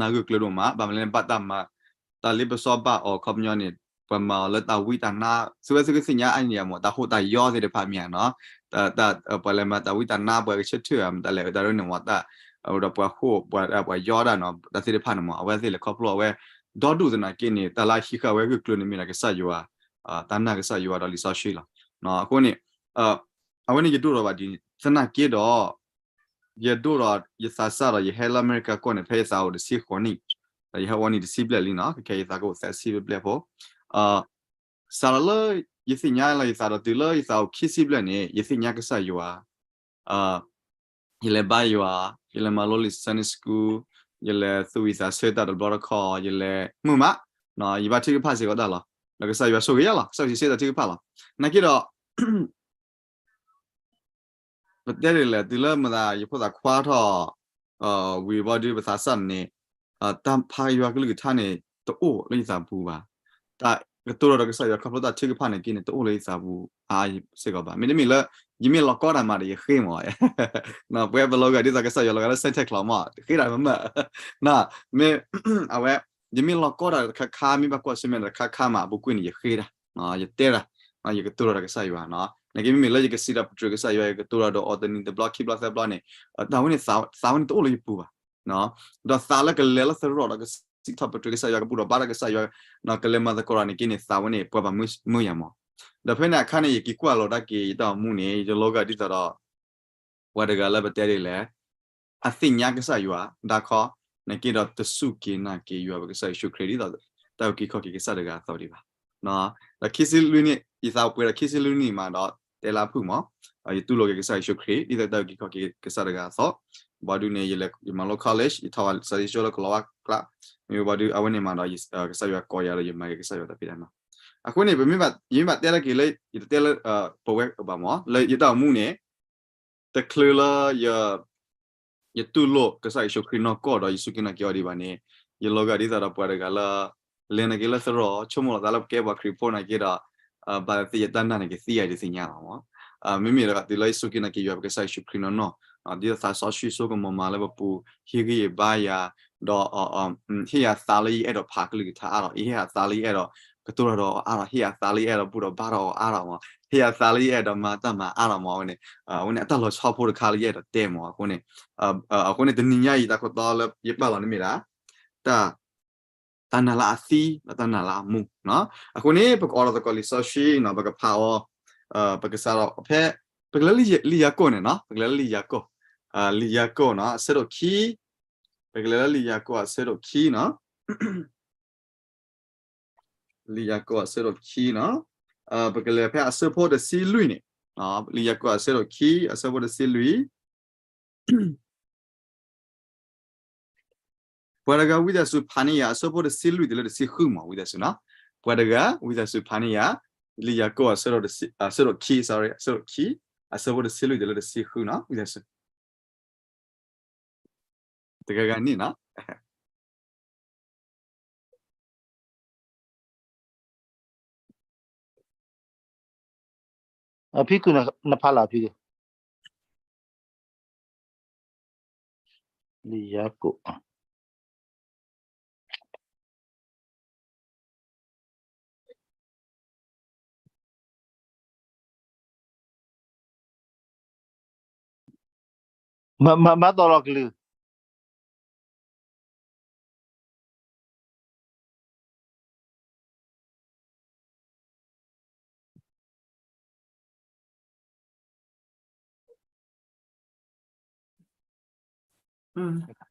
နၢ်ဂုာ်ကျၢၤဒိၣ်မး ဘၣ်မနုၤလဲၣ်န့ၣ် ဘၣ်တၢ်မၤ တၢ်လ့ပစီဘၣ်အီၤခီပညီန့ၣ် ပှၤမၤအီၤလၢတၢ်ဝံတၢ်နါ သုဝဲသုကသ့ၣ်ညါအါန့ၣ်မ့ၢ် တၢ်ဟူးတၢ်ယီၤသ့ၣ်တဖၣ်မ့ၢ်ဧါနီၤ, ပှၤလဲၤမၤတၢ်ဝံတၢ်နါ ပှၤကဆၢထၢၣ်ဧါ မတၤလဲၣ် တၢ်ဒ်န့ၣ်မ့ၢ်တၢ် ဒီးပှၤဟူး ပှၤယီၤဒၣ်နီၤ တၢ်သ့ၣ်တဖၣ်န့ၣ်မ့ၢ် အဝဲသ့ၣ်လဲၤခီဖျိအဝဲ ဒီဒူၣ်သနာ်က့န့ၣ် တၢ်လၢအဟံးဃာ်ဝဲဂုာ်ကျုာ်န့ၣ်မ့ၢ်ဒၣ်ကစၢ်ယွၤ တၢ်နာ်ကစၢ်ယွၤဒီးလံာ်စီဆှံလီၤ. အဃိန့ၣ် အဝဲန့ၣ်ယဒိၣ်ထီၣ်ဘၣ်ဒ်န့ၣ် သနာ်က့ဒီး ယဒိၣ်ဒီးယသးစၢ်ဒီးယဟဲလၢအမဲရကၤကီၢ်န့ၣ် ဖဲယသးအိၣ်တဆံဃိးနံၣ်, ဒီးယဟဲဝဲနံၣ်တဆံဘျဲၣ်လံနီၤ, ခဲခဲယသးကအိၣ်သၢဆံဘျဲၣ်ဖိ, စးထီၣ်လၢ ယသ့ၣ်ညါလီၤယသးဒီးတုၤလၢယသးအိၣ်ခံဆံဘျဲၣ်န့ၣ် ယသ့ၣ်ညါကစၢ်ယွၤ ယလဲၤဘါယွၤ, ယလဲၤမၤလိလံာ် Sunday School, ယလဲၤသူၣ်ဝံၣ်သးဆၢတၢ်တဘျီတခီၣ်, ယလဲၤမုာ်မး, ယဘါထုကဖၣ်စ့ၢ်ကီးတၢ်လီၤ. ဒီးကစၢ်ယွၤဆိၣ်ဂ့ၤယၤလီၤ, ကစၢ်ယွၤစံးဆၢတၢ်ထုကဖၣ်လီၤ. သနာ်က့ဒီး ပတဲဒ်လဲၣ် တုၤလၢမတၤယဖိသၣ်ခွါထီၣ် ဝံၤဘီဒုးပသးစၢ်န့ၣ် တၢ်ဖးယွၤကလုၢ်ကထါန့ၣ် တအိၣ်လၢယသးပူၤဘၣ်. တၢ်ကတိၤဒီးကစၢ်ယွၤခီဖျိတၢ်ထုကဖၣ်န့ၣ်က့န့ၣ် တအိၣ်လၢယသးပူၤအါစ့ၢ်ကီးဘၣ်. မ့တမ့ၢ်လၢ ယမ့ၢ်လီၤကီတၢ်မးဒီးယဃ့မး, ပဝဲပလီၤဂာ်ဒ်သိးကစၢ်ယွၤလီၤဂာ်လၢ Santa Claus မး ဃ့တၢ်မးမး, မ့ၢ် အဝဲ ယမ့ၢ်လီၤကီတၢ်တခါခါ မ့ၢ်ဘၣ်ကွၢ်ဆၢၣ်မဲာ်တခါခါမး အပူၤကွံာ်န့ၣ် ယဃ့တၢ်, ယတဲတၢ်, ယကတိၤဒီးကစၢ်ယွၤ, နာ်က့မ့မ့ၢ်လၢယကစံးဒီးပတြၢၤကစၢ်ယွၤ ယကတိၤဒီးဒီးအီၤတနံၤတဘျီခံဘျီသၢဘျီန့ၣ် တၢ်ဝဲန့ၣ်သးဝဲန့ၣ်တအိၣ်လၢယပူၤဘၣ်. ဒီးသးလၢကလဲၤလၢသရိာ်ဒီးကစံးထီၣ်ပတြၢၤကစၢ်ယွၤ ကဘူၣ်ထီၣ်ဘါထီၣ်ကစၢ်ယွၤ, ကလဲၤမၤသကိးတၢ်န့ၣ်က့န့ၣ် သးဝဲန့ၣ် ပှၤဘၣ်မၢယၤမး. ဒီးဖဲန့ၣ်အခါန့ၣ် ယက့ၤကွၢ်လီၤဒၣ်က့ၤ ယတၢ်အိၣ်မူန့ၣ် ယလီၤဂာ်ဒ်သိးဒီး ပှၤတဂၤလၢပတဲဒ်လဲၣ် အသ့ၣ်ညါကစၢ်ယွၤ ဒါခီ နာ်က့ဒီးတစူၢ်က့ၤနာ်က့ၤယွၤပကစၢ်ယ့ၣ်ၡူးခရံာ် ဒ်သိးတၢ်အုၣ်က့ၤခီၣ်က့ၤကစၢ်တဂၤအသိးဒံးဘၣ်. ဒီးခံဆံလွံၢ်နံၣ် ယသးပှဲၤဒီးခံဆံလွံၢ်နံၣ်မးဒီး တဲလၢအဖုၣ်မး ယတူၢ်လိာ်က့ၤကစၢ်ယ့ၣ်ၡူးခရံာ် ဒ်သိးတၢ်အုၣ်က့ၤခီၣ်က့ၤကစၢ်တဂၤအသိး, ဘၣ်ဒုးန့ၣ် ယမၤလိ college ယထီၣ်ဝဲ Sunday School လၢကလီၤဝါကျါ, မ့ၢ်ဘၣ်ဒုးအဝဲန့ၣ်မးဒီး ကစၢ်ယွၤကိးယၤဒီးယမၤက့ၤကစၢ်ယွၤတၢ်ဖံးတၢ်မၤ. အဃိန့ၣ် ပမ့ၢ်ဘၣ် ယမ့ၢ်ဘၣ်တဲလၢက့ၤလၢ ယတတဲလၢ ပဝဲဘၣ်မး လၢယတၢ်အိၣ်မူန့ၣ် တချုးလၢ ယတူၢ်လိာ်ကစၢ်ယ့ၣ်ၡူးခရံာ်နီၢ်ကီၢ်ဒီး ယစူၢ်က့ၤနာ်က့ၤအီၤဒံးဘၣ်န့ၣ် ယလီၤဂာ်ဒ်သိးဒီးပှၤတဂၤလၢ လဲၤနာ်က့ၤလၢသရိာ် ဆိကမိၣ်လီၤသးလၢပကဲပှၤခရံာ်ဖိနာ်က့ၤဒီး ဘၣ်သ့ၣ်ယတၢ်နာ်န့ၣ်ကသံယၤဒ်သ့ၣ်ညါလီၤမး. မ့မ့ၢ်လၢတုၤလၢယစူၢ်က့ၤနာ်က့ၤယွၤပကစၢ်ယ့ၣ်ၡူးခရံာ်နီၢ်နီၢ် ဒ်သိးသးစီဆှံစိကမီၤမၤလၢပပူၤ ဟ့ၣ်ဂံၢ်ဟ့ၣ်ဘါယၤ ဒီး ဟ့ၣ်ယၤသးလၢယအဲၣ်ဒိးဖးကလုၢ်ကထါအါထီၣ် ဟ့ၣ်ယၤသးလၢယအဲၣ်ဒိးကတိၤတၢ်ဒီးအီၤအါထီၣ် ဟ့ၣ်ယၤသးလၢယအဲၣ်ဒိးဘူၣ်ထီၣ်ဘါထီၣ်အီၤအါထီၣ်မး ဟ့ၣ်ယၤသးလၢယအဲၣ်ဒိးမၤတၢ်မၤအါထီၣ်မး အဝဲန့ၣ် အဝဲန့ၣ်အတၢ်လီၤဆီဖိတခါလၢယအဲၣ်ဒိးတဲမး အဃိန့ၣ် အဃိန့ၣ်တနံၤညါအံၤတၢ်ခိၣ်တီလၢယပာ်လီၤန့ၣ်မ့ၢ်ဒၣ် တၢ် တၢ်နာ်လၢအသံ ဒီးတၢ်နာ်လၢအမူ အဃိန့ၣ် ပကအိးထီၣ်သကိးလံာ်စီဆှံနီၤ ပကဖးအီၤ ပကစးထီၣ်ဖဲ ပကလဲၤလၢလံာ်ယၤကိာ်န့ၣ်နီၤ ပကလဲၤလၢလံာ်ယၤကိာ် လံာ်ယၤကိာ်နီၤ အဆၢဒိၣ်ခံ ပကလဲၤလၢလံာ်ယၤကိာ်အဆၢဒိၣ်ခံနီၤ လံာ်ယၤကိာ်အဆၢဒိၣ်ခံနီၤ ပကလဲၤဖဲအဆၢဖိတဆံလွံၢ်န့ၣ် လံာ်ယၤကိာ်အဆၢဒိၣ်ခံ အဆၢဖိတဆံလွံၢ် ပှၤတဂၤဝံသးစူၤဖးန့ၢ်ယၤ အဆၢဖိတဆံလွံၢ်တုၤလၢတဆံဃုမး ဝံသးစူၤနီၤ ပှၤတဂၤဝံသးစူၤဖးန့ၢ်ယၤ လံာ်ယၤကိာ်အဆၢဒိၣ်ခံ အဆၢဒိၣ်ခံ အဆၢဖိတဆံလွံၢ်တုၤလၢတဆံဃုနီၤ ဝံသးစူၤ တဂၤဂၤန့ၣ်နီၤ အဖံကုၢ်နဖးလီၤဖံကုၢ် လံာ်ယၤကိာ် မၤသီလီၤကလု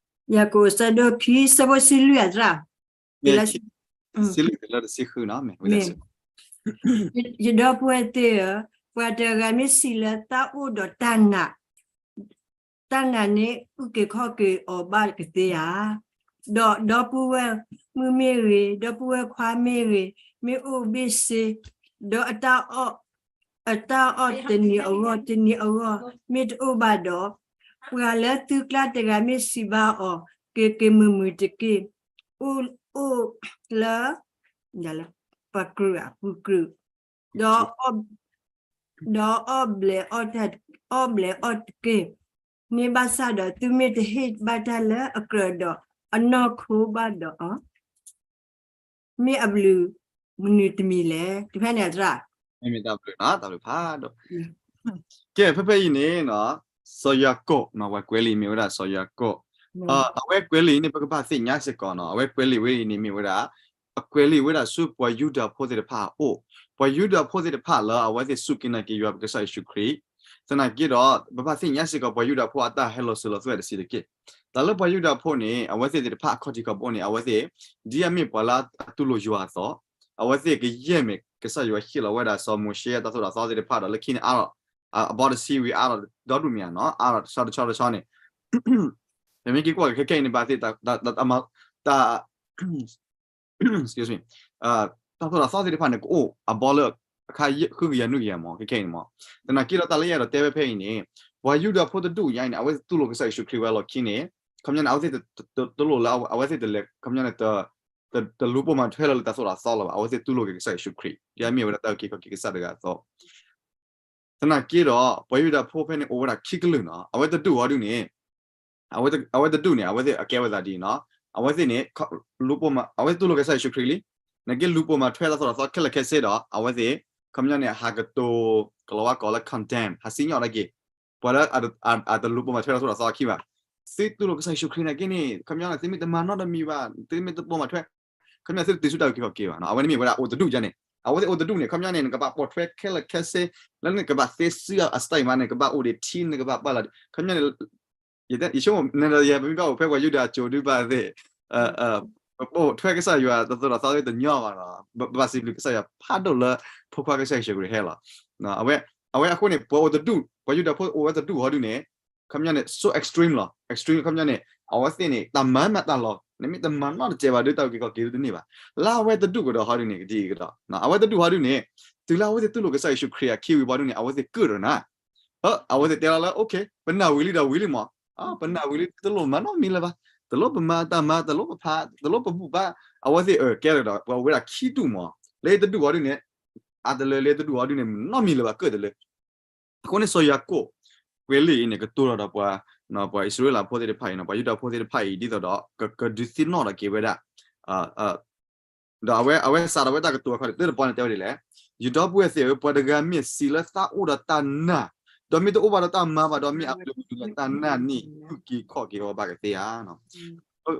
ၢ် ယၤကိာ်အဆၢဒိၣ်ခံ အဆၢဖိတဆံလွံၢ်အသရၣ် တဆံလွံၢ်တုၤလၢတဆံဃုနီၤ မ့ၢ် ယဒီပုၢ်ဝဲၢ်သ့ၣ်ဧၢ, ပှၤတဂၤမ့ၢ်စံးလၢတၢ်အိၣ်ဒီးတၢ်နာ်, တၢ်နာ်န့ၣ်အုၣ်က့ၤခီၣ်က့ၤအီၤဘၣ်ကသ့ဧါ. ဒီးဒီပုၢ်ဝဲၢ်မုၣ်မ့ၢ်ဂ့ၤ, ဒီပုၢ်ဝဲၢ်ခွါမ့ၢ်ဂ့ၤ, မ့ၢ်အိၣ်ဘ့ၣ်ဆ့, ဒီးအတၢ်အီၣ်, အတၢ်အီၣ်တနံၤအဂီၢ် တနံၤအဂီၢ် မ့ၢ်တအိၣ်ဘၣ်ဒီး, ပှၤလၢသုကျါတဂၤမ့ၢ်စံးဘၣ်အီၤ, က့ၤက့ၤမုာ်မုာ်တက့ၢ်. အိၣ်အိၣ်လၢ ပကြၢးအပူၤကြၢး, ဒီး ဒီးအီၣ်ဘျဲးအီၣ်တၢ်, အီၣ်ဘျဲးအီၣ်တက့ၢ်. မ့ၢ်ဘၣ်ဆၣ်ဒီး သုမ့ၢ်တဟ့ၣ်ဘၣ်တၢ်လၢအကြၢးဒီး အနီၢ်ခိဘၣ်ဒီး မ့ၢ်အဘျုးမနုၤတမံၤလဲၣ် တဖဲန့ၣ်အသရၣ်. မ့ၢ်တၢ်ဘျုးနီၤ တၢ်ဘျုးဖးဒိၣ်. ကဲ ဖဲဖဲအံၤန့ၣ်နီၤ စီၤယၤကိာ်နီၤ ပှၤကွဲးလံာ်မ့ၢ်ဝဲဒၣ်စီၤယၤကိာ်. အဝဲကွဲးလံာ်အံၤန့ၣ် ပကဘၣ်သ့ၣ်ညါစ့ၢ်ကီးနီၤ အဝဲကွဲးလံာ်ဝဲအံၤန့ၣ်မ့ၢ်ဝဲဒၣ် အကွဲးလံာ်ဝဲဒၣ်ဆူပှၤယူဒၤဖိသ့ၣ်တဖၣ်အအိၣ်, ပှၤယူဒၤဖိသ့ၣ်တဖၣ်လၢအဝဲသ့ၣ်စူၢ်က့ၤနာ်က့ၤယွၤပကစၢ်ယ့ၣ်ၡူးခရံာ်, သနာ်က့ဒီး ပဘၣ်သ့ၣ်ညါစ့ၢ်ကီးပှၤယူဒၤဖိအတၢ်ဟဲလီၤစၢၤလီၤသွဲၣ်တဆံးတက့ၢ်. တၢ်လၢပှၤယူဒၤဖိန့ၣ် အဝဲသ့ၣ်သ့ၣ်တဖၣ်အခီၣ်ထံးခီၣ်ဘိန့ၣ် အဝဲသ့ၣ် ဒ်အမ့ၢ်ပှၤလၢအတူၢ်လိာ်ယွၤအသိး, အဝဲသ့ၣ်ကယဲၢ်မ့ၢ်ကစၢ်ယွၤဟ့ၣ်လီၤဝဲဒၣ်စီၤမိၤၡ့အတၢ်သိၣ်တၢ်သီသ့ၣ်တဖၣ်ဒီး လၢခံန့ၣ်အါထီၣ် အဘီတဆံဝံၤအါထီၣ်ဒီဒူၣ်မ့ၢ်ဧါနီၤ အါထီၣ်တဆီတဆီတဆီန့ၣ် ပမ့ၢ်က့ၤကွၢ်က့ၤခဲခဲအံၤန့ၣ် ဘၣ်သ့ၣ် တၢ် တၢ်သိၣ်တၢ်သီသ့ၣ်တဖၣ်န့ၣ် ကအိၣ်အဘီလၢအခါဃုကယၤနွံကယၤမ့ၢ် ခဲခဲအံၤန့ၣ်မ့ၢ်. သနာ်က့ဒီးတၢ်လၢယအဲၣ်ဒိးတဲဝဲဖဲအံၤန့ၣ် ပှၤယူဒၤဖိတဒူၣ်ညါအံၤန့ၣ် အဝဲသ့ၣ်တူၢ်လိာ်ကစၢ်ယ့ၣ်ၡူးခရံာ်ဝဲလီၢ်ခံန့ၣ် ခီပညီန့ၣ် အဝဲသ့ၣ်တတူၢ်လိာ်လၢအဝဲသ့ၣ်တလဲၤ ခီပညီန့ၣ် တလူၤပိာ်မၤထွဲလီၤလၢတၢ်သိၣ်တၢ်သီလၢၤဘၣ်. အဝဲသ့ၣ်တူၢ်လိာ်က့ၤကစၢ်ယ့ၣ်ၡူးခရံာ် ဒ်အမ့ၢ်ဝဲဒၣ်တၢ်အုၣ်က့ၤခီၣ်က့ၤကစၢ်တဂၤအသိး သနာ်က့ဒီး ပှၤယူဒၤဖိဖဲန့ၣ်အိၣ်ဝဲဒၣ်ခံကလုာ်နီၤ အဝဲတဒူၣ်အီၤဒုန့ၣ် အဝဲတဒူၣ်န့ၣ် အဝဲသ့ၣ်အကဲဝဲသးဒ်အံၤနီၤ အဝဲသ့ၣ်န့ၣ် လူၤပိာ်မၤ အဝဲသ့ၣ်တူၢ်လိာ်ကစၢ်ယ့ၣ်ၡူးခရံာ်လံ နာ်က့လူၤပိာ်မၤထွဲတၢ်သိၣ်တၢ်သီခဲလၢာ်ခဲဆ့ဒီး အဝဲသ့ၣ် ခီပညီန့ၣ် ဟးကတိၤ ကလီၤဝါကိးလၢ condemn ဟးစံၣ်ညီၣ်ဒၣ်က့ၤ ပှၤလၢအတလူၤပိာ်မၤထွဲတၢ်သိၣ်တၢ်သီအခံဘၣ်. သုတူၢ်လိာ်ကစၢ်ယ့ၣ်ၡူးခရံာ်နာ်က့န့ၣ် ခီပညီန့ၣ် သုမ့ၢ်တမၤနီတမံၤဘၣ် သုမ့ၢ်တပိာ်မၤထွဲ ခီပညီသုတတုၤဆူတၢ်အုၣ်က့ၤခီၣ်က့ၤဘၣ်နီၤ အဝဲန့ၣ်မ့ၢ်ဝဲဒၣ်အိၣ်တဒူၣ်ယါန့ၣ် အဝဲသ့ၣ်အိၣ်တဒူၣ်န့ၣ် ခီပညီန့ၣ် နကဘၣ်ပိာ်ထွဲခဲလၢာ်ခဲဆ့ လၢနကဘၣ်သ့စုအ style မးန့ၣ် နကဘၣ်အိၣ်ဒံးထံ နကဘၣ်ပာ်လီၤ ခီပညီန့ၣ် ယဆိကမိၣ် နဒီးယဲ ပမ့ၢ်ဘၣ်အိၣ်ဖဲပှၤယူဒၤကၠိဒုဘၣ်သ့ၣ် ပပိာ်ထွဲကစၢ်ယွၤတၢ်သိၣ်တၢ်သီသ့ၣ်တညီဘၣ်နီၤ ပဘၣ်စံးဘျုးကစၢ်ယွၤဖးဒိၣ်လၢ ဖိခွါကစၢ်ယ့ၣ်ၡူးခရံာ်ဟဲလီၤ အဝဲအဃိန့ၣ် ပှၤအိၣ်တဒူၣ် ပှၤယူဒၤဖိအိၣ်ဝဲတဒူၣ်ဟီဒုန့ၣ် ခီပညီန့ၣ် so extreme လီၤ extreme ခီပညီန့ၣ် အဝဲသ့ၣ်န့ၣ် တၢ်မၤမးတၢ်လီၤ နမ့ၢ်တမၤနီတစဲးဘၣ်ဒီး တၢ်အုၣ်က့ၤခီၣ်က့ၤဒုတန့ၢ်ဘၣ် လၢအဝဲတဒူၣ်ကဒီးဟီဒုန့ၣ် ကဒံအံၤကဒီး အဝဲတဒူၣ်ဟီဒုန့ၣ် တုၤလၢအဝဲသ့ၣ်တူၢ်လိာ်ကစၢ်ယ့ၣ်ၡူးခရံာ်အခံဝံၤဘၣ်ဒုန့ၣ် အဝဲသ့ၣ်ကၢၣ်ဒီးနၤ အဝဲသ့ၣ်တဲလီၤလၢ okay ပနာ်ဝံၤလံဒီးဝံၤလံမး ပနာ်ဝံၤလံ တလိၣ်မၤနီတမံၤလၢၤဘၣ် တလိၣ်ပမၤတၢ်မၤ တလိၣ်ပဖး တလိၣ်ပဘူၣ်ဘါ အဝဲသ့ၣ်အၢၣ်ကဲလီၤဒီး ပှၤအိၣ်ဝဲဒၣ်ခံဒူၣ်မး လၢတဒူၣ်ဟီဒုန့ၣ် အတလၢလၢတဒူၣ်ဟီဒုန့ၣ် နီတမံၤလၢၤဘၣ်ကၢၣ်တလၢ အဃိန့ၣ်စီၤယၤကိာ် ကွဲးလံာ်အံၤန့ၣ် ကတိၤလီၤဒီးပှၤ ပှၤအံၣ်စရ့လးဖိသ့ၣ်တဖၣ်အံၤနီၤ ပှၤယူဒၤဖိသ့ၣ်တဖၣ်အံၤ ဒ်သိးဒီး ကဒုးသ့ၣ်နီၣ်ထီၣ်က့ၤဝဲဒၣ် ဒီးအဝဲ အဝဲစးထီၣ်ဝဲတၢ်ကတိၤအခီၣ်န့ၣ် တၢတပီန့ၣ်တဲဝဲဒ်လဲၣ်, ယဒီပုၢ်ဝဲၢ်သ့ၣ်ဧၢ, ပှၤတဂၤမ့ၢ်စံးလၢသးအိၣ်ဒီးတၢ်နာ်, ဒီးမ့ၢ်တအိၣ်ဘၣ်ဒီးတၢ်မၤဘၣ်ဒီး မ့ၢ်အဘျုးမနုၤလၢတၢ်နာ်န့ၣ် အုၣ်က့ၤခီၣ်က့ၤအီၤဘၣ်ကသ့ဧါ.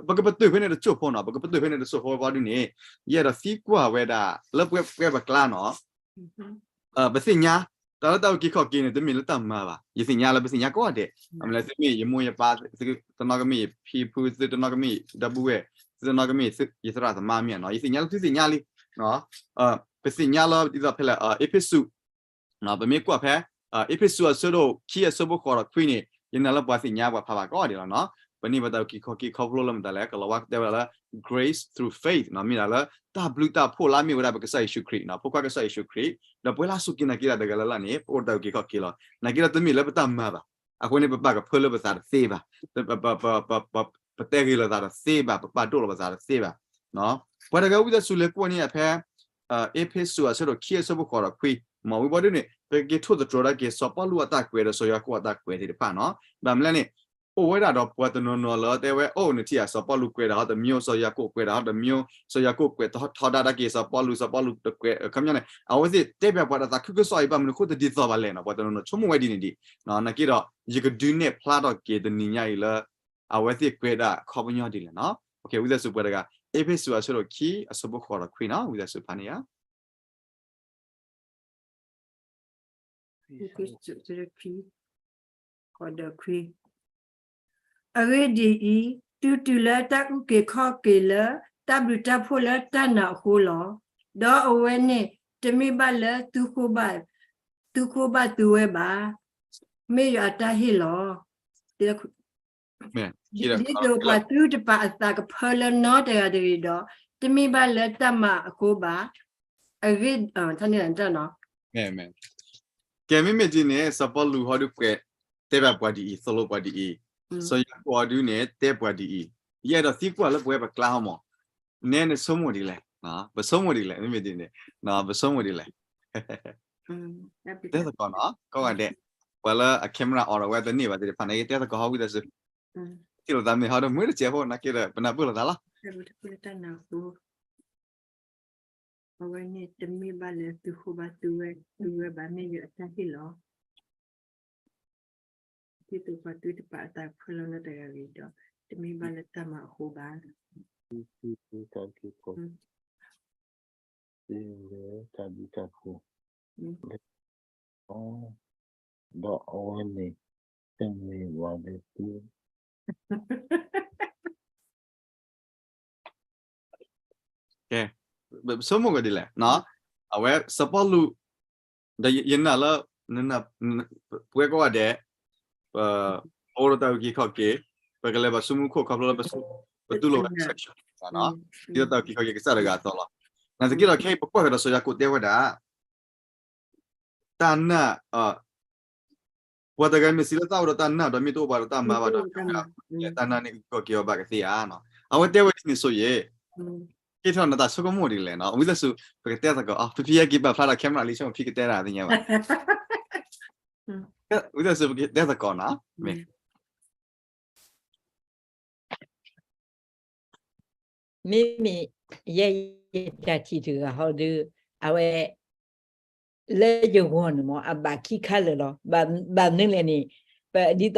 ပကပတုာ်ဖဲန့ၣ်တစိၢ်ဖိနီၤ, ပကပတုာ်ဖဲန့ၣ်တစိၢ်ဖိဘၣ်ဒုန့ၣ် ယအဲၣ်ဒိးသံကွၢ်ဝဲဒၣ် လၢပှဲၤပှဲၤပကျါနီၤ ပသ့ၣ်ညါ တၢ်လၢတၢ်အုၣ်က့ၤခီၣ်က့ၤန့ၣ် တမ့ၢ်လၢတၢ်မၤဘၣ်. ယသ့ၣ်ညါလၢပသ့ၣ်ညါကိးဂၤဒဲး, အမ့ၢ်လၢသုမ့ၢ်ယမိၢ်ယပၢ်, သုတနီၤကမ့ၢ်ယဖံဖု, သုတနီၤကမ့ၢ်ယဒီပုၢ်ဝဲၢ်, သုတနီၤကမ့ၢ်ယသရၣ်သမါမ့ၢ်နီၤ, ယသ့ၣ်ညါလၢသုသ့ၣ်ညါလံ. ပသ့ၣ်ညါလၢဒ်သိးဖဲလဲၣ် အ့းဖ့းစူး, ပမ့ၢ်ကွၢ်ဖဲ အ့းဖ့းစူးအဆၢဒိၣ်ခံအဆၢဖိဃိးဒီးခွံန့ၣ် ယနာ်လၢပှၤသ့ၣ်ညါပှၤဖးဘၣ်ကိးဂၤဒဲးလီၤနီၤ. ပန့ၢ်ဘၣ်တၢ်အုၣ်က့ၤခီၣ်က့ၤခီဖျိလၢမတၤလဲၣ်, ကလီၤဝါတဲဝဲဒၣ်လၢ grace through faith နီၤ, မ့ၢ်ဒၣ်လၢ တၢ်ဘျုးတၢ်ဖှိၣ်လၢအမ့ၢ်ဝဲဒၣ်ပကစၢ်ယ့ၣ်ၡူးခရံာ်, ဒီးပှၤလၢအစူၢ်က့ၤနာ်က့ၤတၢ်တဂၤလၢ်လၢ်န့ၣ် ပအိၣ်ဒီးတၢ်အုၣ်က့ၤခီၣ်က့ၤလီၤ. နာ်က့ဒီးတမ့ၢ်လၢပတၢ်မၤဘၣ်. အဃိန့ၣ် ပပာ်ကဖၢလၢပသးတသ့ဘၣ်, ပတဲဂ့ၤလိာ်သးတသ့ဘၣ်, ပပာ်ဒိၣ်လိာ်ပသးတသ့ဘၣ်. ပှၤတဂၤဝံသးစူၤလဲၤကွၢ်န့ၢ်ဖဲ အ့းဖ့းစူးအဆၢဒိၣ်ခံအဆၢဖိဃိးဒီးခွံ, မ်ဝံၤဘၣ်ဒုန့ၣ် ပကက့ၤထိၣ်သတြီၤဒၣ်က့ၤ စီၤပီလူးအတၢ်ကွဲးဒီးစီၤယၤကိာ်အတၢ်ကွဲးသ့ၣ်တဖၣ်နီၤ. ဘၣ်မနုၤလဲၣ်န့ၣ် အိၣ်ဝဲဒၣ်ဒီးပှၤတနီၤနီၤလၢတဲဝဲ အိၣ်နထံၣ်ဧါ စီၤပီလူးကွဲးဒၣ်ဟီတမျိုး, စီၤယၤကိာ်ကွဲးဒၣ်ဟီတမျိုး, စီၤယၤကိာ်ကွဲးထီဒါဒၣ်က့ၤစီၤပီလူး, စီၤပီလူးတကွဲး, ခီပညီန့ၣ် အဝဲသ့ၣ်တဲဘၣ်ပှၤဒီးသးခုကစီၣ်အံၤ ဘၣ်မနုၤအဃိတဒ်သိးဘၣ်လဲၣ်နီၤ, ပှၤတနီၤနီၤဆိကမိၣ်ဝဲဒ်န့ၣ်ဒံး. နာ်က့ဒီး ယကဒုးနဲၣ်ဖျါထီၣ်က့ၤတနံၤညါအံၤလၢ အဝဲသ့ၣ်ကွဲးဒၣ်ခီပညီဒ်လဲၣ်နီၤ. ဝံသးစူၤပှၤတဂၤ အ့းဖ့းစူးအဆၢဒိၣ်ခံ အဆၢဖိဃိးဒီးခွံနီၤ, ဝံသးစူၤဖးန့ၢ်ဧါ. အဂ့ၢ်ဒ်အံၤ, တုၤတုၤလၢတၢ်အုၣ်က့ၤခီၣ်က့ၤလၢ တၢ်ဘျုးတၢ်ဖှိၣ်လၢတၢ်နာ်အဃိလီၤ. ဒီးအဝဲန့ၣ် တမ့ၢ်ဘၣ်လၢသုဃိဘၣ်သုဝဲဘၣ်, မ့ၢ်ယွၤအတၢ်ဟ့ၣ်လီၤ. ဒ်သိးပှၤသုတပာ်အသးကဖၢလၢနီတဂၤတဂ့ၤဒီး, တမ့ၢ်ဘၣ်လၢတၢ်မၤအဃိဘၣ်. အဂ့ၢ်, တၢ်န့ၣ်, ကဲ မ့မ့ၢ်ဒ်န့ၣ် စီၤပီလူးဟီဒုကွဲးတဲဘၣ်ပှၤဒ်အံၤ, သိၣ်လိပှၤဒ်အံၤ, စီၤယၤကိာ်ဟီဒုန့ၣ် တဲပှၤဒ်အံၤ, ယအဲၣ်ဒိးသံကွၢ်လၢပဝဲပကျါဟီမး, နဲနဆိကမိၣ်ဒ်လဲၣ်, ပဆိကမိၣ်ဒ်လဲၣ်, မ့မ့ၢ်ဒ်န့ၣ် ပဆိကမိၣ်ဒ်လဲၣ်. တဲသကိးနီၤ ကိးဂၤဒဲး, ပှၤလၢအ camera on ဒီးဝဲတန့ၢ်ဘၣ်သ့ၣ်တဖၣ်န့ၣ် တဲသကိးဟီဝံသးစူၤ. ထံၣ်လိာ်သးမ့ၢ်ဟီဒီး မ့ၢ်တစဲးဖိနာ်က့ဒီး ပနၢ်ပၢၢ်လိာ်သးလီၤ. တၢ်နာ်ဖိ အဝဲန့ၣ်တမ့ၢ်ဘၣ်လၢသုဃိဘၣ်သုဝဲ, သုဝဲဘၣ် မ့ၢ်ယတၢ်ဟ့ၣ်လီၤ. ဒ်သိးပှၤသုတပာ်အသးခွဲးလီၤလၢတဂၤဂ့ၤဒီး တမ့ၢ်ဘၣ်လၢတၢ်မၤအဃိဘၣ်. တၢ်က့ၤကိး တၢ်ဘျုးတၢ်ဖှိၣ် ဒီးအဝဲန့ၣ် တမ့ၢ်ဘၣ်လၢသု ကဲ, ပဆိကမိၣ်ကဒ်လဲၣ်, အဝဲစီၤပီလူး, ဒီးယနာ်လၢ ပဝဲကိးဂၤဒဲး ပအိၣ်ဒီးတၢ်အုၣ်က့ၤခီၣ်က့ၤ, ပကလဲၤဘၣ်ဆူမူခိၣ်ခီဖျိလၢ ပတူၢ်လိာ်ဝဲ ကစၢ်ယ့ၣ်ၡူးခရံာ်, ဒ်သိးတၢ်အုၣ်က့ၤခီၣ်က့ၤကစၢ်တဂၤအသိးလီၤ. နာ်သက့ဒီး ခဲအံၤပကွၢ်ကဒီးစီၤယၤကိာ်တဲဝဲဒၣ် တၢ်နာ်, ပှၤတဂၤမ့ၢ်စံးလၢသးအိၣ်ဒီးတၢ်နာ်ဒီး မ့ၢ်တအိၣ်ဘၣ်ဒီးတၢ်မၤဘၣ်ဒီး တၢ်နာ်န့ၣ် ကကီၢ်က့ၤအီၤဘၣ်ကသ့ဧါ. အဝဲတဲဝဲဒ်န့ၣ်ဆိယ့ၣ်, ကဲထီၣ်နတၢ်ဆိကမိၣ်ဒ်လဲၣ်နီၤ, ဝံသးစူၤ ပကတဲသကိး, ဖံဖံဟဲက့ၤပာ်ဖျါဒီး camera လံ ဆိကမိၣ်ဖံကတဲဒၣ်သ့ၣ်ညါဘၣ်. ဝံသးစူၤ ပကတဲသကိးနီၤ, မ့ၢ် မ့မ့ၢ် ယဲယတၢ်ထံၣ်တဂၤဟီဒီး အဝဲ လၢယဂီၢ်န့ၣ်မ့ၢ် အဘၣ်ခံခါလၢာ်လီၤ. ဘၣ်မနုၤလဲၣ်န့ၣ် ပဒ်သိး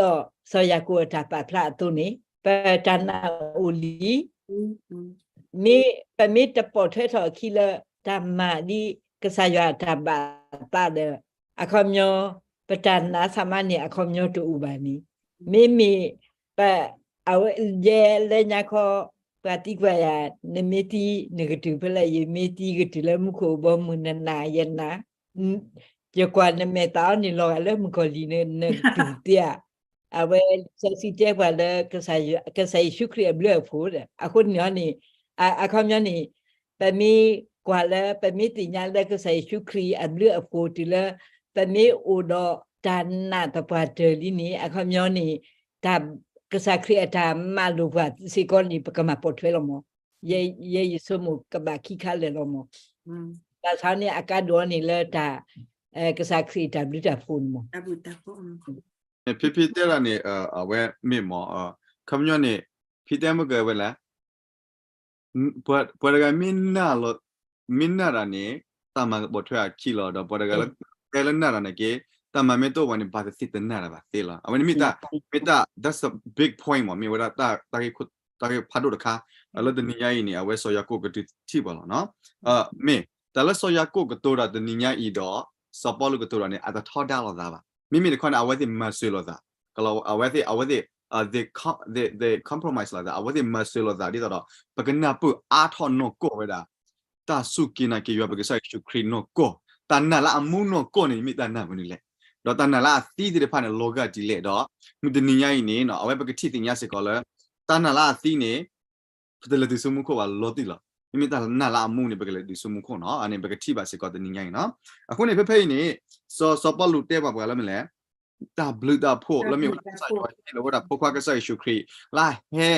စီၤယၤကိာ်အတၢ်ပာ်ဖျါအသိးန့ၣ် ပတၢ်နာ်အိၣ်လံ မ့ၢ်ပမ့ၢ်တပိာ်ထွဲထီၣ်အခံလၢ တၢ်မၤဒ်ကစၢ်ယွၤအတၢ်ဘၣ်သးဒီး အခီပညီ ပတၢ်နာ်ဆၢမးန့ၣ် အခီပညီတအိၣ်ဘၣ်န့ၣ်, မ့မ့ၢ် ပ အဝဲ ယဲလၢညါခီ ပှၤသံကွၢ်ယၤ နမ့ၢ်သံ နကတုၤဖဲလဲၣ်, ယမ့ၢ်သံကတုၤလၢမူခိၣ်ဘီမုၢ် နနာ်ယနာ်, ယကွၢ်နမဲာ်သးအီၤန့ၣ် လီၤဂာ်လၢမုၣ်ကီၤလံၢ်န့ၣ် နကတုၤသ့ဧါ. အဝဲလံာ်စီဆှံတဲပှၤလၢ ကစၢ်ယ့ၣ်ၡူးခရံာ်အဘျုးအဖှိၣ်ဒီး အဃိန့ၣ်န့ၣ် အခီပညီန့ၣ် ပမ့ၢ်ကွၢ်လၢ ပမ့ၢ်သ့ၣ်ညါလၢကစၢ်ယ့ၣ်ၡူးခရံာ်အဘျုးအဖှိၣ်တုၤလၢ ပမ့ၢ်အိၣ်ဒီးတၢ်နာ်သပှၢ်တၢၢ်လံန့ၣ် အခီပညီန့ၣ် တၢ် ကစၢ်ခရံာ်အတၢ်မၤလိာ်ပှၤစ့ၢ်ကီးန့ၣ် ပကမၤပိာ်ထွဲလီၤမး. ယဲယဆိကမိၣ်ကဘၣ်ခံခါလၢာ်လီၤမး. ဘၣ်ဆၣ်န့ၣ် အကါဒိၣ်န့ၣ်လၢတၢ် ကစၢ်ခရံာ်အတၢ်ဘျုးတၢ်ဖှိၣ်န့ၣ်မး. ဖံဖံတဲဒၣ်န့ၣ် အဝဲမ့ၢ်မး ခီပညီန့ၣ် ဖံတဲမုၢ်ကဝဲလဲၣ် ပှၤတဂၤမ့ၢ်နာ်လီၤ, မ့ၢ်နာ်တၢ်န့ၣ် တၢ်မၤကပိာ်ထွဲအခံလီၤ. ဒီးပှၤတဂၤလၢ တဲလၢနာ်တၢ်န့ၣ်က့ တၢ်မၤမ့ၢ်တအိၣ်ဘၣ်န့ၣ် ဘၣ်သ့ၣ်သ့ၣ်တနာ်တၢ်ဘၣ်သ့လီၤ. အဝဲန့ၣ်မ့ၢ်တၢ်, မ့ၢ်တၢ် that's a big point မး, မ့ၢ်ဝဲဒၣ် တၢ်ဂ့ၢ်ဖးဒိၣ်တခါ လၢတနံၤညါအံၤန့ၣ် အဝဲစီၤယၤကိာ်ကဒုးထံၣ်ပှၤလီၤနီၤ. မ့ၢ်တၢ်လၢစီၤယၤကိာ်ကတိၤတၢ်တနံၤညါအံၤဒီး စီၤပီလူးကတိၤတၢ်န့ၣ် အတထီဒါလိာ်သးဘၣ်. မ့မ့ၢ်တခီန့ၣ် အဝဲသ့ၣ်မၤစၢၤလိာ်သး, အဝဲသ့ၣ်, အဝဲသ့ၣ် they, they compromise လိာ်သး, အဝဲသ့ၣ်မၤစၢၤလိာ်သး ဒ်သိးဒီး ပကနၢ်ပၢၢ်အါထီၣ်နီၢ်ကီၢ်ဝဲဒၣ် တၢ်စူၢ်က့ၤနာ်က့ၤယွၤပကစၢ်ယ့ၣ်ၡူးခရံာ်နီၢ်ကီၢ်, တၢ်နာ်လၢအမူနီၢ်ကီၢ်န့ၣ် မ့ၢ်တၢ်နာ်မနုၤလဲၣ်, ဒီးတၢ်နာ်လၢအသံသ့ၣ်တဖၣ်န့ၣ် လီၤဂာ်ဒ်လဲၣ်ဒီး မုၢ်တနံၤညါအံၤန့ၣ် အဝဲပကထံၣ်သ့ၣ်ညါစ့ၢ်ကီးလၢ တၢ်နာ်လၢအသံန့ၣ် ပတလဲၤတုၤဆူမူခိၣ်ဘၣ်လီၤတံၢ်လီၤ. မ့မ့ၢ်တၢ်နာ်လၢအမူန့ၣ် ပကလဲၤတုၤဆူမူခိၣ်နီၤ, အန့ၣ် ပကထံၣ်ဘၣ်စ့ၢ်ကီးတနံၤညါအံၤနီၤ. အဃိန့ၣ် ဖဲဖဲအံၤန့ၣ် စီၤ, စီၤပီလူးတဲပှၤပှၤလၢမနုၤလဲၣ်, တၢ်ဘျုးတၢ်ဖှိၣ်လၢမ့ၢ်ဝဲဒၣ် ကစၢ်ယွၤဟ့ၣ်လီၤဝဲဒၣ်ဖိခွါကစၢ်ယ့ၣ်ၡူးခရံာ် လၢအဟဲ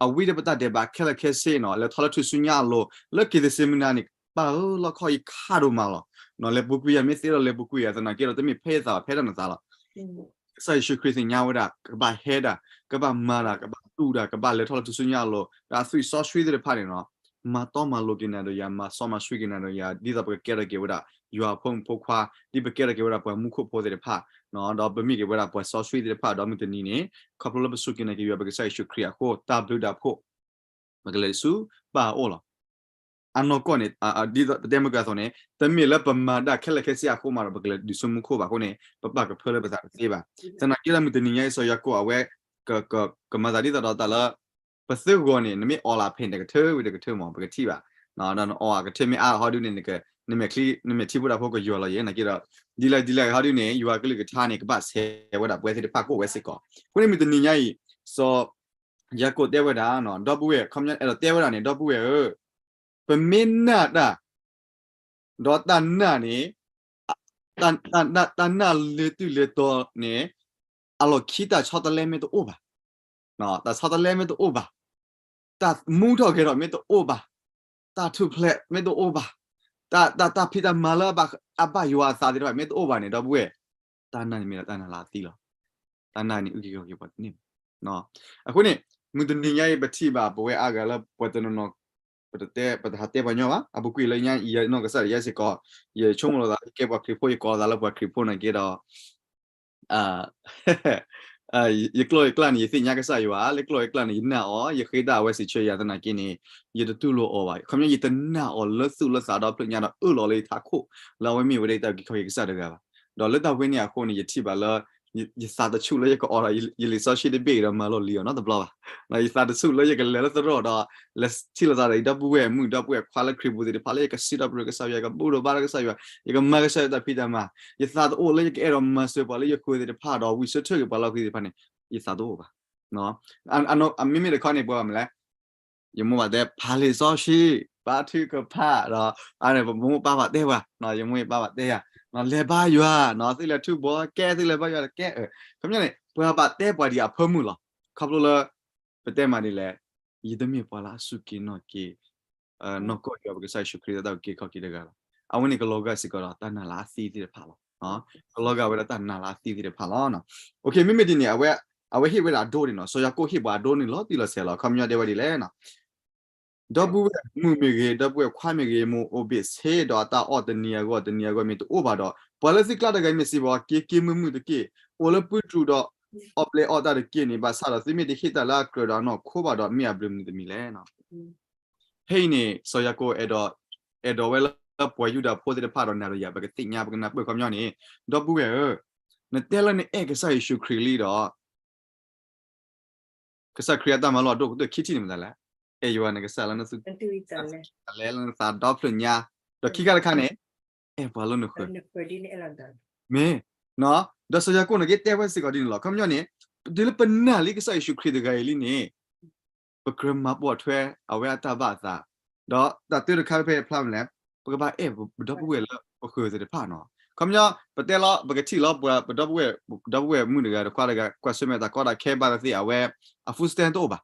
အဝံတပတၢ်ဒဲးဘးခဲလၢာ်ခဲဆ့နီၤ, လဲၤထီၣ်လၢထူၣ်စုညါအလိၤ လၢက့ၤသစ့မနၤန့ၣ် ပၢ်ဧၢ လီခီအံၤခးဒိၣ်မးလီၤ. လဲၤပူၤကွံာ်ယၤမ့ၢ်သ့ဒီးလဲၤပူၤကွံာ်ယၤ သနာ်က့ဒီး တမ့ၢ်ဖဲယသးဘၣ် ဖဲဒၣ်နသးလီၤ. ကစၢ်ယ့ၣ်ၡူးခရံာ်သ့ၣ်ညါဝဲဒၣ် ကဘၣ်ဟဲဒၣ်, ကဘၣ်မၤဒၣ်, ကဘၣ်တူၢ်ဒၣ်, ကဘၣ်လဲၤထီၣ်လၢထူၣ်စုညါအလိၤ, ဒီးအသွံၣ်စီဆှံသ့ၣ်တဖၣ်န့ၣ်နီၤ, မၤတီမၤလိၤက့ၤနၤဒီးယၤ, မၤစီမၤဆှံက့ၤနၤဒီးယၤ, ဒ်သိးပကကဲထီၣ်က့ၤဝဲဒၣ် ယွၤအဖိမုၣ်ဖိခွါ, ဒ်ပကဲထီၣ်က့ၤဝဲဒၣ်ပှၤမူခိၣ်ဖိသ့ၣ်တဖၣ်, ဒီးပမ့ၢ်က့ၤဝဲဒၣ်ပှၤစီဆှံသ့ၣ်တဖၣ်, ဒီးမုၢ်တနံၤန့ၣ် ခီဖျိလၢပစူၢ်က့ၤနာ်က့ၤယွၤ ပကစၢ်ယ့ၣ်ၡူးခရံာ်အဃိ တၢ်ဘျုးတၢ်ဖှိၣ် ပကလဲၤဆူပၢ်အအိၣ်လီၤ. အနီၢ်ကီၢ်န့ၣ် ဒ်ပတဲမုၢ်ကသီန့ၣ် တမ့ၢ်လၢပမၤဒၣ်ခဲလၢာ်ခဲဆ့အဃိမးဒီး ပကလဲၤဒုးဆူမူခိၣ်ဘၣ်အဃိန့ၣ် ပပာ်ကဖၢလၢပသးတသ့ဘၣ်. သနာ်က့ဒီးမုၢ်တနံၤညါအံၤ စီၤယၤကိာ်အဝဲ ကမၤသးဒ်သိးဒီးတၢ်လၢ ပသ့ဂီၤန့ၣ် နမ့ၢ်အီလၢ်ဖဲန့ၣ် တကထၢဝံၤတကထၢမး ပကထံၣ်ဘၣ်, ဒီးနအီအကထၢမ့ၢ်အါဟီဒုန့ၣ် နမဲာ်ချံ နမဲာ်ထံဖိတၢ်ဖိကယွၤလီၤယဲၢ် နာ်က့ဒီး ဒ်လဲၣ်ဒ်လဲၣ်ဟီဒုန့ၣ် ယွၤကလုၢ်ကထါန့ၣ် ကဘၣ်ဆဲးဝဲဒၣ်ပှၤသ့ၣ်တဖၣ်ကိးဝဲစ့ၢ်ကီး. အဃိန့ၣ်မုၢ်တနံၤညါအံၤ စီၤ ယၤကိာ်တဲဝဲဒၣ် ဒီပုၢ်ဝဲၢ် ခီပညီအဲၣ်ဒိးတဲဝဲဒၣ်န့ၣ် ဒီပုၢ်ဝဲၢ်ဧၢ, ပမ့ၢ်နာ်တၢ် ဒီးတၢ်နာ်န့ၣ် တၢ်နာ်လၢတုၤလၢတီၤန့ၣ် အလီၢ်ခံတၢ်ဆီတလဲမ့ၢ်တအိၣ်ဘၣ်, တၢ်ဆီတလဲမ့ၢ်တအိၣ်ဘၣ်, တၢ်မူထီၣ်ဂဲၤထီၣ်မ့ၢ်တအိၣ်ဘၣ်, တၢ်ထူၣ်ဖျဲးမ့ၢ်တအိၣ်ဘၣ်, တၢ် တၢ်ဖံးတၢ်မၤလၢအဘၣ်ယွၤအသးသ့ၣ်တဖၣ်မ့ၢ်တအိၣ်ဘၣ်န့ၣ် ဒီပုၢ်ဝဲၢ်, တၢ်နာ်န့ၣ်မ့ၢ်ဒၣ်တၢ်နာ်လၢအသံလီၤ. တၢ်နာ်န့ၣ်အုၣ်က့ၤခီၣ်က့ၤပှၤတန့ၢ်ဘၣ်. အဃိန့ၣ် မုၢ်တနံၤညါအံၤ ပထံၣ်ဘၣ်ပဝဲအါဂၤလၢပှၤတနီၤနီၤ ပတတဲ ပတဟးတဲပှၤညီဘၣ်. အပူၤကွံာ်လၢညါ ယနီၢ်ကစၢ်ဒၣ်ယဲစ့ၢ်ကီး ယဆိကမိၣ်လီၤသး ယကဲပှၤခရံာ်ဖိ ယကိးလီၤသးလၢပှၤခရံာ်ဖိနာ်က့ဒီး ယကျိာ်ယကျၢ်န့ၣ် ယသ့ၣ်ညါကစၢ်ယွၤ, လၢကျိာ်ယကျၢ်န့ၣ် ယနာ်အီၤ, ယဃ့တၢ်အဝဲစံးဆၢယၤသနာ်က့န့ၣ် ယတတူၢ်လိာ်အီၤဘၣ်. ခီပညီ ယတနာ်အီၤလၢသူၣ်လၢသးဒီဖျၢၣ်ညါဒီးအၢၣ်လီၤလၢယထးခိၣ် လၢအဝဲမ့ၢ်ဝဲဒၣ်ယတၢ်အုၣ်က့ၤခီၣ်က့ၤကစၢ်တဂၤဘၣ်. ဒီးလၢတၢ်ဝဲန့ၣ်အဃိန့ၣ် ယထံၣ်ဘၣ်လၢ ယသးတဆူၣ်လၢယကအိးထီၣ် ယလံာ်စီဆှံတဘ့ၣ်ဒီးမၤလိလံအီၤနီတဘျီဘၣ်. ယသးတဆူၣ်လၢယကလဲၤလၢသရိာ်ဒီး လဲၤထံၣ်လိာ်သးဒီးယဒီပုၢ်ဝဲၢ်မုၣ်ဒီပုၢ်ဝဲၢ်ခွါလၢခရံာ်ပူၤသ့ၣ်တဖၣ် လၢယကစံးထီၣ်ပတြၢၤကစၢ်ယွၤ, ယကဘူၣ်ထီၣ်ဘါထီၣ်ကစၢ်ယွၤ, ယကမၤကစၢ်ယွၤတၢ်ဖံးတၢ်မၤ, ယသးတအိၣ်လၢယကအဲၣ်ဒိးမၤစၢၤပှၤလၢယဃၢၤသ့ၣ်တဖၣ်ဒီး ဝံၤဆၢထၢၣ်က့ၤပှၤလၢယဃၢၤသ့ၣ်တဖၣ်န့ၣ် ယသးတအိၣ်ဘၣ်. မ့မ့ၢ်တခီန့ၣ် ပှၤဘၣ်မနုၤလဲၣ် ယမိၢ်ဘၣ်တဲ ဖးလံာ်စီဆှံ, ဘါထုကဖၣ်ဒီး အန့ၣ် ပမိၢ်ပၢ်ဘၣ်တဲပှၤ, ယမိၢ်ယပၢ်ဘၣ်တဲယၤ, လဲၤဘါယွၤ, သုလဲၤထူဘိကဲ, သုလဲၤဘါယွၤတကဲ. ခီပညီန့ၣ် ပှၤဘၣ်တဲပှၤဒ်အဖၢမုၢ်လီၤ. ခီဖျိလၢ ပတဲမးဒ်လဲၣ်, ယတမ့ၢ်ပှၤလၢအစူၢ်က့ၤနာ်က့ၤ နီၢ်ကီၢ်ယွၤပကစၢ်ယ့ၣ်ၡူးခရံာ်တၢ်အုၣ်က့ၤခီၣ်က့ၤတဂၤလီၤ. အဝဲန့ၣ်ကလီၤဂာ်စ့ၢ်ကီးဒီးတၢ်နာ်လၢအသံသ့ၣ်တဖၣ်လီၤ. ကလီၤဂာ်ဝဲဒၣ်တၢ်နာ်လၢအသံသ့ၣ်တဖၣ်လီၤ. မ့မ့ၢ်ဒ်န့ၣ် အဝဲဟ့ၣ်ဝဲဒၣ်အဒိန့ၣ်လီၤ. စီၤယၤကိာ်ဟ့ၣ်ပှၤအဒိန့ၣ်လီၤတံၢ်လီၤဆဲးလီၤ. ခီပညီတဲဝဲဒ်လဲၣ် ဒီပုၢ်ဝဲၢ်မုၣ်မ့ၢ်ဂ့ၤ, ဒီပုၢ်ဝဲၢ်ခွါမ့ၢ်ဂ့ၤ, မိၢ်အိၣ်ဘ့ၣ်ဆ့ဒီးအတၢ်အီၣ်တနံၤအဂီၢ်တနံၤအဂီၢ်မ့ၢ်တအိၣ်ဘၣ်ဒီး, ပှၤလၢသုကျါတဂၤမ့ၢ်စံးဘၣ်, က့ၤက့ၤမုာ်မုာ်တက့ၢ်, အိၣ်လၢပုၢ်တြူၢ်ဒီး အီၣ်ပျဲၢ်အီၣ်တၢ်တက့ၢ်န့ၣ် ဘၣ်ဆၣ်ဒီးသုမ့ၢ်တဟ့ၣ်တၢ်လၢအကြၢးဒီးအနီၢ်ခိဘၣ်ဒီး မ့ၢ်အဘျုးမနုၤတမံၤလဲၣ်. ဖဲအံၤန့ၣ် စီၤယၤကိာ်အဲၣ်ဒိးဝဲလၢပှၤယူဒၤဖိသ့ၣ်တဖၣ်ဒီးနၤဒီးယၤ ပကသ့ၣ်ညါပကနၢ်ပၢၢ်ခီပညီန့ၣ်, ဒီပုၢ်ဝဲၢ်ဧၢ, နတဲလၢနအဲၣ်ကစၢ်ယ့ၣ်ၡူးခရံာ်လံဒီး ကစၢ်ခရံာ်အတၢ်မၤလိာ်အဒိၣ်ကတၢၢ်ခံထံၣ်န့ၣ်မတၤလဲၣ်, အဲၣ်ယွၤနကစၢ်လၢနသူၣ် လဲလၢနသးဒီဖျၢၣ်ညါ, ဒီးခံခါတခါန့ၣ် အဲၣ်ပှၤလၢနဃၢၤ, မ့ၢ်, ဒီးစီၤယၤကိာ်န့ၣ်က့တဲဝဲစ့ၢ်ကီးဒ်န့ၣ်လီၤ. ခီပညီန့ၣ် တုၤလၢပနာ်လံကစၢ်ယ့ၣ်ၡူးခရံာ်တဂၤအံၤလံန့ၣ် ပကြၢးမၤပိာ်ထွဲအဝဲအတၢ်ဘၣ်အသး, ဒီးတၢ်တၢတခါဖဲဖျါမနုၤလဲၣ်, ပကဘၣ်အဲၣ်ပဒီပုၢ်ဝဲၢ်လၢပဃၢၤသ့ၣ်တဖၣ်နီၤ. ခီပညီ ပတဲလီၤ ပကထံၣ်လီၤ ပှၤပဒီပုၢ်ဝဲၢ် ပဒီပုၢ်ဝဲၢ်မုၣ်တဂၤတခွါတဂၤ ကွၢ်ဆၢၣ်မဲာ်တၢ်ကီတၢ်ခဲဘၣ်သ့ၣ်သ့ၣ် အဝဲ အ food stamp တအိၣ်ဘၣ်,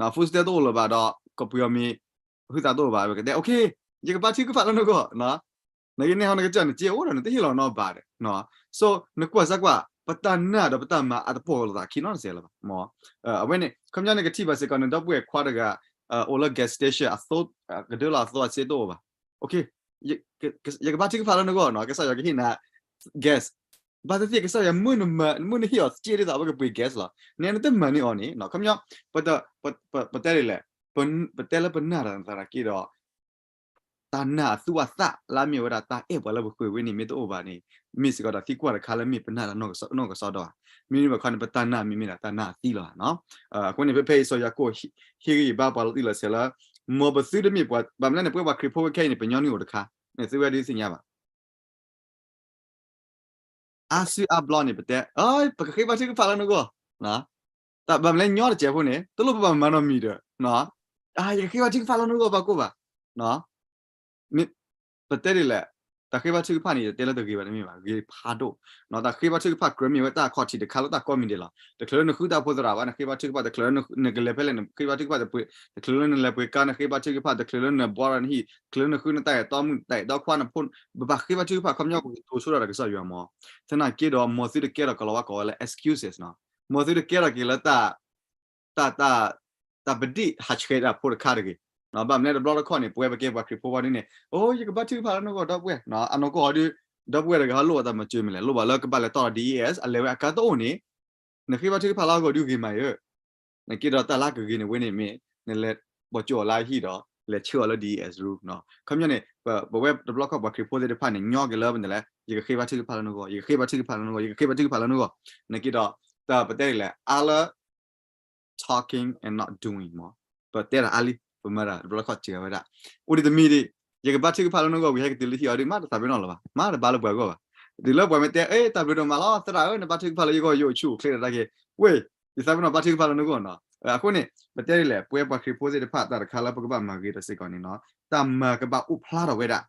အ food stamp တအိၣ်လၢၤဘၣ်ဒီး ကီၢ်ပယီၤမံၤ ဟုသးတအိၣ်ဘၣ် ပကတဲ okay ယကဘါထုကဖၣ်လၢနဂီၢ် နကနဲဟီနကစၢ်နစ့အိၣ်ဒီးနတဟ့ၣ်လီၤနီတဘးဒီး so နကွၢ်စၢ်ကွၢ် ပတၢ်နာ်ဒီးပတၢ်မၤအတပိာ်လိာ်သးခံနီတစဲးလၢၤဘၣ်. အဝဲန့ၣ် ခီပညီနကထံၣ်ဘၣ်စ့ၢ်ကီး နဒီပုၢ်ဝဲၢ်ခွါတဂၤ အိၣ်လၢ gas station အသိ ကဒၢလီၤအသိအစ့တအိၣ်ဘၣ်. ယကဘါထုကဖၣ်လၢနဂီၢ်နီၤ ကစၢ်ယွၤကဟ့ၣ်နၤ gas ဘၣ်သ့ၣ်သ့ၣ် ကစၢ်ယွၤမ့ၢ်နမၤ မ့ၢ်နဟ့ၣ်အီၤစ့ဒ်သိးအဝဲကပှ့ၤ gas လီၤ နဲနတမၤန့ၢ်အီၤန့ၣ် ခီပညီ ပတဲဒ်လဲၣ် ပတဲလၢပနာ်တၢ်သးနာ်က့ဒီး တၢ်နာ်အသူအသၣ်လၢအမ့ၢ်ဝဲဒၣ်တၢ်အဲၣ်ပှၤလၢပဃၢၤဝဲန့ၣ် မ့ၢ်တအိၣ်ဘၣ်န့ၣ် မ့ၢ်စ့ၢ်ကီးတၢ်သံကွၢ်တခါလၢမ့ၢ်ပနာ်တၢ်နီၢ်ကစၢ်ဒီးဧါ. မ့မ့ၢ်ဘၣ်ခီန့ၣ် ပတၢ်နာ်မ့မ့ၢ်ဒၣ်တၢ်နာ်အသံလီၤ. အဃိန့ၣ် ဖဲဖဲအံၤစီၤယၤကိာ်ဟ့ၣ်ဂံၢ်ဘါပှၤလီၤတံၢ်လီၤဆဲးလၢ မ်ပသုတမ့ၢ်ပှၤ ဘၣ်မနုၤလဲၣ်န့ၣ် ပဝဲပှၤခရံာ်ဖိဝဲခဲအံၤန့ၣ် ပညီနုၢ်အိၣ်တခါ သုဝဲဒုးသ့ၣ်ညါဘၣ် အါစုအါဘျီန့ၣ် ပတဲ ပကဃ့ဘါထုကဖၣ်လၢနဂီၢ်, တၢ်ဘၣ်မနုၤလဲၣ် ညီတစဲးဖိန့ၣ် တလိၣ်ပဘၣ်မၤနီတမံၤဒီး ယကဃ့ဘါထုကဖၣ်လၢနဂီၢ်ဘၣ်ကိၣ်ဘၣ်. ပတဲဒ်လဲၣ် တၢ်ဃ့ဘါထုကဖၣ်န့ၣ် ယတဲလၢတဂ့ၤဘၣ်တမ့ၢ်ဘၣ် ဂ့ၤဖးဒိၣ်. တၢ်ဃ့ဘါထုကဖၣ်ကြၢးမ့ၢ်ဝဲတၢ်အခီၣ်ထံးတခါလၢတၢ်ကိးမံၤဒဲးလီၤ. တချုးလၢနဃုတၢ်ဖိသရၣ်ဘၣ် နဃ့ဘါထုကဖၣ်, တချုးလၢနကလဲၤဖဲလဲၣ် နဃ့ဘါထုကဖၣ်, တချုးလၢနလဲၤပှ့ၤကါ နဃ့ဘါထုကဖၣ်, တချုးလၢနဘှီဒီးနဟံၣ်, တချုးလၢနဃုနတၢ်အဲၣ်တီမုၣ် တၢ်အဲၣ်တီခွါနဖိ, ပဘၣ်ဃ့ဘါထုကဖၣ် ခီပညီကတိၤဆိဒၣ်တၢ်ကစၢ်ယွၤမး. သနာ်က့ဒီး မ်သုတကဲထီၣ်ကလီၤဝါကိးဝဲလၢ excuses နီၤ. မ်သုတကဲထီၣ်က့ၤလၢ တၢ် တၢ်ပဒံၣ်ဟးဆှဲးတၢ်ဖိတခါတဂ့ၤ. ဘၣ်မနုၤတဘျီတခီၣ်န့ၣ် ပဝဲပကဲပှၤခရံာ်ဖိဝဲဒ်န့ၣ် အိ ယကဘါထုကဖၣ်လၢနဂီၢ်ဒီပုၢ်ဝဲၢ်, အနီၢ်ကီၢ်အီၤဒုး ဒီပုၢ်ဝဲၢ်တဂၤဟီလိၣ်အသးမၤစၢၤမ့ၢ်လဲၣ်, လိၣ်ဘၣ်လၢကဘၣ်လဲၤတီၢ်ဒီး DES အလဲၤဝဲအကါတအိၣ်န့ၣ် နဃ့ဘါထုကဖၣ်လၢအဂီၢ်ဒုးဂ့ၤမးဧၢ, နက့ဒီးတၢ်လၢကဂ့ၤန့ၣ်ဝဲန့ၣ်မ့ၢ် နလဲၤပိာ်ကၠိအီၤလၢအဟံၣ်ဒီး လဲၤဆှၢအီၤလၢ DES room နီၤ. ခီပညီန့ၣ် ပဝဲတဘျီခီၣ်ပှၤခရံာ်ဖိသ့ၣ်တဖၣ်န့ၣ် ညီက့ၤလၢပန့ၣ်လဲၣ်, ယကဃ့ဘါထုကဖၣ်လၢနဂီၢ်, ယကဃ့ဘါထုကဖၣ်လၢနဂီၢ်, ယကဃ့ဘါထုကဖၣ်လၢနဂီၢ်, နက့ဒီး တၢ်ပတဲဒ်လဲၣ် အါလၢ talking and not doing မး, ပတဲတၢ်အါလံ, ပမၤတၢ်တဘျီခီၣ်စၢၤဝဲဒၣ်, အိၣ်ဒံးတမံၤဒံး, ယကဘါထုကဖၣ်လၢနဂီၢ်ဝံၤ ဟဲကတုၤလၢဟံၣ်အီၤဒုး မ့ၢ်တသးပ့ၤနီၣ်လၢၤဘၣ်, မ့ၢ်တဘါလၢပှၤဂီၢ်ဘၣ်. တုၤလၢပှၤမ့ၢ်တဲ အ့ တၢ်ဘျုးဒိၣ်မးလီၤ သရၣ်ဧၢ နဘါထုကဖၣ်လၢယဂီၢ် ယအိၣ်ဆူၣ်အိၣ်ချ့ဒၣ်တၢ်က့ၤ, ဝ့ၢ် ယသးပ့ၤနီၣ်ဘါထုကဖၣ်လၢနဂီၢ်နီၤ. အဃိန့ၣ် ပတဲဒ်လဲၣ် ပဝဲပှၤခရံာ်ဖိသ့ၣ်တဖၣ် တၢ်တခါလၢပကဘၣ်မၤဂ့ၤတၢ်စ့ၢ်ကီးန့ၣ်နီၤ, တၢ်မၤကဘၣ်အိၣ်ဖျါထီၣ်ဝဲဒၣ်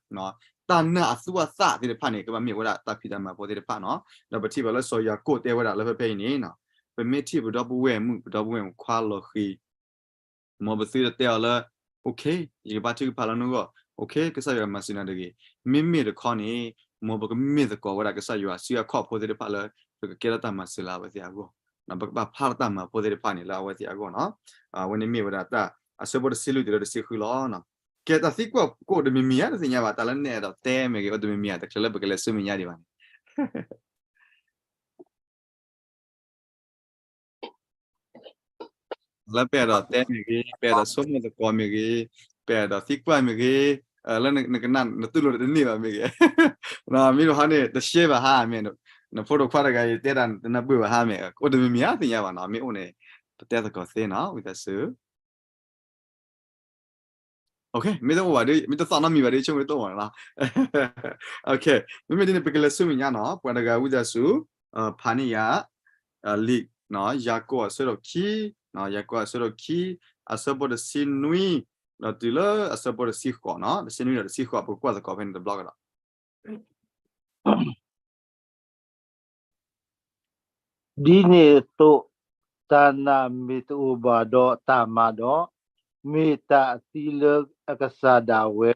တၢ်နာ်အသူအသၣ်သ့ၣ်တဖၣ်န့ၣ် ကဘၣ်မ့ၢ်ဝဲဒၣ်တၢ်ဖံးတၢ်မၤဖိသ့ၣ်တဖၣ်နီၤ. ဒီးပထံၣ်ဘၣ်လၢစီၤယၤကိာ်တဲဝဲဒၣ်လၢဖဲဖဲအံၤန့ၣ်, ပမ့ၢ်ထံၣ်ပဒီပုၢ်ဝဲၢ်မုၣ် ပဒီပုၢ်ဝဲၢ်ခွါလီၤဃံၤ မ်ပသုတတဲအီၤလၢ okay ယကဘါထုကဖၣ်လၢနဂီၢ်, okay ကစၢ်ယွၤမၤစၢၤနၤတဂ့ၤ. မ့မ့ၢ်တခီန့ၣ် မ်ပကမ့ၢ်သကိးဝဲဒၣ်ကစၢ်ယွၤစုအခီၣ်ဖိသ့ၣ်တဖၣ်လၢ ပကကဲထီၣ်တၢ်မၤစၢၤလၢအဝဲသ့ၣ်အဂီၢ် ပကဘၣ်ဖျါထီၣ်တၢ်မၤဖိသ့ၣ်တဖၣ်န့ၣ် လၢအဝဲသ့ၣ်အဂီၢ်နီၤ. အဝဲန့ၣ်မ့ၢ်ဝဲဒၣ်တၢ်အဆၢဖိတဆံလွံၢ်တုၤလၢတဆံဃုလီၤ. ကဲတၢ်သံကွၢ်ကအိၣ်တမံၤမံၤဧါ တသ့ၣ်ညါဘၣ်, တၢ်လၢနအဲၣ်ဒိးတဲမ့ၢ်ဂ့ၤ အိၣ်တမံၤမံၤဧါ တချုးလၢပကလဲၤဆူမဲာ်ညါဒံးဘၣ်န့ၣ် လၢပအဲၣ်ဒိးတဲမ့ၢ်ဂ့ၤ, ပအဲၣ်ဒိးဆိကမိၣ်သကိးမ့ၢ်ဂ့ၤ, ပအဲၣ်ဒိးသံကွၢ်မ့ၢ်ဂ့ၤ, လၢနကနၣ်နတူၢ်လိာ်တန့ၢ်ဘၣ်မ့ၢ်ဂ့ၤ, မ့ၢ်ဒိးဟီန့ၣ် တရှဲဘၣ်ဟါမ့ၢ်, နဖိဒိၣ်ခွါတဂၤအံၤ တဲဒၣ်တနၢ်ပၢၢ်ဘၣ်ဟါမ့ၢ်, အိၣ်တမံၤမံၤဧါ သ့ၣ်ညါဘၣ်နီၤ, မ့ၢ်အိၣ်န့ၣ် ပတဲသကိးသ့နီၤ ဝံသးစူၤ မ့ၢ်တအိၣ်ဘၣ်ဒီး မ့ၢ်တသီၣ်နီတမံၤဘၣ်ဒီး ဆိကမိၣ်တအိၣ်ဘၣ်နီၤ. မ့မ့ၢ်ဒ်န့ၣ် ပကလဲၤဆူမဲာ်ညါနီၤ, ပှၤတဂၤဝံသးစူၤ ဖးန့ၢ်ယၤ လံာ် ယၤကိာ်အဆၢဒိၣ်ခံ, ယၤကိာ်အဆၢဒိၣ်ခံ အဆၢဖိတဆံနွံ ဒီးတုၤလၢအဆၢဖိတဆံဃိးနီၤ, တဆံနွံဒီးတဆံဃိး ပကကွၢ်သကိးဖဲန့ၣ်တဘျီကဒီး ဒ်န့ၣ်အသိး, တၢ်နာ်မ့ၢ်တအိၣ်ဘၣ်ဒီးတၢ်မၤဒီး, မ့ၢ်တၢ်အသံလၢအကစၢ်ဒၣ်ဝဲ,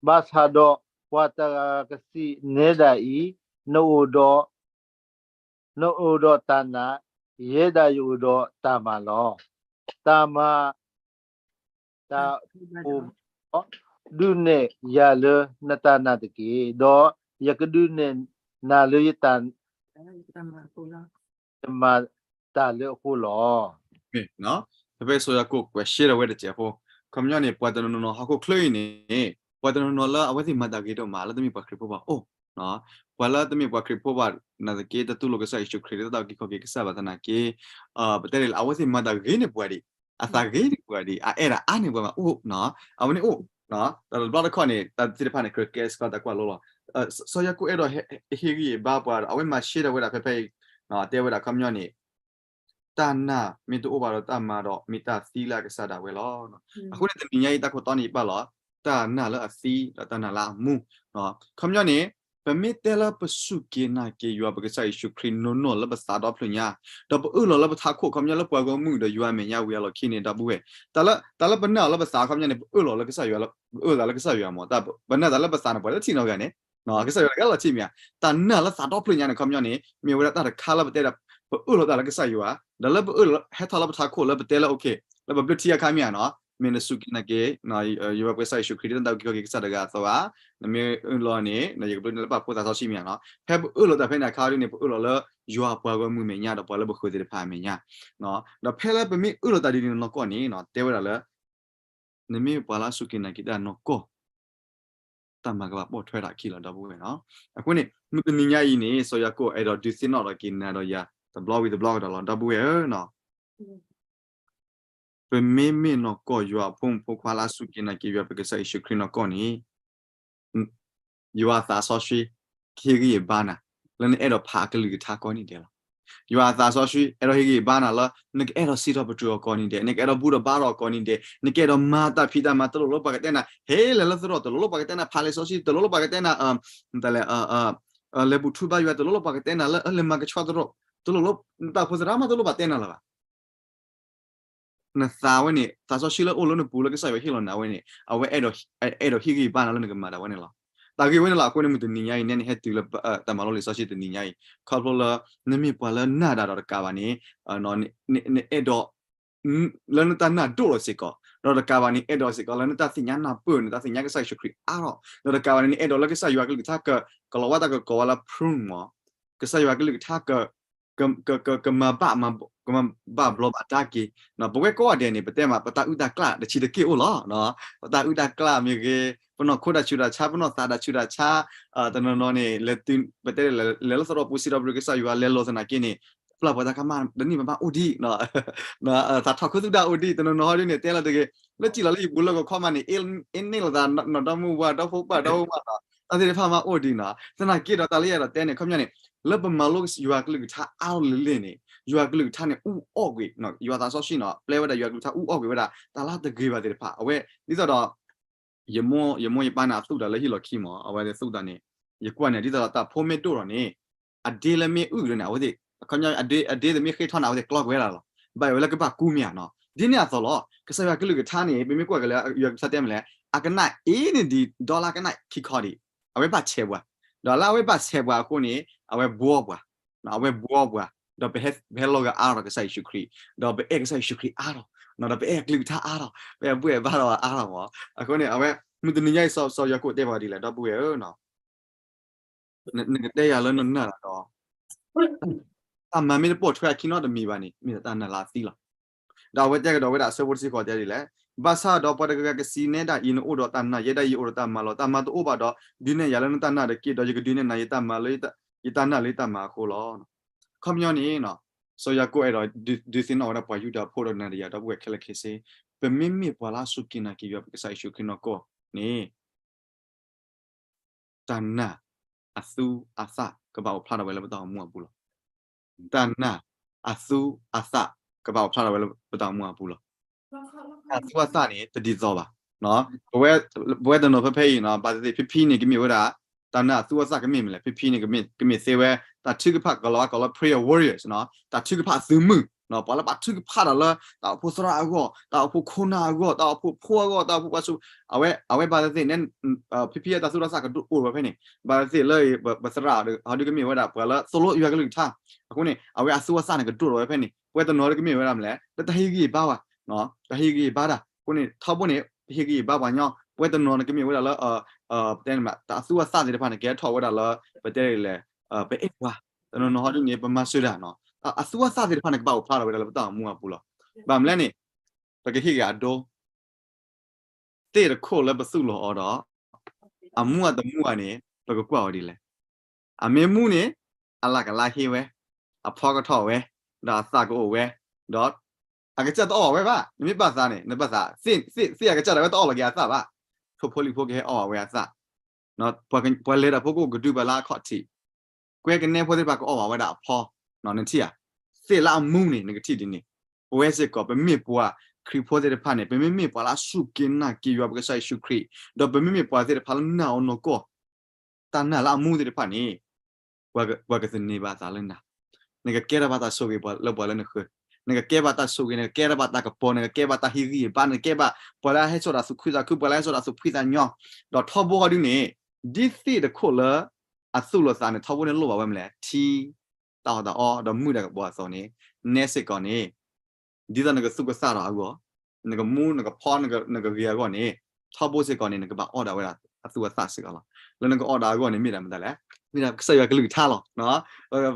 ဘၣ်ဆၣ်ဒီး ပှၤတဂၤကစံးနဲဒၣ်အံၤ, နအိၣ်ဒီး, နအိၣ်ဒီးတၢ်နာ်, ယဲဒၣ်ယအိၣ်ဒီးတၢ်မၤလီၤ. တၢ်မၤ တၢ်အိၣ်မးဒီး, ဒုးနဲၣ်ယၤလၢနတၢ်နာ်တက့ၢ်, ဒီးယကဒုးနဲၣ်နၤလၢယတၢ် ယမၤတၢ်လၢအဃိလီၤ. ဖဲစီၤယၤကိာ်ကွဲးရှဲထီၣ်ဝဲတစဲးဖိ, ခီပညီန့ၣ် ပှၤတနီၤနီၤဟီၣ်ခိၣ်ချၢအံၤန့ၣ်, ပှၤတနီၤနီၤလၢအဝဲသ့ၣ်မၤတၢ်ဂ့ၤဒိၣ်မး လၢတမ့ၢ်ပှၤခရံာ်ဖိဘၣ်အိၣ်, ပှၤလၢတမ့ၢ်ပှၤခရံာ်ဖိဘၣ်နာ်သက့ တတူၢ်လိာ်ကစၢ်ယ့ၣ်ၡူးခရံာ် တၢ်သးက့ၤခီၣ်က့ၤကစၢ်ဘၣ်သနာ်က့, ပတဲဒ်လဲၣ် အဝဲသ့ၣ်မၤတၢ်ဂ့ၤန့ၢ်ပှၤဒံး, အသးဂ့ၤန့ၢ်ပှၤဒံး, အအဲၣ်ဒိးအါန့ၢ်ပှၤမးအိၣ်, အဝဲန့ၣ်အိၣ်, တဘျီတခီၣ်န့ၣ် တၢ်သ့ၣ်တဖၣ်န့ၣ် ကြၢးကဲစ့ၢ်ကီးတၢ်ကွၢ်လိလီၤ. စီၤယၤကိာ်အဲၣ်ဒိးဟ့ၣ်ဂံၢ်ဟ့ၣ်ဘါပှၤဒီး အဝဲမၤရှဲထီၣ်ဝဲဒၣ်ဖဲဖဲအံၤ, တဲဝဲဒၣ်ခီပညီန့ၣ် တၢ်နာ်မ့ၢ်တအိၣ်ဘၣ်ဒီးတၢ်မၤဒီး မ့ၢ်တၢ်သံလၢအကစၢ်ဒၣ်ဝဲလီၤ. အဃိန့ၣ်တနံၤညါအံၤ တၢ်ခိၣ်တီန့ၣ်ယပာ်လီၤ, တၢ်နာ်လၢအသံ ဒီးတၢ်နာ်လၢအမူ, ခီပညီန့ၣ် ပမ့ၢ်တဲလၢပစူၢ်က့ၤနာ်က့ၤယွၤပကစၢ်ယ့ၣ်ၡူးခရံာ်နီၢ်နီၢ်လၢပသးဒီဖျၢၣ်ညါ, ဒီးပအၢၣ်လီၤလၢပထးခိၣ် ခီပညီလၢပှၤဂီၢ်မုၢ်ဒီးယွၤအမဲာ်ညါဝံၤအလီၢ်ခံန့ၣ် ဒီပုၢ်ဝဲၢ်, တၢ်လၢ တၢ်လၢပနာ်အီၤလၢပသးခီပညီန့ၣ် ပအၢၣ်လီၤလၢကစၢ်ယွၤ, ပအၢၣ်လီၤလၢကစၢ်ယွၤမး, ပနာ်သးလၢပသးန့ၣ် ပှၤတထံၣ်နီတဂၤန့ၣ်, ကစၢ်ယွၤတဂၤလီၤထံၣ်မ့ၢ်ဧါ, တၢ်နာ်လၢသးဒီဖျၢၣ်ညါန့ၣ် ခီပညီန့ၣ် မ့ၢ်ဝဲဒၣ်တၢ်တခါလၢပတဲဒၣ် ပအၢၣ်လီၤတၢ်လၢကစၢ်ယွၤ, ဒီးလၢပအၢၣ်လီၤဟဲထီၣ်လၢပထးခိၣ်လၢပတဲလၢ okay လၢပဘျၢထံအခါမ့ၢ်ဧါနီၤ, မ့ၢ်နစူၢ်က့ၤနာ်က့ၤ ယွၤပကစၢ်ယ့ၣ်ၡူးခရံာ် တၢ်သးက့ၤခီၣ်က့ၤကစၢ်တဂၤအသိးဧါ, နမ့ၢ်အၢၣ်လီၤန့ၣ် ယကဘျၢနၤလၢပာ်ဖှိၣ်သးစီဆှံမ့ၢ်ဧါနီၤ, ဖဲပအၢၣ်လီၤတၢ်ဖဲန့ၣ်အခါဒ်န့ၣ် ပအၢၣ်လီၤလၢ ယွၤပှၤဂီၢ်မုၢ်မဲာ်ညါ ဒီးပှၤလၢပဃၢၤသ့ၣ်တဖၣ်အမဲာ်ညါ, ဒီးဖဲလၢပမ့ၢ်အၢၣ်လီၤတၢ်ဒ်န့ၣ်နီၢ်ကီၢ်န့ၣ် တဲဝဲဒၣ်လၢ နမ့ၢ်ပှၤလၢအစူၢ်က့ၤနာ်က့ၤတၢ်နီၢ်ကီၢ် တၢ်မၤကဘၣ်ပိာ်ထွဲဒၣ်အခံလီၤ ဒီပုၢ်ဝဲၢ်နီၤ. အဃိန့ၣ် မုၢ်တနံၤညါအံၤန့ၣ် စီၤယၤကိာ်အဲၣ်ဒိးဒုးသ့ၣ်နီၣ်ထီၣ်က့ၤနၤဒီးယၤ တဘျီဝံၤတဘျီကဒီးလီၤ ဒီပုၢ်ဝဲၢ်ဧၢနီၤ. ပမ့မ့ၢ်နီၢ်ကီၢ်ယွၤအဖိမုၣ်ဖိခွါလၢအစူၢ်က့ၤနာ်က့ၤယွၤပကစၢ်ယ့ၣ်ၡူးခရံာ်နီၢ်ကီၢ်န့ၣ် ယွၤအသးစီဆှံ ကဟ့ၣ်ဂံၢ်ဟ့ၣ်ဘါနၤ လၢနအဲၣ်ဒိးဖးအကလုၢ်ကထါကိးနံၤဒဲးလီၤ. ယွၤအသးစီဆှံ အဲၣ်ဒိးဟ့ၣ်ဂံၢ်ဟ့ၣ်ဘါနၤလၢ နကအဲၣ်ဒိးစံးထီၣ်ပတြၢၤအီၤကိးနံၤဒဲး, နကအဲၣ်ဒိးဘူၣ်ဒီးဘါထီၣ်အီၤကိးနံၤဒဲး, နကအဲၣ်ဒိးမၤတၢ်ဖံးတၢ်မၤ တလိၣ်လၢပှၤကတဲနၤ ဟဲလဲၤလၢသရိာ်, တလိၣ်လၢပှၤကတဲနၤ ဖးလံာ်စီဆှံ, တလိၣ်လၢပှၤကတဲနၤ တလဲၤ လဲၤဘူၣ်ထူဘါယွၤ, တလိၣ်လၢပှၤကတဲနၤလၢ အလဲၤမၤကဆှီသရိာ်, တလိၣ်လၢနတၢ်အိၣ်ဖှိၣ်သရၣ်မး တလိၣ်ပှၤတဲနၤလၢၤဘၣ်. နသးဝဲန့ၣ် သးစီဆှံလၢအိၣ်လၢနပူၤလၢကစၢ်ယွၤဟ့ၣ်လီၤနၤဝဲန့ၣ် အဝဲအဲၣ်ဒိး အဲၣ်ဒိးဟ့ၣ်ဂံၢ်ဟ့ၣ်ဘါနၤလၢနကမၤတၢ်ဝဲန့ၣ်လီၤ. တၢ်ဂ့ၢ်ဝဲန့ၣ်လီၤ. အဃိန့ၣ် မုၢ်တနံၤညါအံၤ နဲနဟဲတုၤလၢ တၢ်မၤလိလံာ်စီဆှံတနံၤညါအံၤ ခီဖျိလၢ နမ့ၢ်ပှၤလၢနာ်တၢ်ဒီးတကးဘၣ်န့ၣ် နအဲၣ်ဒိး လၢနတၢ်နာ်ဒိၣ်လီၤစ့ၢ်ကီး, ဒီးတကးဘၣ်န့ၣ် အဲၣ်ဒိးစ့ၢ်ကီးလၢနတၢ်သ့ၣ်ညါနၢ်ပၢၢ် နတၢ်သ့ၣ်ညါကစၢ်ယ့ၣ်ၡူးခရံာ်အါထီၣ်, ဒီးတကးဘၣ်န့ၣ် နအဲၣ်ဒိးလၢကစၢ်ယွၤကလုၢ်ကထါက ကလီၤဝါတၢ်ကကိးဝဲလၢ prune မး, ကစၢ်ယွၤကလုၢ်ကထါက က က ကမၤဘၣ် ကမၤဘၣ်ဘျီးဘၣ်ဒါက့ၤ, ပဝဲကိးဂၤဒဲးန့ၣ် ပတဲမး ပတၢ်အုၣ်တၢ်ကျၢ်တဆံးတက့ၢ်အိၣ်လီၤ. ပတၢ်အုၣ်တၢ်ကျၢ်မ့ၢ်ဂ့ၤ, ပနီၢ်ခိတၢ်ဆူးတၢ်ဆါ, ပနီၢ်သးတၢ်ဆူးတၢ်ဆါ, တနီၤနီၤန့ၣ် လဲၤတုၤ ပတဲလဲၤလၢသရိာ်ပူၤ စံးထီၣ်ပတြၢၤကစၢ်ယွၤ လဲၤလိာ်သနာ်က့န့ၣ် ပျၢ်ပှၤတၢ်ကမၣ်တန့ၢ်ဘၣ်ဘၣ်အိၣ်ဒံး, သးထီၣ်ခူသူၣ်ဒၣ်အိၣ်ဒံး, တနီၤနီၤဟီဒ်န့ၣ် တဲလီၤတဂ့ၤ, လၢစံၣ်လီၤလၢယပူၤလၢကခီမးန့ၣ် အ့ၣ်န့ၢ်လိာ်သးနီၢ်ဒီမုၢ်ဝါ ဒီဖိပၢ်ဒီဖိမးလီၤ. တၢ်သ့ၣ်တဖၣ်မးအိၣ်ဒံးနီၤ. သနာ်က့ဒီး တၢ်လၢယအဲၣ်ဒိးတဲန့ၣ် ခီပညီန့ၣ် လၢပမၤလိယွၤကလုၢ်ကထါအါထီၣ်လၢလၢန့ၣ် ယွၤကလုၢ်ကထါန့ၣ် အူအီၣ်ကွံာ်, ယွၤသးစီဆှံနီၤ ပျဲဝဲဒၣ်ယွၤကလုၢ်ကထါအူအီၣ်ကွံာ်ဝဲဒၣ် တၢ်လၢတဂ့ၤဘၣ်သ့ၣ်တဖၣ် အဝဲ ဒ်သိးဒီး ယမိၢ်ယပၢ်န့ၣ် အသူၣ်တၢ်လၢဟံၣ်လီၢ်ခံမး အဝဲသ့ၣ်သူၣ်တၢ်န့ၣ် ယကွၢ်န့ၣ် ဒ်သိးဒီးတၢ်ဖိမ့ၢ်ဒိၣ်ထီၣ်န့ၣ် အဒ့လၢမ့ၢ်အုၣ်ဒီးန့ၣ် အဝဲသ့ၣ် ခီပညီ အဒ့ အဒ့သ့ၣ်မ့ၢ်ဃ့ထီၣ်န့ၣ် အဝဲသ့ၣ်ကျီကွံာ်ဝဲဒၣ်လီၤ. ဘၣ်ယိၣ်ဝဲလၢကဘၣ်ကူမ့ၢ်ဧါနီၤ. ဒ်န့ၣ်အသိးလီၤ ကစၢ်ယွၤကလုၢ်ကထါန့ၣ် ပမ့ၢ်ကွၢ်က့ၤလၢယွၤကလုၢ်ကထါတဲမ့ၢ်လဲၣ် အကနၣ်အ့န့ၢ်ဒံး dollar ကနၣ်ခံခီဒံး အဝဲဘၣ်ဆဲးပှၤ, ဒီးလၢအဝဲဘၣ်ဆဲးပှၤအဃိန့ၣ် အဝဲဘှီပှၤ, အဝဲဘှီပှၤ ဒီးပဟဲလီၤဂာ်အါထီၣ်ကစၢ်ယ့ၣ်ၡူးခရံာ်, ဒီးပအဲၣ်ကစၢ်ယ့ၣ်ၡူးခရံာ်အါထီၣ်, ဒီးပအဲၣ်အကလုၢ်ကထါအါထီၣ်, ပအဲၣ်ဘူၣ်အဲၣ်ဘါဒီးအါထီၣ်မး. အဃိန့ၣ် အဝဲ မုၢ်တနံၤညါအံၤ စီၤယၤကိာ်တဲပှၤဒ်လဲၣ် ဒီပုၢ်ဝဲၢ်ဧၢ, နကတဲယၤလၢနနာ်လီၤဒီး တၢ်မၤမ့ၢ်တပိာ်ထွဲအခံနီတမံၤဘၣ်န့ၣ် မ့ၢ်တၢ်နာ်လၢအသံလီၤ. ဒီးအဝဲတဲကဒီးဝဲဒၣ်အဆၢဖိတဆံဃိးတဲဒ်လဲၣ်, ဘၣ်ဆၣ်ဒီးပှၤတဂၤဂၤကစံးနဲဒၣ်အံၤ, နအိၣ်ဒီးတၢ်နာ်, ယဲဒၣ်အံၤယအိၣ်ဒီးတၢ်မၤလီၤ. တၢ်မၤတအိၣ်ဘၣ်ဒီး ဒုးနဲၣ်ယၤလၢနတၢ်နာ်တက့ၢ်, ဒီးယကဒုးနဲၣ်နၤယတၢ်မၤလၢ ယတၢ်နာ်လၢယတၢ်မၤအဃိလီၤ. ခီပညီန့ၣ် စီၤယၤကိာ်အဲၣ်ဒိးဒုးသ့ၣ်နီၣ်ဝဲဒၣ်ပှၤယူဒၤဖိဒီးနၤဒီးယၤ ဒီပုၢ်ဝဲၢ်ခဲလၢာ်ခဲဆ့, ပမ့မ့ၢ်ပှၤလၢအစူၢ်က့ၤနာ်က့ၤယွၤ ပကစၢ်ယ့ၣ်ၡူးခရံာ်နီၢ်ကီၢ်န့ၣ် တၢ်နာ်အသူအသၣ်ကဘၣ်အိၣ်ဖျါထီၣ်ဝဲလၢပတၢ်အိၣ်မူအပူၤလီၤ. တၢ်နာ်အသူအသၣ်ကဘၣ်အိၣ်ဖျါထီၣ်ဝဲလၢပတၢ်အိၣ်မူအပူၤလီၤ. တၢ်သူအသၣ်န့ၣ် တဒ်သိးဘၣ်. ပဝဲတနီၤဖဲဖဲအံၤ ဘၣ်သ့ၣ်သ့ၣ် ဖံဖံန့ၣ် ကမ့ၢ်ဝဲဒၣ် တၢ်နာ်အသူအသၣ်ကမ့ၢ်မနုၤလဲၣ်. ဖံဖံန့ၣ် ကမ့ၢ်သ့ဝဲ တၢ်ထုကဖၣ် ကလီၤဝါကိးလၢ prayer warriors တၢ်ထုကဖၣ်အသုးမုၢ်, ပှၤလၢဘၣ်ထုကဖၣ်ဒီးလၢ တၢ်အိၣ်ဖှိၣ်သရၣ်အဂီၢ်, တၢ်အိၣ်ဖှိၣ်ခိၣ်နၢ်အဂီၢ်, တၢ်အိၣ်ဖှိၣ်ဖိအဂီၢ်, တၢ်အိၣ်ဖှိၣ်ပှၤဆူၣ်, အဝဲ အဝဲဘၣ်သ့ၣ်သ့ၣ်န့ၣ် ဖံဖံအတၢ်သူတၢ်သၣ်ကဒိၣ်အိၣ်ဝဲဖဲန့ၣ်, ဘၣ်သ့ၣ်သ့ၣ်လၢ ပသရၣ်ဟီဒုကမ့ၢ်ဝဲဒၣ် ပှၤလၢသိၣ်လိယွၤကလုၢ်ကထါ, အဃိန့ၣ် အဝဲအသူအသၣ်န့ၣ်ကဒိၣ်ထီၣ်ဝဲဖဲန့ၣ်, ပဝဲတနီၤဒုကမ့ၢ်ဝဲဒၣ်မနုၤလဲၣ်, လၢတၢ်ဟ့ၣ်ဂံၢ်ဟ့ၣ်ဘါဝဲ, တၢ်ဟ့ၣ်ဂံၢ်ဟ့ၣ်ဘါတၢ်, အဃိန့ၣ် ထီဘိန့ၣ် ပဟ့ၣ်ဂံၢ်ဟ့ၣ်ဘါပှၤညီ, ပဝဲတနီၤန့ၣ်ကမ့ၢ်ဝဲဒၣ်လၢ ပတဲန့ၣ် တၢ်အသူအသၣ်သ့ၣ်တဖၣ်န့ၣ် ကဲထီၣ်ဝဲဒၣ်လၢ ပတဲဒ်လဲၣ်, ပအဲၣ်ပှၤ, တနီၤနီၤဟီဒုန့ၣ် ပမၤစၢၤဒၣ်, အသူအသၣ်သ့ၣ်တဖၣ်န့ၣ် ကဘၣ်အိၣ်ဖျါထီၣ်ဝဲဒၣ်လၢပတၢ်အိၣ်မူအပူၤလီၤ. ဘၣ်မနုၤလဲၣ်န့ၣ် ပကဟ့ၣ်ဂ့ၤအဒိ သ့ၣ်တခိၣ်လၢပသူၣ်လီၤအီၤဒီး အမူအတမူဘၣ်န့ၣ် ပကကွၢ်အီၤဒ်လဲၣ်. အမ့ၢ်မူန့ၣ် အလၢ်ကလါဟ့ဝဲ, အဖီကထီၣ်ဝဲ, ဒီးအသၣ်ကအိၣ်ဝဲ, ဒီးအကစၢ်တအီၣ်ဘၣ်ဝဲဘၣ်. နမ့ၢ်ဘၣ်သးန့ၣ် နဘၣ်သး, သ့ၣ်အကစၢ်ဒၣ်ဝဲတအီၣ်လီၤက့ၤအသၣ်ဘၣ်. ထိၣ်ဖိလံၣ်ဖိကဟဲအီၣ်ဘၣ်ဝဲအသၣ်, ပှၤလဲၤတၢ်ဖိကအိၣ်ကဒုဘၣ်လၢအခီၣ်ထံး, ကွဲကနဲဖိသ့ၣ်တဖၣ်ကအိၣ်ဘၣ်ဝဲဒၣ်အဖီ, နထံၣ်ဧါ, သ့ၣ်လၢအမူန့ၣ် နကထံၣ်ဒ်န့ၣ်. ပဝဲစ့ၢ်ကီး ပမ့ၢ်ပှၤခရံာ်ဖိသ့ၣ်တဖၣ်န့ၣ် ပမ့မ့ၢ်ပှၤလၢအစူၢ်က့ၤနာ်က့ၤယွၤပကစၢ်ယ့ၣ်ၡူးခရံာ်, ဒီးပမ့မ့ၢ်ပှၤသ့ၣ်တဖၣ်လၢနာ်အီၤနီၢ်ကီၢ်, တၢ်နာ်လၢအမူသ့ၣ်တဖၣ်န့ၣ် ပှၤကသန့ၤဘၣ်သးလၢနၤ, နကကဲထီၣ်ဘၣ်တၢ်ဆိၣ်ဂ့ၤပှၤလၢပှၤလၢနဃၢၤ, နကကဲဘၣ်တၢ်ဆိၣ်ဂ့ၤ, နကကဲထီၣ်ဘၣ်တၢ်ကပီၤ, နကကဲဘၣ်တၢ်ဟ့ၣ်ဂံၢ်ဟ့ၣ်ဘါ, နကကဲဘၣ်ပှၤလၢအဟဲစိာ်တၢ်သူၣ်ခုသးခု, ပှၤလၢအဟဲစိာ်တၢ်သူၣ်ဖှံသးညီ, ဒီးထီဘိဟီဒုန့ၣ် ဒ်သ့ၣ်တခိၣ်လၢအသူၣ်လီၤသးန့ၣ် ထီဘိန့ၣ်လိၣ်ဘၣ်ဝဲမနုၤလဲၣ်, ထံ, တၢ်အီၣ်တၢ်အီ ဒီးမုာ်တၢ်ကပီၤအသိးန့ၣ်, နဲစ့ၢ်ကီးန့ၣ် ဒ်သိးနကသူၣ်ကသၣ်ထီၣ်အဂီၢ်, နကမူနကဖီနကဂ့ၤအဂီၢ်န့ၣ်, ထီဘိစ့ၢ်ကီးန့ၣ် နကဘၣ်အီၣ်ဒၣ်ဝဲဒၣ်အသူအသၣ်စ့ၢ်ကီးလီၤ. လၢနကအီၣ်ဒၣ်အဂီၢ်န့ၣ် မ့ၢ်ဒၣ်မတၤလဲၣ်, မ့ၢ်ဒၣ်ကစၢ်ယွၤကလုၢ်ကထါလီၤ.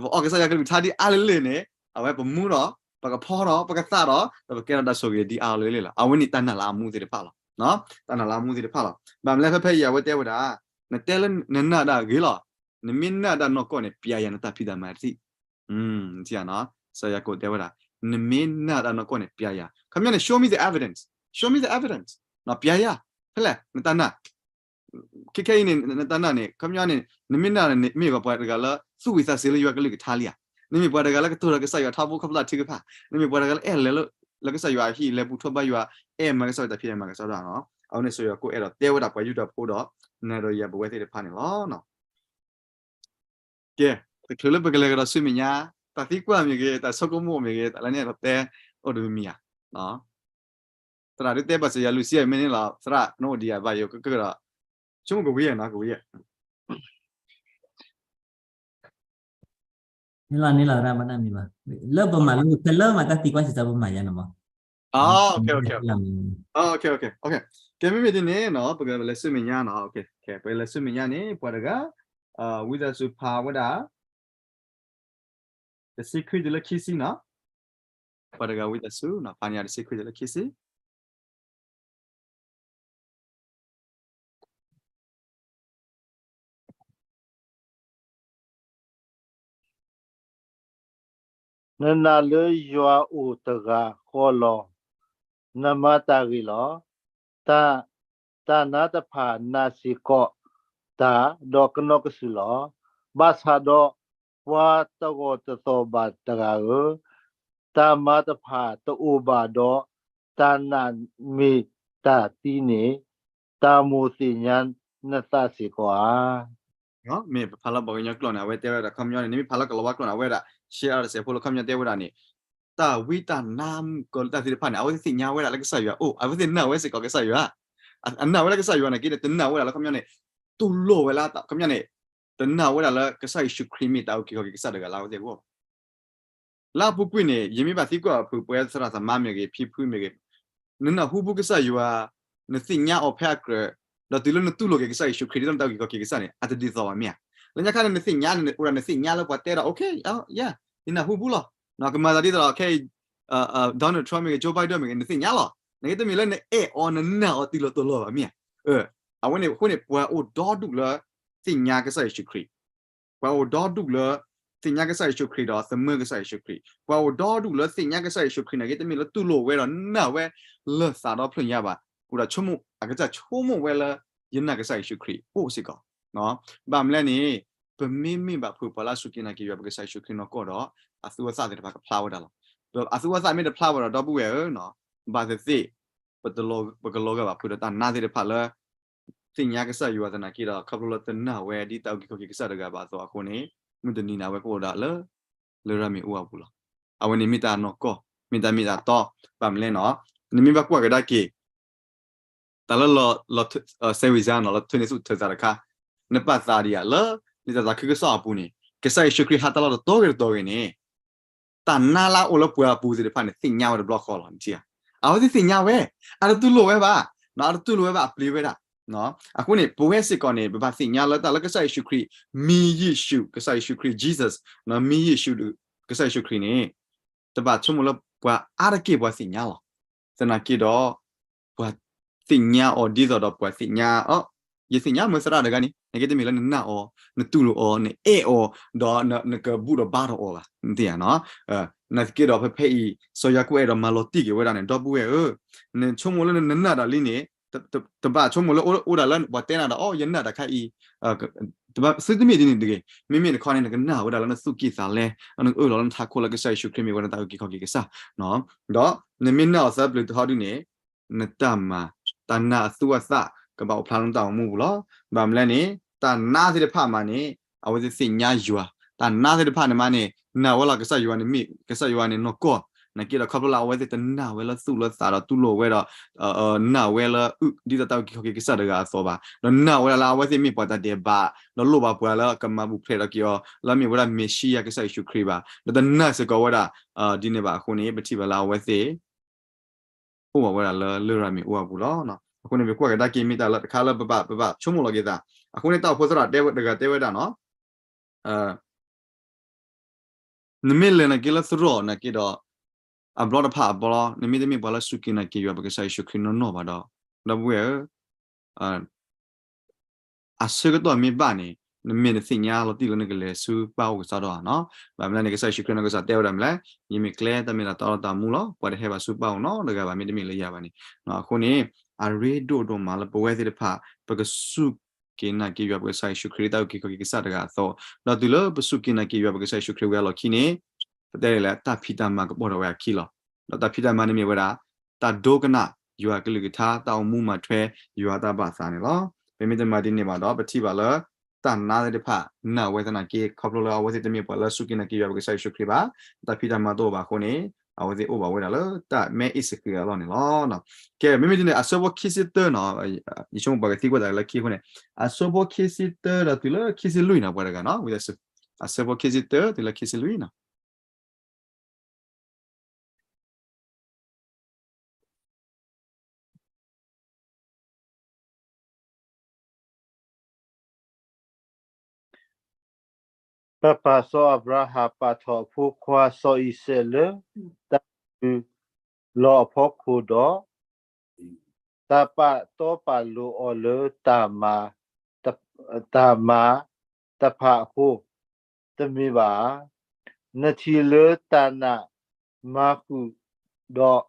ပအီၣ်ကစၢ်ယွၤကလုၢ်ကထါဒ်အါလၢလၢ်န့ၣ် အဝဲပမူဒီး ပကဖီဒီး ပကသၣ်ဒီး ဒီးပကဲထီၣ်တၢ်ဆိၣ်ဂ့ၤဒ်အါလၢလၢ်လီၤ. အဝဲန့ၣ်တၢ်နာ်လၢအမူသ့ၣ်တဖၣ်လီၤ. တၢ်နာ်လၢအမူသ့ၣ်တဖၣ်လီၤ. ဘၣ်မနုၤလဲၣ်ဖဲဖဲအံၤ အဝဲတဲဝဲဒၣ်, နတဲလၢနနာ်ဒၣ်ဂ့ၤလီၤ, နမ့ၢ်နာ်ဒၣ်နီၢ်ကီၢ်န့ၣ် ပျးယၤနတၢ်ဖံးတၢ်မၤတထံၣ် စီၤယၤကိာ်တဲဝဲဒၣ်, နမ့ၢ်နာ်တၢ်နီၢ်ကီၢ်န့ၣ် ပျးယၤ. ခီပညီန့ၣ် show me the evidence, show me the evidence, ပျးယၤ, ဖဲလဲၣ် နတၢ်နာ်, ခဲခဲအံၤန့ၣ် နတၢ်နာ်န့ၣ် ခီပညီန့ၣ် နမ့ၢ်နာ်န့ၣ် မ့ၢ်ပှၤတဂၤလၢ သူၣ်ဝံၤသးစဲၤလၢယွၤကလုၢ်ကထါလံဧါ, နမ့ၢ်ပှၤတဂၤလၢကတိၤဒီးကစၢ်ယွၤထီဘိခီဖျိတၢ်ထုကဖၣ်, နမ့ၢ်ပှၤတဂၤလၢအဲၣ်လဲၤလၢကစၢ်ယွၤအဟံၣ် လဲၤဘူၣ်ထီၣ်ဘါယွၤ, အဲၣ်မၤကစၢ်ယွၤတၢ်ဖံးတၢ်မၤကစၢ်ဒၣ်နီၤ. အဝဲန့ၣ်စီၤယၤကိာ်အဲၣ်ဒိးတဲဝဲဒၣ်ပှၤယူဒၤဖိဒီး နၤဒီးယၤပဝဲသ့ၣ်တဖၣ်န့ၣ်လီၤ. ကဲ, တချုးလၢပကလဲၤကဒီးဆူမဲာ်ညါ, တၢ်သံကွၢ်မ့ၢ်ဂ့ၤ, တၢ်ဆိကမိၣ်မ့ၢ်ဂ့ၤ, တၢ်လၢန့ၣ်အဲၣ်ဒိးတဲအိၣ်တမံၤမံၤဧါ. သရၣ်ဒုးတဲဘၣ်စၢၤယၤ လူၤစံယၤမ့ၢ်န့ၣ်လီၤ, သရၣ် နအိၣ်ဒံးဧါဘၣ်ယိၣ်ကကဒီး, ဆိကမိၣ်ကဝံၤဧါနီၤ ကဝံၤဧါ. န့ၣ်လီၤ န့ၣ်လီၤ သရၣ် ဘၣ်တၢ်မံၤဘၣ်, လၢပမၤလိခဲလၢာ်မး တၢ်သံကွၢ်စံးဆၢပမၤယါန့ၣ်မး. ကဲ မ့မ့ၢ်ဒ်န့ၣ်နီၤ ပကလဲၤဆူမဲာ်ညါနီၤ, ပကလဲၤဆူမဲာ်ညါန့ၣ် ပှၤတဂၤ ဝံသးစူၤဖးဝဲဒၣ် တဆံခွံတုၤလၢခံဆံနီၤ, ပှၤတဂၤဝံသးစူၤ ဖးန့ၢ်ယၤတဆံခွံတုၤလၢခံဆံ. နနာ်လၢယွၤအိၣ်တဂၤဃီလီၤ. နမၤတၢ်ဂ့ၤလီၤ. တၢ်, တၢ်နါတဖၣ်နာ်စ့ၢ်ကီးတၢ်, ဒီးကနီၢ်ကစၢ်လီၤ. ဘၣ်ဆၣ်ဒီး ပှၤတဂီၤတသီၣ်ဘၣ်တဂၤဧၢ, တၢ်မၤတဖၣ်တအိၣ်ဘၣ်ဒီး တၢ်နာ်မ့ၢ်တၢ်သံန့ၣ်, တၢ်မိၣ်သ့ၣ်ညါနသးစ့ၢ်ကီးဧါ. မ့ၢ်ပဖးလၢပှၤကညီကျိာ်န့ၣ် အဝဲတဲဝဲဒၣ်ခီပညီန့ၣ် နမ့ၢ်ဖးလၢကလီၤဝါကျိာ်န့ၣ် အဝဲဒၣ် ရှဲအါတစဲးဖိလၢခီပညီတဲဝဲဒၣ်န့ၣ် တၢ်ဝံတၢ်နါမုၣ်ကီၤလၢတၢ်သ့ၣ်တဖၣ်န့ၣ် အဝဲသ့ၣ်ညါဝဲဒၣ်လၢကစၢ်ယွၤအိၣ်, အဝဲသ့ၣ်နာ်ဝဲစ့ၢ်ကီးကစၢ်ယွၤ, အနာ်ဝဲလၢကစၢ်ယွၤန့ၣ်က့န့ၣ် တနာ်ဝဲဒၣ်လၢခီပညီန့ၣ် တူၢ်လိာ်ဝဲလၢခီပညီန့ၣ် တနာ်ဝဲဒၣ်လၢကစၢ်ယ့ၣ်ၡူးခရံာ်မ့ၢ်တၢ်အုၣ်က့ၤခီၣ်က့ၤကစၢ်တဂၤလၢအဝဲသ့ၣ်အဂီၢ်ဘၣ်. လၢအပူၤကွံာ်န့ၣ် ယမ့ၢ်ဘၣ်သံကွၢ်အဖုပဝဲသရၣ်သမါမ့ၢ်ဂ့ၤ ဖံဖုမ့ၢ်ဂ့ၤ, နနၢ်ဟူပူၤကစၢ်ယွၤ, နသ့ၣ်ညါအီၤဖဲအကြၢး, ဒီးတုၤလၢနတူၢ်လိာ်က့ၤကစၢ်ယ့ၣ်ၡူးခရံာ် ဒ်သိးနတၢ်အုၣ်က့ၤခီၣ်က့ၤကစၢ်န့ၣ် အတဒ်သိးဘၣ်မ့ၢ်ဧါ. လၢညါခါန့ၣ် နသ့ၣ်ညါန့ၣ် အိၣ်ဒၣ်နသ့ၣ်ညါလၢပှၤတဲဒီး okay, yeah, ယနၢ်ဟူပူၤလီၤ. ကမၤသးဒ်သိးဒီး ခဲအံၤ Donald Trump မ့ၢ်ဂ့ၤ Joe Biden မ့ၢ်ဂ့ၤ နသ့ၣ်ညါလီၤ. နက့တမ့ၢ်လၢနအဲၣ်အီၤ နနာ်အီၤတုၤလီၤတီၤလီၤဘၣ်မ့ၢ်ဧါ. အဝဲန့ၣ်အဃိန့ၣ် ပှၤအိၣ်ဒီဒူၣ်လၢ သ့ၣ်ညါကစၢ်ယ့ၣ်ၡူးခရံာ်, ပှၤအိၣ်ဒီဒူၣ်လၢ သ့ၣ်ညါကစၢ်ယ့ၣ်ၡူးခရံာ်ဒီးသမၢကစၢ်ယ့ၣ်ၡူးခရံာ်, ပှၤအိၣ်ဒီဒူၣ်လၢသ့ၣ်ညါကစၢ်ယ့ၣ်ၡူးခရံာ်န့ၣ် က့တမ့ၢ်လၢတူၢ်လိာ်ဝဲဒီးနာ်ဝဲလၢသးဒီဖျၢၣ်ညါဘၣ်, အိၣ်ဒီးဆိကမိၣ် အကစၢ်ဆိကမိၣ်ဝဲလၢ ယနာ်ကစၢ်ယ့ၣ်ၡူးခရံာ်အိၣ်စ့ၢ်ကီး. ဘၣ်မနုၤလဲၣ်န့ၣ် ပမ့မ့ၢ်ဘၣ်ဖုပှၤလၢအစူၢ်က့ၤနာ်က့ၤယွၤပကစၢ်ယ့ၣ်ၡူးခရံာ်နီၢ်ကီၢ်ဒီး အသူအသၣ်သ့ၣ်တဖၣ်ကဖျါဝဲဒၣ်လီၤ. အသူအသၣ်မ့ၢ်တဖျါဝဲဒီး ဒီပုၢ်ဝဲၢ်ဧၢ, ဘၣ်သ့ၣ်သ့ၣ် ပကလီၤဂာ်ဘၣ်ဖုဒီးတၢ်နာ်သ့ၣ်တဖၣ်လၢ သ့ၣ်ညါကစၢ်ယွၤသနာ်က့ဒီး ခီဖျိလၢတနာ်ဝဲဒ်တၢ်အုၣ်က့ၤခီၣ်က့ၤကစၢ်တဂၤဘၣ်အသိးအဃိန့ၣ် မုၢ်တနံၤန့ၣ် အဝဲကအိၣ်ဒၣ်လၢ လရာ်မ့ၣ်အူအပူၤလီၤ. အဝဲန့ၣ်မ့ၢ်တၢ်နီၢ်ကီၢ် မ့ၢ်တၢ်မ့ၢ်တၢ်တီ, ဘၣ်မနုၤလဲၣ်န့ၣ် နမ့ၢ်ဘၣ်ကွၢ်ကဒါက့ၤ တၢ်လၢ ဆဲးဝံၤစါန့ၣ် လီၤထုးန့ၢ်ဆူၣ်ထုးသးတခါ, နပာ်သးဒံးဧါလၢ လံာ်တၢ်သးခုကစီၣ်အပူၤန့ၣ် ကစၢ်ယ့ၣ်ၡူးခရံာ်ဟးတၢ်လီၢ်တတီၤဂ့ၤတတီၤဂ့ၤန့ၣ် တၢ်နါလၢအအိၣ်လၢပှၤအပူၤသ့ၣ်တဖၣ်န့ၣ် သ့ၣ်ညါဝဲတဘျီဃီလီၤ. နထံၣ်ဧါ, အဝဲသ့ၣ်သ့ၣ်ညါဝဲ, အတတူၢ်လိာ်ဝဲဘၣ်, အတတူၢ်လိာ်ဝဲဘၣ် အပျံၤဝဲဒၣ်. အဃိန့ၣ် ပဝဲစ့ၢ်ကီးန့ၣ် ပဘၣ်သ့ၣ်ညါလၢတၢ်လၢကစၢ်ယ့ၣ်ၡူးခရံာ်, မံၤယ့ၣ်ၡူး, ကစၢ်ယ့ၣ်ၡူးခရံာ် Jesus, မံၤယ့ၣ်ၡူး, ကစၢ်ယ့ၣ်ၡူးခရံာ်န့ၣ် တဘၣ်ဆိကမိၣ်လၢပှၤအါတက့ၢ်ပှၤသ့ၣ်ညါလီၤ. သနာ်က့ဒီး ပှၤသ့ၣ်ညါအီၤဒ်သိးဒီးပှၤသ့ၣ်ညါအီၤ, ယသ့ၣ်ညါမၢသရၣ်တဂၤန့ၣ် နက့တမ့ၢ်လၢနနာ်အီၤ, နတူၢ်လိာ်အီၤ, နအဲၣ်အီၤ, ဒီးနကဘူၣ်ဒီးဘါထီၣ်အီၤဘၣ်, နသ့ၣ်ညါ. နာ်သက့ဒီးဖဲဖဲအံၤ စီၤယၤကိာ်အဲၣ်ဒိးမၤလီၤတံၢ်က့ၤဝဲဒၣ်န့ၣ် ဒီပုၢ်ဝဲၢ်ဧၢ, နဆိကမိၣ်လၢနနာ်ဒၣ်လံန့ၣ် တဘၣ်ဆိကမိၣ်လၢအိၣ်ဒၣ်လၢပှၤတဲနၤဒီး အိ ယနာ်တၢ်ခါအံၤ သုတမ့ၢ်ဒ်န့ၣ်တဂ့ၤ. မ့မ့ၢ်တခီန့ၣ် နကနာ်ဝဲဒၣ်လၢနသူၣ်ကံၢ်သးလဲ, နကအၢၣ်လီၤလၢနထးခိၣ်လၢကစၢ်ယ့ၣ်ၡူးခရံာ်မ့ၢ်ဝဲဒၣ်တၢ်အုၣ်က့ၤခီၣ်က့ၤကစၢ်, ဒီးနမ့ၢ်နာ်အီၤသၢပျၢၤတဟီဒုန့ၣ် နတၢ်မၤ, တၢ်နာ်အသူအသၣ် ကဘၣ်အိၣ်ဖျါလၢနတၢ်အိၣ်မူပူၤလီၤ. ဘၣ်မနုၤလဲၣ်န့ၣ် တၢ်နါသ့ၣ်တဖၣ်မးန့ၣ် အဝဲသ့ၣ်သ့ၣ်ညါယွၤ, တၢ်နါသ့ၣ်တဖၣ်န့ၣ်မးန့ၣ် နာ်ဝဲလီၤကစၢ်ယွၤန့ၣ်မ့ၢ် ကစၢ်ယွၤန့ၣ်နီၢ်ကီၢ်, နာ်သက့ဒီးခီဖျိလၢအဝဲသ့ၣ်တနာ်ဝဲလၢသူၣ်လၢသးဒီးတူၢ်လိာ်ဝဲဒီး နာ်ဝဲလၢအုၣ်ဒ်သိးတၢ်အုၣ်က့ၤခီၣ်က့ၤကစၢ်တဂၤအသိးဘၣ်, ဒီးနာ်ဝဲဒၣ်လၢအဝဲသ့ၣ်မ့ၢ်ပှၤတၢ်ဒဲးဘး, ဒီးလိၣ်ဘၣ်ပှၤလၢကမၤပူၤဖျဲးထီၣ်က့ၤအီၤ လၢအမ့ၢ်ဝဲဒၣ်မ့ၤၡံယၤကစၢ်ယ့ၣ်ၡူးခရံာ်ဘၣ်, ဒီးတနာ်စ့ၢ်ကီးဝဲဒၣ် ဒ်န့ၣ်ဘၣ်အဃိန့ၣ် ပထံၣ်ဘၣ်လၢအဝဲသ့ၣ် အိၣ်ဘၣ်ဝဲဒၣ်လၢလရာ်မ့ၣ်အူအပူၤလီၤ. အဃိန့ၣ် ပကွၢ်ကဒါက့ၤမ့ၢ်တၢ်လၢတခါလၢပဘၣ် ပဘၣ်ဆိကမိၣ်လီၤက့ၤသး, အဃိန့ၣ် တၢ်အိၣ်ဖှိၣ်သရၣ်တဲဝဲတဂၤတဲဝဲဒၣ်န့ၣ် နမ့ၢ်လဲၤနာ်က့လၢသရိာ်နာ်က့ဒီး အဘျီတဖၣ်အဘျီ နမ့ၢ်တမ့ၢ်ပှၤလၢစူၢ်က့ၤနာ်က့ၤယွၤပကစၢ်ယ့ၣ်ၡူးခရံာ်နီၢ်နီၢ်ဘၣ်ဒီး ဒီပုၢ်ဝဲၢ်ဧၢ, အဆၢကတီၢ်မ့ၢ်ဘၣ်န့ၣ် နမ့ၢ်တသ့ၣ်ညါလီၤတံၢ်လၢနကလဲၤဆူပၢ်အိၣ်ကစီဒီဧါန့ၣ်, ဘၣ်မနုၤလဲၣ်န့ၣ် ကစၢ်ယ့ၣ်ၡူးခရံာ်နီၢ်ကစၢ်တဲဝဲဒၣ်မနုၤလဲၣ်, ယမ့ၢ်ကျဲတၢ်မ့ၢ်တၢ်တီလၢတၢ်မူလီၤ, ပှၤတဟဲဘၣ်ဆူပၢ်အိၣ်နီတဂၤဘၣ် မ့တမ့ၢ်လၢယၤဘၣ်န့ၣ်, အဃိန့ၣ် အရ့ဒိၣ်ဒိၣ်မးလၢပဝဲသ့ၣ်တဖၣ် ပကစူၢ်က့ၤနာ်က့ၤယွၤပကစၢ်ယ့ၣ်ၡူးခရံာ်လၢတၢ်အုၣ်က့ၤခီၣ်က့ၤကစၢ်တဂၤအသိး, ဒီးတုၤလၢပစူၢ်က့ၤနာ်က့ၤယွၤပကစၢ်ယ့ၣ်ၡူးခရံာ်ဝံၤအလီၢ်ခံန့ၣ် ပတဲလဲၣ် တၢ်ဖံးတၢ်မၤကပီၤထီၣ်ဝဲအခံလီၤ. ဒီးတၢ်ဖံးတၢ်မၤန့ၣ်မ့ၢ်ဝဲဒၣ် တၢ်ဒိကနၣ်ယွၤအကလုၢ်ကထါ တၢ်အိၣ်မူမၤထွဲယွၤအတၢ်ဘၣ်သးန့ၣ်လီၤ. ပမ့ၢ်တမၤဒ်န့ၣ်ဘၣ်ဒီး ပထံၣ်ဘၣ်လၢ တၢ်နါသ့ၣ်တဖၣ် နာ်ဝဲသနာ်က့ ခီဖျိလၢအဝဲသ့ၣ်တမ့ၢ်ပှၤလၢစူၢ်က့ၤနာ်က့ၤယွၤပကစၢ်ယ့ၣ်ၡူးခရံာ်ဘၣ်, တၢ်ဖံးတၢ်မၤတအိၣ်ဘၣ်အဃိန့ၣ် အဝဲသ့ၣ်အိၣ်ဘၣ်ဝဲဒၣ်လၢတၢ်မဲအ့ၣ်စဃံးအလီၢ်န့ၣ်လီၤ. ကဲ မ့မ့ၢ်ဒ်န့ၣ် အဆၢဖိခံဆံတၢန့ၣ်, ယဆိကမိၣ်ပှၤကသံကွၢ်တၢ်လၢခံအဃိန့ၣ်, အဆၢဖိခံဆံတၢဒီးတုၤလၢခံဆံလွံၢ်န့ၣ် ပှၤတဂၤန့ၣ်, အဆၢဖိခံဆံတၢတုၤလၢခံဆံလွံၢ်န့ၣ် ပပၢ်စီၤအၤဘြၤဟၣ်ပာ်ထီၣ်အဖိခွါစီၤအံၤစဲးလၢ တၢ်စူၤလီၤအဖီခိၣ်ဒီး တၢ်ပာ်တီပာ်လိၤအီၤလၢ တၢ်မၤတဖၣ်အဃိ တမ့ၢ်ဘၣ်. နထံၣ်လၢတၢ်နာ်မၤဃုာ်ဒီး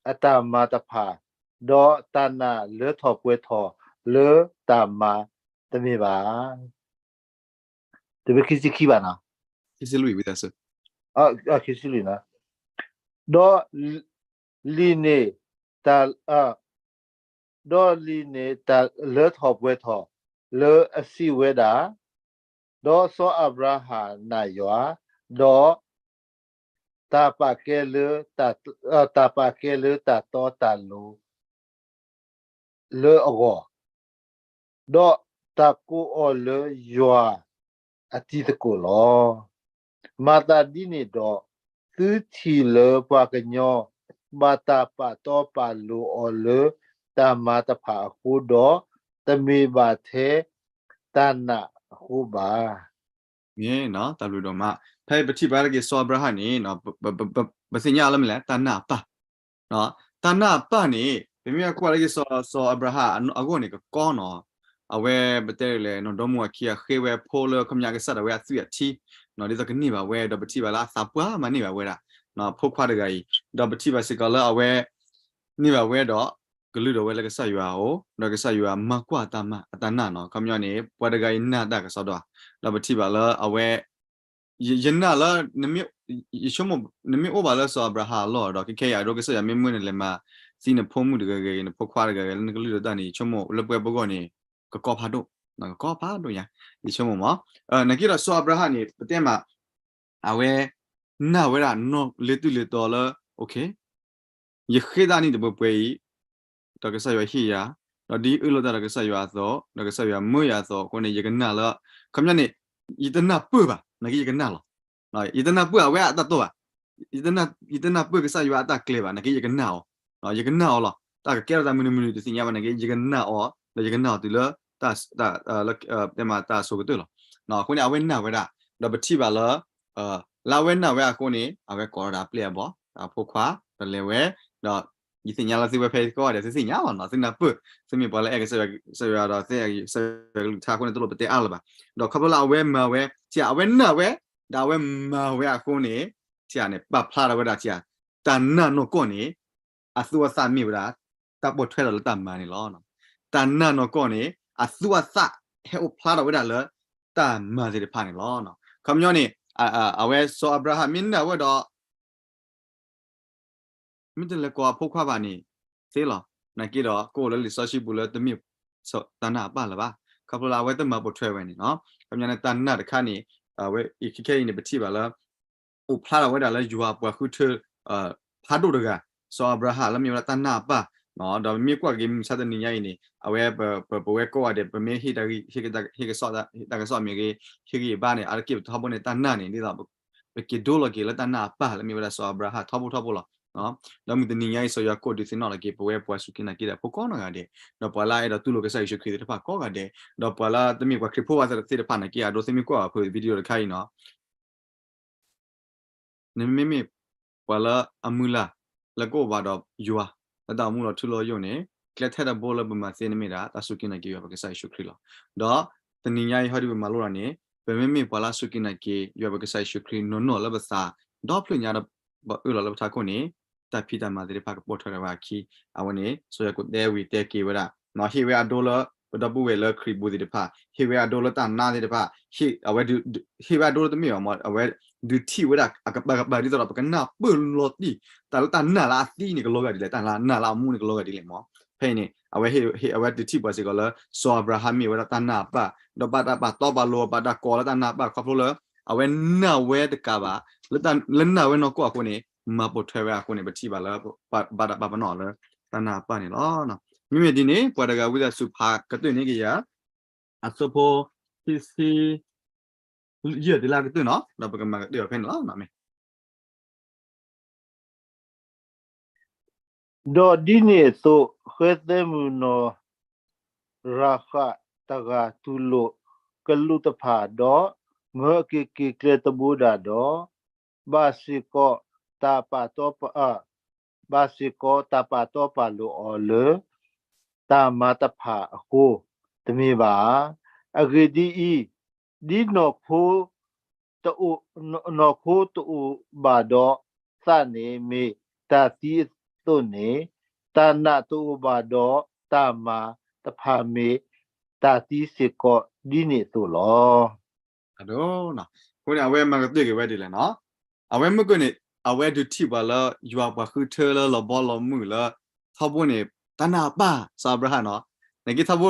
အတၢ်မၤတဖၣ်, ဒီးတၢ်နာ်လၢထီၣ်ပှဲၤထီၣ်လၢတၢ်မၤတမ့ၢ်ဘၣ်. တဘ့ၣ်ခံဆံခံဘၣ်နီၤ, ခံဆံလွံၢ်ဝံသးစူၤ, ခံဆံလွံၢ်နီၤ, ဒီးလံာ်န့ၣ် တၢ် ဒီးလံာ်န့ၣ်တၢ်လၢထီၣ်ပှဲၤထီၣ်လၢအစံးဝဲဒၣ်, ဒီးစီၤအၤဘြၤဟၣ်နာ်ယွၤ, ဒီး တၢ်ပာ်ကဲလၢ တၢ်ပာ်ကဲလၢတၢ်တီတၢ်လိၤ လၢအဂီၢ်, ဒီးတၢ်ကိးအီၤလၢယွၤအတံၤသကိးလီၤ. မၤသးဒ်န့ၣ်ဒီး သုထံၣ်လၢပှၤကညီ ဘၣ်တၢ်ပာ်တီပာ်လိၤအီၤလၢ တၢ်မၤတဖၣ်အဃိဒီး, တမ့ၢ်ဘၣ်ထဲတၢ်နာ်အဃိဘၣ်. မ့ၢ်နီၤ တၢ်ဘျုးဒိၣ်မး, ဖဲပထံၣ်ဘၣ်လၢက့ၤစီၤအၤဘြၤဟၣ်န့ၣ် ပသ့ၣ်ညါလၢမ့ၢ်လဲၣ် တၢ်နာ်အပၢ်, တၢ်နာ်အပၢ်န့ၣ် ပမ့ၢ်ကွၢ်လၢက့ၤစီၤ စီၤအၤဘြၤဟၣ်အဂီၢ်န့ၣ် ကကီနီၤ, အဝဲပတဲလဲၣ် နီၢ်ဒီမါဝၤခံဂၤဃ့ဝဲဖိလၢခီပညီကစၢ်ဒၣ်ဝဲအသွံၣ်အထံ, ဒ်သိးကန့ၢ်ဘၣ်ဝဲ ဒီးပထံၣ်ဘၣ်လၢအသးပှၢ်မးန့ၢ်ဘၣ်ဝဲဒၣ် ဖိခွါတဂၤအံၤ, ဒီးပထံၣ်ဘၣ်စ့ၢ်ကီးလၢအဝဲ န့ၢ်ဘၣ်ဝဲဒီး ကလုၢ်ဒိးဝဲလၢကစၢ်ယွၤအအိၣ်, ဒီးကစၢ်ယွၤမၤကွၢ်အတၢ်မၤအတၢ်နာ်နီၤ, ခီပညီန့ၣ် ပှၤတဂၤအံၤနာ်တၢ်ကစီဒီဧါ, ဒီးပထံၣ်ဘၣ်လၢအဝဲ ယ ယနာ်လၢ နမ့ၢ် ယဆိကမိၣ် နမ့ၢ်အိၣ်ဘၣ်လၢစီၤအၤဘြၤဟၣ်အလီၢ်ဒီး ခဲခဲအံၤအဒိ ကစၢ်ယွၤမ့ၢ်မၢနလဲၤမၤသံနဖိမုၣ်တဂၤဂ့ၤ နဖိခွါတဂၤဂ့ၤ လၢနကလုၢ်ဒိးတၢ်န့ၣ် ယဆိကမိၣ်လၢပဝဲပဂီၢ်န့ၣ် ကကီဖးဒိၣ်, ကကီဖးဒိၣ်ညါ, ယဆိကမိၣ်မး, နာ်က့ဒီးစီၤအၤဘြၤဟၣ်န့ၣ် ပတဲမး အဝဲ နာ်ဝဲဒၣ်နီၢ်လၢတုၤလၢတီၤလၢ ယဃ့တၢ်န့ၣ်တပှဲၤပှဲၤအံၤ ဒီးကစၢ်ယွၤဟ့ၣ်ယၤ, ဒီးဒ်အၢၣ်လီၤတၢ်ဒီးကစၢ်ယွၤအသိး, ဒီးကစၢ်ယွၤမၢယၤအသိးအဃိန့ၣ် ယကနၣ်လၢ ခီပညီန့ၣ် ယတနၢ်ပၢၢ်ဘၣ် နာ်က့ယကနၣ်လီၤ. ယတနၢ်ပၢၢ်အဝဲအတၢ်တီဘၣ်, ယတနၢ်ပၢၢ်ကစၢ်ယွၤအတၢ်ကျဲဘၣ် နာ်က့ယကနၣ်အီၤ, ယကနၣ်အီၤလီၤ. တၢ်ကကဲထီၣ်တၢ်မနုၤမနုၤတသ့ၣ်ညါဘၣ် နာ်က့ယကနၣ်အီၤ ဒီးယကနၣ်အီၤတုၤလၢ တဲမးတၢ်ဆိကတၢၢ်လီၤ. အဃိန့ၣ် အဝဲနာ်ဝဲဒၣ်, ဒီးပထံၣ်ဘၣ်လၢ လၢအဝဲနာ်ဝဲအဃိန့ၣ် အဝဲကိးထီၣ်ဒၣ်ပျဲၢ်အဘီၣ် အဖိခွါ ဒီးလဲၤဝဲ, ဒီးယသ့ၣ်ညါလၢသုဝဲဖဲကိးဂၤဒဲး သုသ့ၣ်ညါလီၤနီၤ သုနၢ်ပၢၢ်, သုမ့ၢ်ပှၤလၢအဲၣ်ကစၢ်ယွၤ ကစၢ်ယွၤဒီးသ့ၣ်ညါကလုၢ်ကထါအဃိန့ၣ် တလိၣ်ပတဲအါလၢၤဘၣ်. ဒီးခီဖျိလၢအဝဲမၤဝဲ ထံၣ်အဝဲနာ်ဝဲ, ဒီးအဝဲမၤဝဲအဃိန့ၣ် ထံၣ်န့ၣ် ပာ်ဖျါထီၣ်ဝဲဒၣ်ထံၣ် တၢ်နာ်နီၢ်ကီၢ်န့ၣ် အသူအသၣ်မ့ၢ်ဝဲဒၣ် တၢ်ပိာ်ထွဲထီၣ်လၢတၢ်မၤန့ၣ်လီၤ. တၢ်နာ်နီၢ်ကီၢ်န့ၣ် အသူအသၣ်ဟဲအိၣ်ဖျါထီၣ်ဝဲဒၣ်လၢ တၢ်မၤသ့ၣ်တဖၣ်န့ၣ်လီၤ. ခီပညီန့ၣ် အဝဲစီၤအၤဘြၤဟၣ်မ့ၢ်နာ်ဝဲဒီး မ့ၢ်တလဲၤကိးအဖိခွါဘၣ်န့ၣ် သ့လီၤ. နာ်က့ဒီး ကအိၣ်လၢလံာ်စီဆှံပူၤလၢတမ့ၢ်တၢ်နာ်အပၢ်လၢၤဘၣ်. ခီဖျိလၢအဝဲတမၤပိာ်ထွဲဝဲန့ၣ်နီၤ. ခီပညီန့ၣ် တၢ်နာ်တခါန့ၣ် အဝဲအံၤခဲခဲအံၤန့ၣ် ပထံၣ်ဘၣ်လၢ အိၣ်ဖျါထီၣ်ဝဲဒၣ်လၢယွၤပှၤဃုထၢ ဖးဒိၣ်တဂၤ စီၤအၤဘြၤဟၣ်လၢမ့ၢ်ဝဲဒၣ်တၢ်နာ်အပၢ်, ဒီးမ့ၢ်ကွၢ်က့ၤမုၢ်မဆါတနံၤညါအံၤန့ၣ် အဝဲပဝဲကိးဂၤဒဲး ပမ့ၢ်ဟ့ၣ် ဟ့ၣ်တၢ်ကစီၣ်မ့ၢ်ဂ့ၤ ဟ့ၣ်ဂံၢ်ဘါန့ၣ် အါတက့ၢ်ပထီဘိန့ၣ် တၢ်နာ်န့ၣ် ဒ်သိး ပက့ၤဒိလီၤက့ၤလၢတၢ်နာ်အပၢ်လၢမ့ၢ်ဝဲဒၣ်စီၤအၤဘြၤဟၣ်ထီဘိထီဘိလီၤ. ဒီးမုၢ်တနံၤညါအံၤ စီၤယွၤကိးဒုးသ့ၣ်နီၣ်လီၤက့ၤ ပဝဲပှၤစူၢ်က့ၤနာ်က့ၤတၢ်ဖိကိးနီၢ်ဂၤဒဲး, ဒီးပှၤလၢအအဲၣ်ဒိးတူၢ်လိာ်ကစၢ်ယ့ၣ်ၡူးခရံာ်သ့ၣ်တဖၣ်ကိးဂၤဒဲး, ဒီးပှၤလၢတမ့ၢ်ပှၤခရံာ်ဖိဘၣ်သ့ၣ်တဖၣ်နာ်က့ၤ အဒိ သုမ့ၢ်ကွၢ်ဘၣ်ဖု video တခါအံၤနီၤ နမ့မ့ၢ်ပှၤလၢအမုၢ်လၢ် လၢကအိၣ်ဘၣ်ဒီးယွၤ လၢတၢ်အိၣ်မူလီၤထူလီၤယိာ်န့ၣ် ကျဲထဲတဘိလၢပမၤသ့န့ၣ်မ့ၢ်ဒၣ် တၢ်စူၢ်က့ၤနာ်က့ၤယွၤပကစၢ်ယ့ၣ်ၡူးခရံာ်လီၤ. ဒီးတနံၤညါအံၤဟီဒ်ပမၤလိဒၣ်န့ၣ် ပမ့မ့ၢ်ပှၤလၢအစူၢ်က့ၤနာ်က့ၤယွၤပကစၢ်ယ့ၣ်ၡူးခရံာ်နီၢ်နီၢ်လၢပသး ဒီဖျၢၣ်ညါဒီး ပအၢၣ်လီၤလၢပထးခိၣ်န့ၣ် တၢ်ဖံးတၢ်မၤသ့ၣ်တဖၣ်ကပိာ်ထွဲထီၣ်ဝဲအခံ, အဝဲန့ၣ် စီၤယၤကိာ်တဲဝံၤတဲက့ၤဝဲဒၣ် ဟ့ၣ်ဝဲအဒိလၢ ပဒီပုၢ်ဝဲၢ်လၢခရံာ်ပူၤသ့ၣ်တဖၣ် ဟ့ၣ်ဝဲအဒိလၢတၢ်နါသ့ၣ်တဖၣ် အဝဲ ဟ့ၣ်ဝဲအဒိလၢတမ့ၢ်ဘၣ်မ့ၢ် အဝဲဒုးထံၣ်ဝဲဒၣ်အကပၤကပၤဒ်သိးဒီး ပကနၢ်ပၢၢ်လီၤတံၢ် တၢ်လၢတၢ်နာ်လၢအသံန့ၣ်ကလီၤဂာ်ဒ်လဲၣ် တၢ်နာ်လၢအမူန့ၣ်ကလီၤဂာ်ဒ်လဲၣ်မ့ၢ်. ဖဲအံၤန့ၣ် အဝဲဟ့ၣ် အဝဲဒုးထံၣ်ပှၤစ့ၢ်ကီးလၢ စီၤအၤဘြၤဟၣ်မ့ၢ်ဝဲဒၣ်တၢ်နာ်အပၢ် ဒီးဘၣ်တၢ်ပာ်တီပာ်လိၤ ဘၣ်တၢ်ကိးလၢတၢ်နာ်အပၢ်ခီဖျိလၢ အဝဲနာ်ဝဲတကးဘၣ် လၢနာ်ဝဲနီၢ်ကီၢ်အဃိန့ၣ် မၤပိာ်ထွဲဝဲအဃိန့ၣ် ပထံၣ်ဘၣ်လၢ ဘၣ်တၢ်ပာ်ပနီၣ်အီၤလၢ တၢ်နာ်အပၢ်န့ၣ်လီၤ. မ့မ့ၢ်ဒ်န့ၣ် ပှၤတဂၤဝံသးစူၤဖးကတၢၢ်န့ၢ်က့ၤယၤ အဆၢဖိ ခံဆံ ယဲၢ်တုၤလၢအကတၢၢ်နီၤ ဒီးပကမၤကတၢၢ်အီၤဖဲန့ၣ်လီၤ. ဒီးဒ်န့ၣ်အသိး ဃဲသဲမုၣ်နီၢ်ရၤဃးတဂၤ တူၢ်လိာ်ကလူးတဖၣ်ဒီး မၢအက့ၤက့ၤကျဲတဘိဒၣ်ဒီး ဘၣ်စ့ၢ်ကီးတၢ်ပာ်တီပာ် ဘၣ်စ့ၢ်ကီးတၢ်ပာ်တီပာ်လိၤအီၤလၢ တၢ်မၤတဖၣ်အဃိ တမ့ၢ်ဘၣ်ဧါ. အဂ့ၢ်ဒ်အံၤ, ဒ်နီၢ်ခိ တအိၣ် နီၢ်ခိတအိၣ်ဘၣ်ဒီးသးန့ၣ် မ့ၢ်တၢ်သံအသိးန့ၣ်, တၢ်နာ်တအိၣ်ဘၣ်ဒီးတၢ်မၤတဖၣ် မ့ၢ်တၢ်သံစ့ၢ်ကီးဒ်န့ၣ်အသိးလီၤ. အဃိန့ၣ် အဝဲမၤကတၢၢ်က့ၤဝဲဒ်လဲၣ်နီၤ, အဝဲမ့ၢ်ကွၢ်န့ၣ် အဝဲဒုးထံၣ်ပှၤလၢယွၤပှၤဃုထၢလၢလီၤဘီလီၤမုၢ်လၢ ထီဘိန့ၣ် တၢ်နာ်အပၢ် စီၤအၤဘြၤဟၣ်နီၤ, နာ်က့ထီဘိ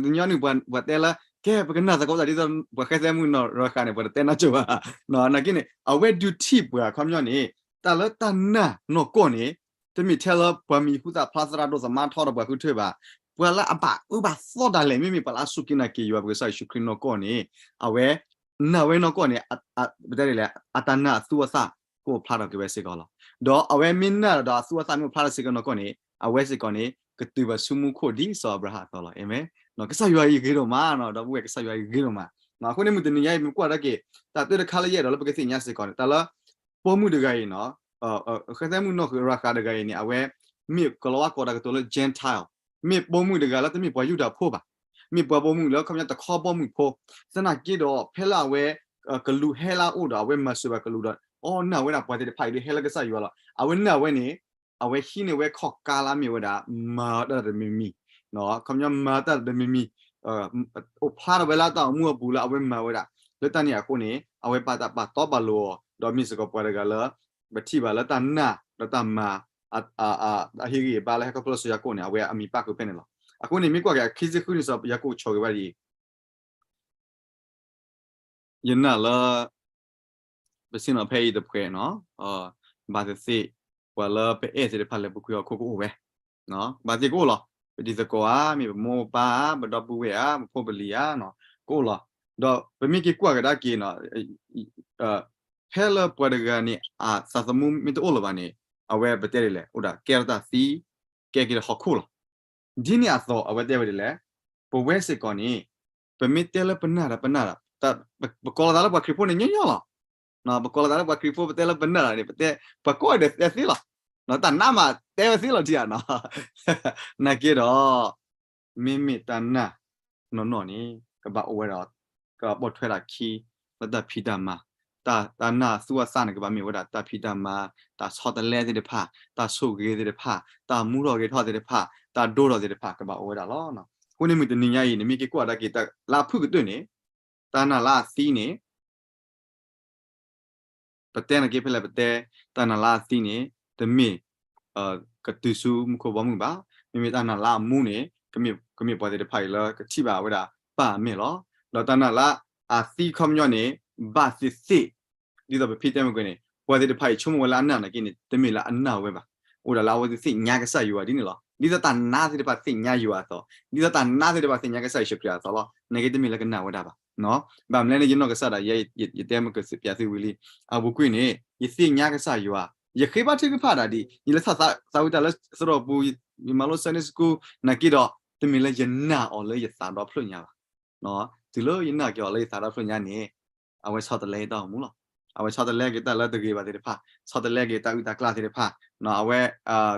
တညီနုၢ်ပှၤတဲလၢ ကဲ ပကနၢ်သကိးတၢ်ဒ်သိး ပှၤဃဲသဲမုၣ်နီၢ်ရၤဃးန့ၣ် ပှၤတတဲနီတစဲးဘၣ်, နာ်က့န့ၣ် အဝဲဒုးထံၣ်ပှၤခီပညီန့ၣ် တၢ်လၢတၢ်နာ်နီၢ်ကီၢ်န့ၣ် တမ့ၢ်ထဲလၢပှၤမံၤဟူသၣ်ဖျါသရၣ်ဒိၣ်သမါထီဒီးပှၤဃုထၢဘၣ်, ပှၤလၢအဘၣ်အၢဘၣ်သီဒၣ်လဲာ် မ့မ့ၢ်ပှၤလၢအစူၢ်က့ၤနာ်က့ၤယွၤပကစၢ်ယ့ၣ်ၡူးခရံာ်နီၢ်ကီၢ်န့ၣ် အဝဲ နာ်ဝဲနီၢ်ကီၢ်န့ၣ် ပတဲဒ်လဲၣ် အတၢ်နာ်အသူအသၣ် ကအိၣ်ဖျါထီၣ်က့ၤဝဲစ့ၢ်ကီးလီၤ. ဒီးအဝဲမ့ၢ်နာ်ဒီးအသူအသၣ်မ့ၢ်အိၣ်ဖျါထီၣ်စ့ၢ်ကီးနီၢ်ကီၢ်န့ၣ် အဝဲစ့ၢ်ကီးန့ၣ် ကတုၤဘၣ်ဆူမူခိၣ်ဒ်စီၤအၤဘြၤဟၣ်အသိးလီၤ. အၤမ့ၣ်. ကစၢ်ယွၤအံၤဂ့ၤဒိၣ်မးနီၤ, ဒီပုၢ်ဝဲၢ်ကစၢ်ယွၤအံၤဂ့ၤဒိၣ်မး. အဃိန့ၣ်မုၢ်တနံၤညါအံၤ မ့ၢ်ကွၢ်ဒၣ်က့ၤ တၢ်တၢတခါလၢယအဲၣ်ဒိးလၢပကသ့ၣ်ညါစ့ၢ်ကီးန့ၣ် တၢ်လၢ ပိာ်မုၣ်တဂၤအံၤနီၤ ဃဲသဲမုၣ်နီၢ်ဃုာ်ရၤဃးတဂၤအံၤန့ၣ် အဝဲ မ့ၢ်ကလီၤဝါကိးတၢ်ကတိၤလၢ Gentile, မ့ၢ်ပိာ်မုၣ်တဂၤလၢတမ့ၢ်ပှၤယူဒၤဖိဘၣ်, မ့ၢ်ပှၤပိာ်မုၣ်လၢခီပညီတခီဘီမုၢ်ဖိ, သနာ်က့ဒီး ဖဲလၢအဝဲ ကလူးဟဲလၢအအိၣ်ဒီး အဝဲမၤစၢၤဘၣ်ကလူးဒီး အီၣ်နာ်ဝဲဒၣ်ပှၤသ့ၣ်တဖၣ်အံၤဒုးဟဲလၢကစၢ်ယွၤလီၤ. အဝဲနာ်ဝဲန့ၣ် အဝဲဟံးန့ၢ်ဝဲခီၣ်ကါလၢအမ့ၢ်ဝဲဒၣ် မၤတၢ်တမံၤမံၤ, ခီပညီမၤတၢ်တမံၤမံၤ အိၣ်ဖျါထီၣ်ဝဲလၢတၢ်အိၣ်မူအပူၤလၢအဝဲမၤဝဲဒၣ်, လၢတၢ်န့ၣ်အဃိန့ၣ် အဝဲပာ်တၢ်ပာ်တီပာ်လိၤအီၤ ဒီးမ့ၢ်စ့ၢ်ကီးပှၤတဂၤလၢ ပထံၣ်ဘၣ်လၢတၢ်နာ်ဒီးတၢ်မၤ အဟ့ၣ်ဂံၢ်ဟ့ၣ်ဘါလၢဟဲခီဖျိလၢစီၤယၤကိာ်န့ၣ် အဝဲအမံၤပၣ်ဃုာ်ဖဲန့ၣ်လီၤ. အဃိန့ၣ် မ့ၢ်ကွၢ်က့ၤအခံဆံဃုန့ၣ် စီၤယၤကိာ်ဆီၣ်ဂ့ၤဝဲဒ်အံၤ ယနာ်လၢ ပဆ့ၣ်နီၤဖဲအံၤတဖှဲးနီၤ ဘၣ်သ့ၣ်သ့ၣ် ပှၤလၢပအဲၣ်သ့ၣ်တဖၣ်လဲၤပူၤကွံာ်ဟီၣ်ခိၣ်ကအိၣ်ဝဲ, ဘၣ်သ့ၣ်ကအိၣ်လီၤ. ပတံၤသကိးဧါ, မ့ၢ်ပမိၢ်ပပၢ်ဧါ, ပဒီပုၢ်ဝဲၢ်ဧါ, ပဖိပလံၤဧါ, ကအိၣ်လီၤ. ဒီးပမ့ၢ်က့ၤကွၢ်ကဒါက့ၤနီၤ ဖဲလၢပှၤတဂၤန့ၣ် အသးသမူမ့ၢ်တအိၣ်လၢၤဘၣ်န့ၣ် အဝဲပတဲဒ်လဲၣ် အိၣ်ဒၣ်ကဲထီၣ်တၢ်သံ, ကဲက့ၤဒီးဟီၣ်ခိၣ်လီၤ. ဒ်န့ၣ်အသိး အဝဲတဲဝဲဒ်လဲၣ်, ပဝဲစ့ၢ်ကီးန့ၣ် ပမ့ၢ်တဲလၢပနာ်ဒီးပနာ်ဒီး ပကိးလီၤသးလၢပှၤခရံာ်ဖိန့ၣ်ညီညီလီၤ. ပကိးလီၤသးလၢပှၤခရံာ်ဖိ ပတဲလၢပနာ်ဒီးန့ၣ် ပတဲ ပှၤကိးဂၤဒဲးတဲသ့လီၤ. တၢ်နာ်မးတဲဝဲသ့လီၤထံဧါနီၤ. နာ်က့ဒီး မ့မ့ၢ်တၢ်နာ်နီၢ်နီၢ်န့ၣ် ကဘၣ်အိၣ်ဝဲဒီး ကဘၣ်ပိာ်ထွဲဒၣ်ခံ လၢတၢ်ဖံးတၢ်မၤ, တၢ် တၢ်နာ်သူအသးန့ၣ် ကဘၣ်မ့ၢ်ဝဲဒၣ်တၢ်ဖံးတၢ်မၤ, တၢ်ဆီတလဲသ့ၣ်တဖၣ်, တၢ်ဆိၣ်ဂ့ၤသ့ၣ်တဖၣ်, တၢ်မူထီၣ်ဂဲၤထီၣ်သ့ၣ်တဖၣ်, တၢ်ဒိထီၣ်သ့ၣ်တဖၣ် ကဘၣ်အိၣ်ဝဲဒၣ်လီၤ. အဃိန့ၣ်မုၢ်တနံၤညါအံၤန့ၣ် မ့ၢ်က့ၤကွၢ်ဒၣ်က့ၤလၢအဖုၣ်ကတၢၢ်န့ၣ် တၢ်နာ်လၢအသံန့ၣ် ပတဲနာ်က့ဖဲလဲၣ်ပတဲ, တၢ်နာ်လၢအသံန့ၣ် တမ့ၢ် ကတုၤဆူမူခိၣ်ဘီမုၢ်ဘၣ်. မ့မ့ၢ်တၢ်နာ်လၢအမူန့ၣ် ကမ့ၢ်ပှၤသ့ၣ်တဖၣ်အံၤလၢကထံၣ်ဘၣ်ဝဲဒၣ်ပၢ်အမဲာ်လီၤ. ဒီးတၢ်နာ်လၢအသံခီပညီန့ၣ် ဘၣ်သ့ၣ်သ့ၣ် ဒ်သိးပဖံတဲမ့ၢ်ကွံာ်န့ၣ် ပှၤသ့ၣ်တဖၣ်အံၤဆိကမိၣ်ဝဲလၢအနာ်နာ်က့န့ၣ် တမ့ၢ်လၢအနာ်ဝဲဘၣ်. အိၣ်ဒၣ်လၢအဝဲသ့ၣ်သ့ၣ်ညါကစၢ်ယွၤဒ်န့ၣ်လီၤ. ဒ်သိးတၢ်နာ်သ့ၣ်တဖၣ်သ့ၣ်ညါယွၤအသိး, ဒ်သိးတၢ်နာ်သ့ၣ်တဖၣ်သ့ၣ်ညါကစၢ်ယ့ၣ်ၡူးခရံာ်အသိးလီၤ. နာ်က့တမ့ၢ်လၢကနာ်ဝဲဒၣ်ဘၣ်. ဘၣ်မနုၤလဲၣ်န့ၣ် ယနီၢ်ကစၢ်ဒၣ်ယဲ ယတဲမ့ၢ်ကစၢ်ပၠးသုဝံၤလံ, အပူၤကွံာ်န့ၣ် ယသ့ၣ်ညါကစၢ်ယွၤ, ယဃ့ဘါထုကဖၣ်ဒၣ်ဒ်အံၤ, ယလဲၤထီၣ်သးဝံၣ်တၢ်လၢသရိာ်ပူၤ, ယမၤလိ Sunday School နာ်က့ဒီး တမ့ၢ်လၢယနာ်အီၤလၢယသးဒီဖျၢၣ်ညါဘၣ်. တုၤလၢယနာ်က့ၤအီၤလၢယသးဒီဖျၢၣ်ညါန့ၣ် အဝဲဆီတလဲယတၢ်အိၣ်မူလီၤ. အဝဲဆီတလဲက့ၤတၢ်လၢတဂ့ၤဘၣ်သ့ၣ်တဖၣ်, ဆီတလဲက့ၤတၢ်အုၣ်တၢ်ကျၢ်သ့ၣ်တဖၣ်, အဝဲ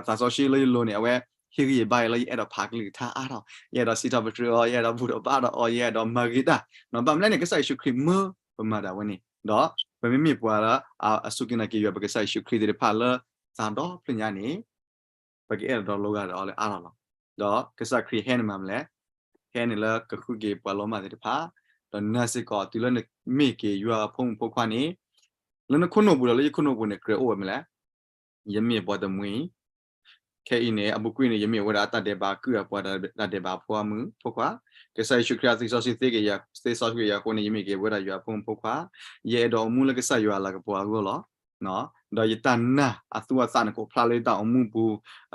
သးစီဆှံလၢယလိၤန့ၣ် အဝဲဟ့ၣ်ဂံၢ်ဟ့ၣ်ဘါယၤလၢယအဲၣ်ဒိးဖးကလုၢ်ကထါအါထီၣ်, ယအဲၣ်ဒိးစံးထီၣ်ပတြၢၤအီၤ, ယအဲၣ်ဒိးဘူၣ်ထီၣ်ဘါထီၣ်အီၤ, ယအဲၣ်ဒိးမၤဂ့ၤတၢ်, ဘၣ်မနုၤလဲၣ်န့ၣ် ကစၢ်ယ့ၣ်ၡူးခရံာ်မၢပမၤဒၣ်ဝဲန့ၣ်, ဒီးပမ့မ့ၢ်ပှၤလၢ အစူၢ်က့ၤနာ်က့ၤယွၤ ပကစၢ်ယ့ၣ်ၡူးခရံာ်သ့ၣ်တဖၣ်လၢသးဒီဖျၢၣ်ညါန့ၣ် ပကအဲၣ်ဒိးလိဂၤဒီးအီၤလၢအါထီၣ်လီၤ. ဒီးကစၢ်ခရံာ်ဟဲန့ၣ်မၤမနုၤလဲၣ်, ဟဲန့ၣ်လၢကဃုက့ၤပှၤလီၤမၢ်သ့ၣ်တဖၣ်, ဒီးနာ်စ့ၢ်ကီးတုၤလၢနမ့ၢ်က့ၤယွၤအဖိမုၣ်ဖိခွါန့ၣ်, လၢနခိၣ်နူာ်ပူၤဒီးလၢယခိၣ်နူာ်ပူၤန့ၣ် ကြၢးအိၣ်ဝဲမနုၤလဲၣ်, ယမ့ၢ်ပှၤတမှံၤ, ခဲအံၤန့ၣ် အပူၤကွံာ်န့ၣ် ယမ့ၢ်ဝဲဒၣ်တၢ်ဒဲးဘးကုၢ်အပှၤ တၢ်ဒဲးဘးဖိအမုၣ်ဖိခွါ, ကစၢ်ယ့ၣ်ၡူးခရံာ်အသွံၣ်စီဆှံသ့က့ၤယၤ, သ့စီဆှံက့ၤယၤအဃိန့ၣ် ယမ့ၢ်က့ၤဝဲဒၣ်ယွၤအဖိမုၣ်ဖိခွါ, ယအဲၣ်ဒိးအိၣ်မူလၢကစၢ်ယွၤအလၤကပီၤအဂီၢ်လီၤ. ဒီးယတၢ်နာ်အသူအသးန့ၣ် ကအိၣ်ဖျါလၢယတၢ်အိၣ်မူပူ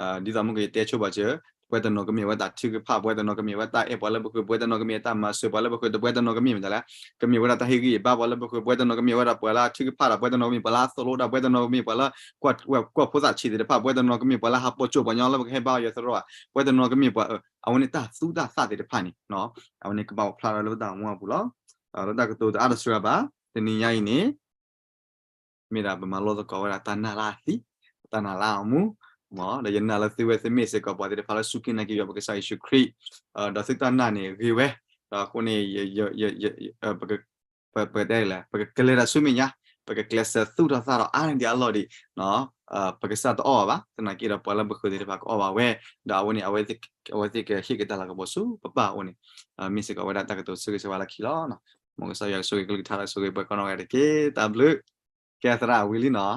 ၤ, ဒ်သိးမ့ၢ်ကယတဲဆိဘၣ်စၢၤ, ပှဲၤတနီၤကမ့ၢ်ဝဲတၢ်ထုကဖၣ်, ပှဲၤတနီၤကမ့ၢ်ဝဲတၢ်အဲၣ်ပှၤလၢပဃၢၤ, ပှဲၤတနီၤကမ့ၢ်တၢ်မၤစၢၤပှၤလၢပဃၢၤ, ပှဲၤတနီၤကမ့ၢ်မတၤလဲၣ်, ကမ့ၢ်ဝဲဒၣ်တၢ်ဟ့ၣ်ဂံၢ်ဟ့ၣ်ဘါပှၤလၢပဃၢၤ, ပှဲၤတနီၤကမ့ၢ်ဝဲဒၣ်ပှၤလၢအထုကဖၣ်ဒီး, ပှဲၤတနီၤကမ့ၢ်ပှၤလၢအသိၣ်လိဒၣ်, ပှဲၤတနီၤကမ့ၢ်ပှၤလၢ ကွၢ်ဖိသၣ်ဆံးသ့ၣ်တဖၣ်, ပှဲၤတနီၤကမ့ၢ်ပှၤလၢဟးပိာ်ကၠိၣ်ပှၤညီလၢပကဟဲဘါအီၤ ယသရိာ်ဧါ, ပှဲၤတနီၤကမ့ၢ်ပှၤအ, အဝဲန့ၣ်တၢ်သူတၢ်သၣ်သ့ၣ်တဖၣ်န့ၣ်, အဝဲန့ၣ်ကဘၣ်အိၣ်ဖျါထီၣ်လၢပတၢ်အိၣ်မူအပူၤလီၤ. လၢတၢ်ကတိၤတအါတစှၤဘၣ်, တနံၤညါအံၤန့ၣ် မ့ၢ်ဒၣ်ပမၤလိသကိးဝဲဒၣ်တၢ်နာ်လၢအသံ, တၢ်နာ်လၢအမူ, ဒီးယနာ်လၢသုဝဲသုမ့ၢ်စ့ၢ်ကီးပှၤသ့ၣ်တဖၣ်လၢစူၢ်က့ၤနာ်က့ၤယွၤပကစၢ်ယ့ၣ်ၡူးခရံာ်, ဒီးသုတၢ်နာ်န့ၣ်ဂ့ၤဝဲ, ဒီးအဃိန့ၣ် ပကတဲလဲၣ်, ပကကလဲၤတၢ်ဆူမဲာ်ညါ, ပကကျဲးစၢးသူၣ်ထီၣ်သၣ်ထီၣ်အါန့ၢ်ဒံးအလီၢ်ဒံး, ပကစၢ်တအီၣ်ဘၣ်, သနာ်က့ဒီးပှၤလၢပဃၢၤသ့ၣ်တဖၣ်ကအီၣ်ဘၣ်ဝဲ, ဒီးအဝဲန့ၣ် အဝဲသ့ၣ်ကဟ့ၣ်က့ၤတၢ်လၤကပီၤဆူပပၢ်အအိၣ်န့ၣ်, မ့ၢ်စ့ၢ်ကီးဝဲဒၣ်တၢ်ကတိၤဆိၣ်ဂ့ၤဆိၣ်ဝါလၢခံလီၤ. မ်ကစၢ်ယွၤကဆိၣ်ဂ့ၤကလုၢ်ကထါဒီးဆိၣ်ဂ့ၤပှၤကိးနီၢ်ဂၤဒဲးတက့ၢ်. တၢ်ဘျုး, ကဲသရၣ်ဝံၤလံနီၤ,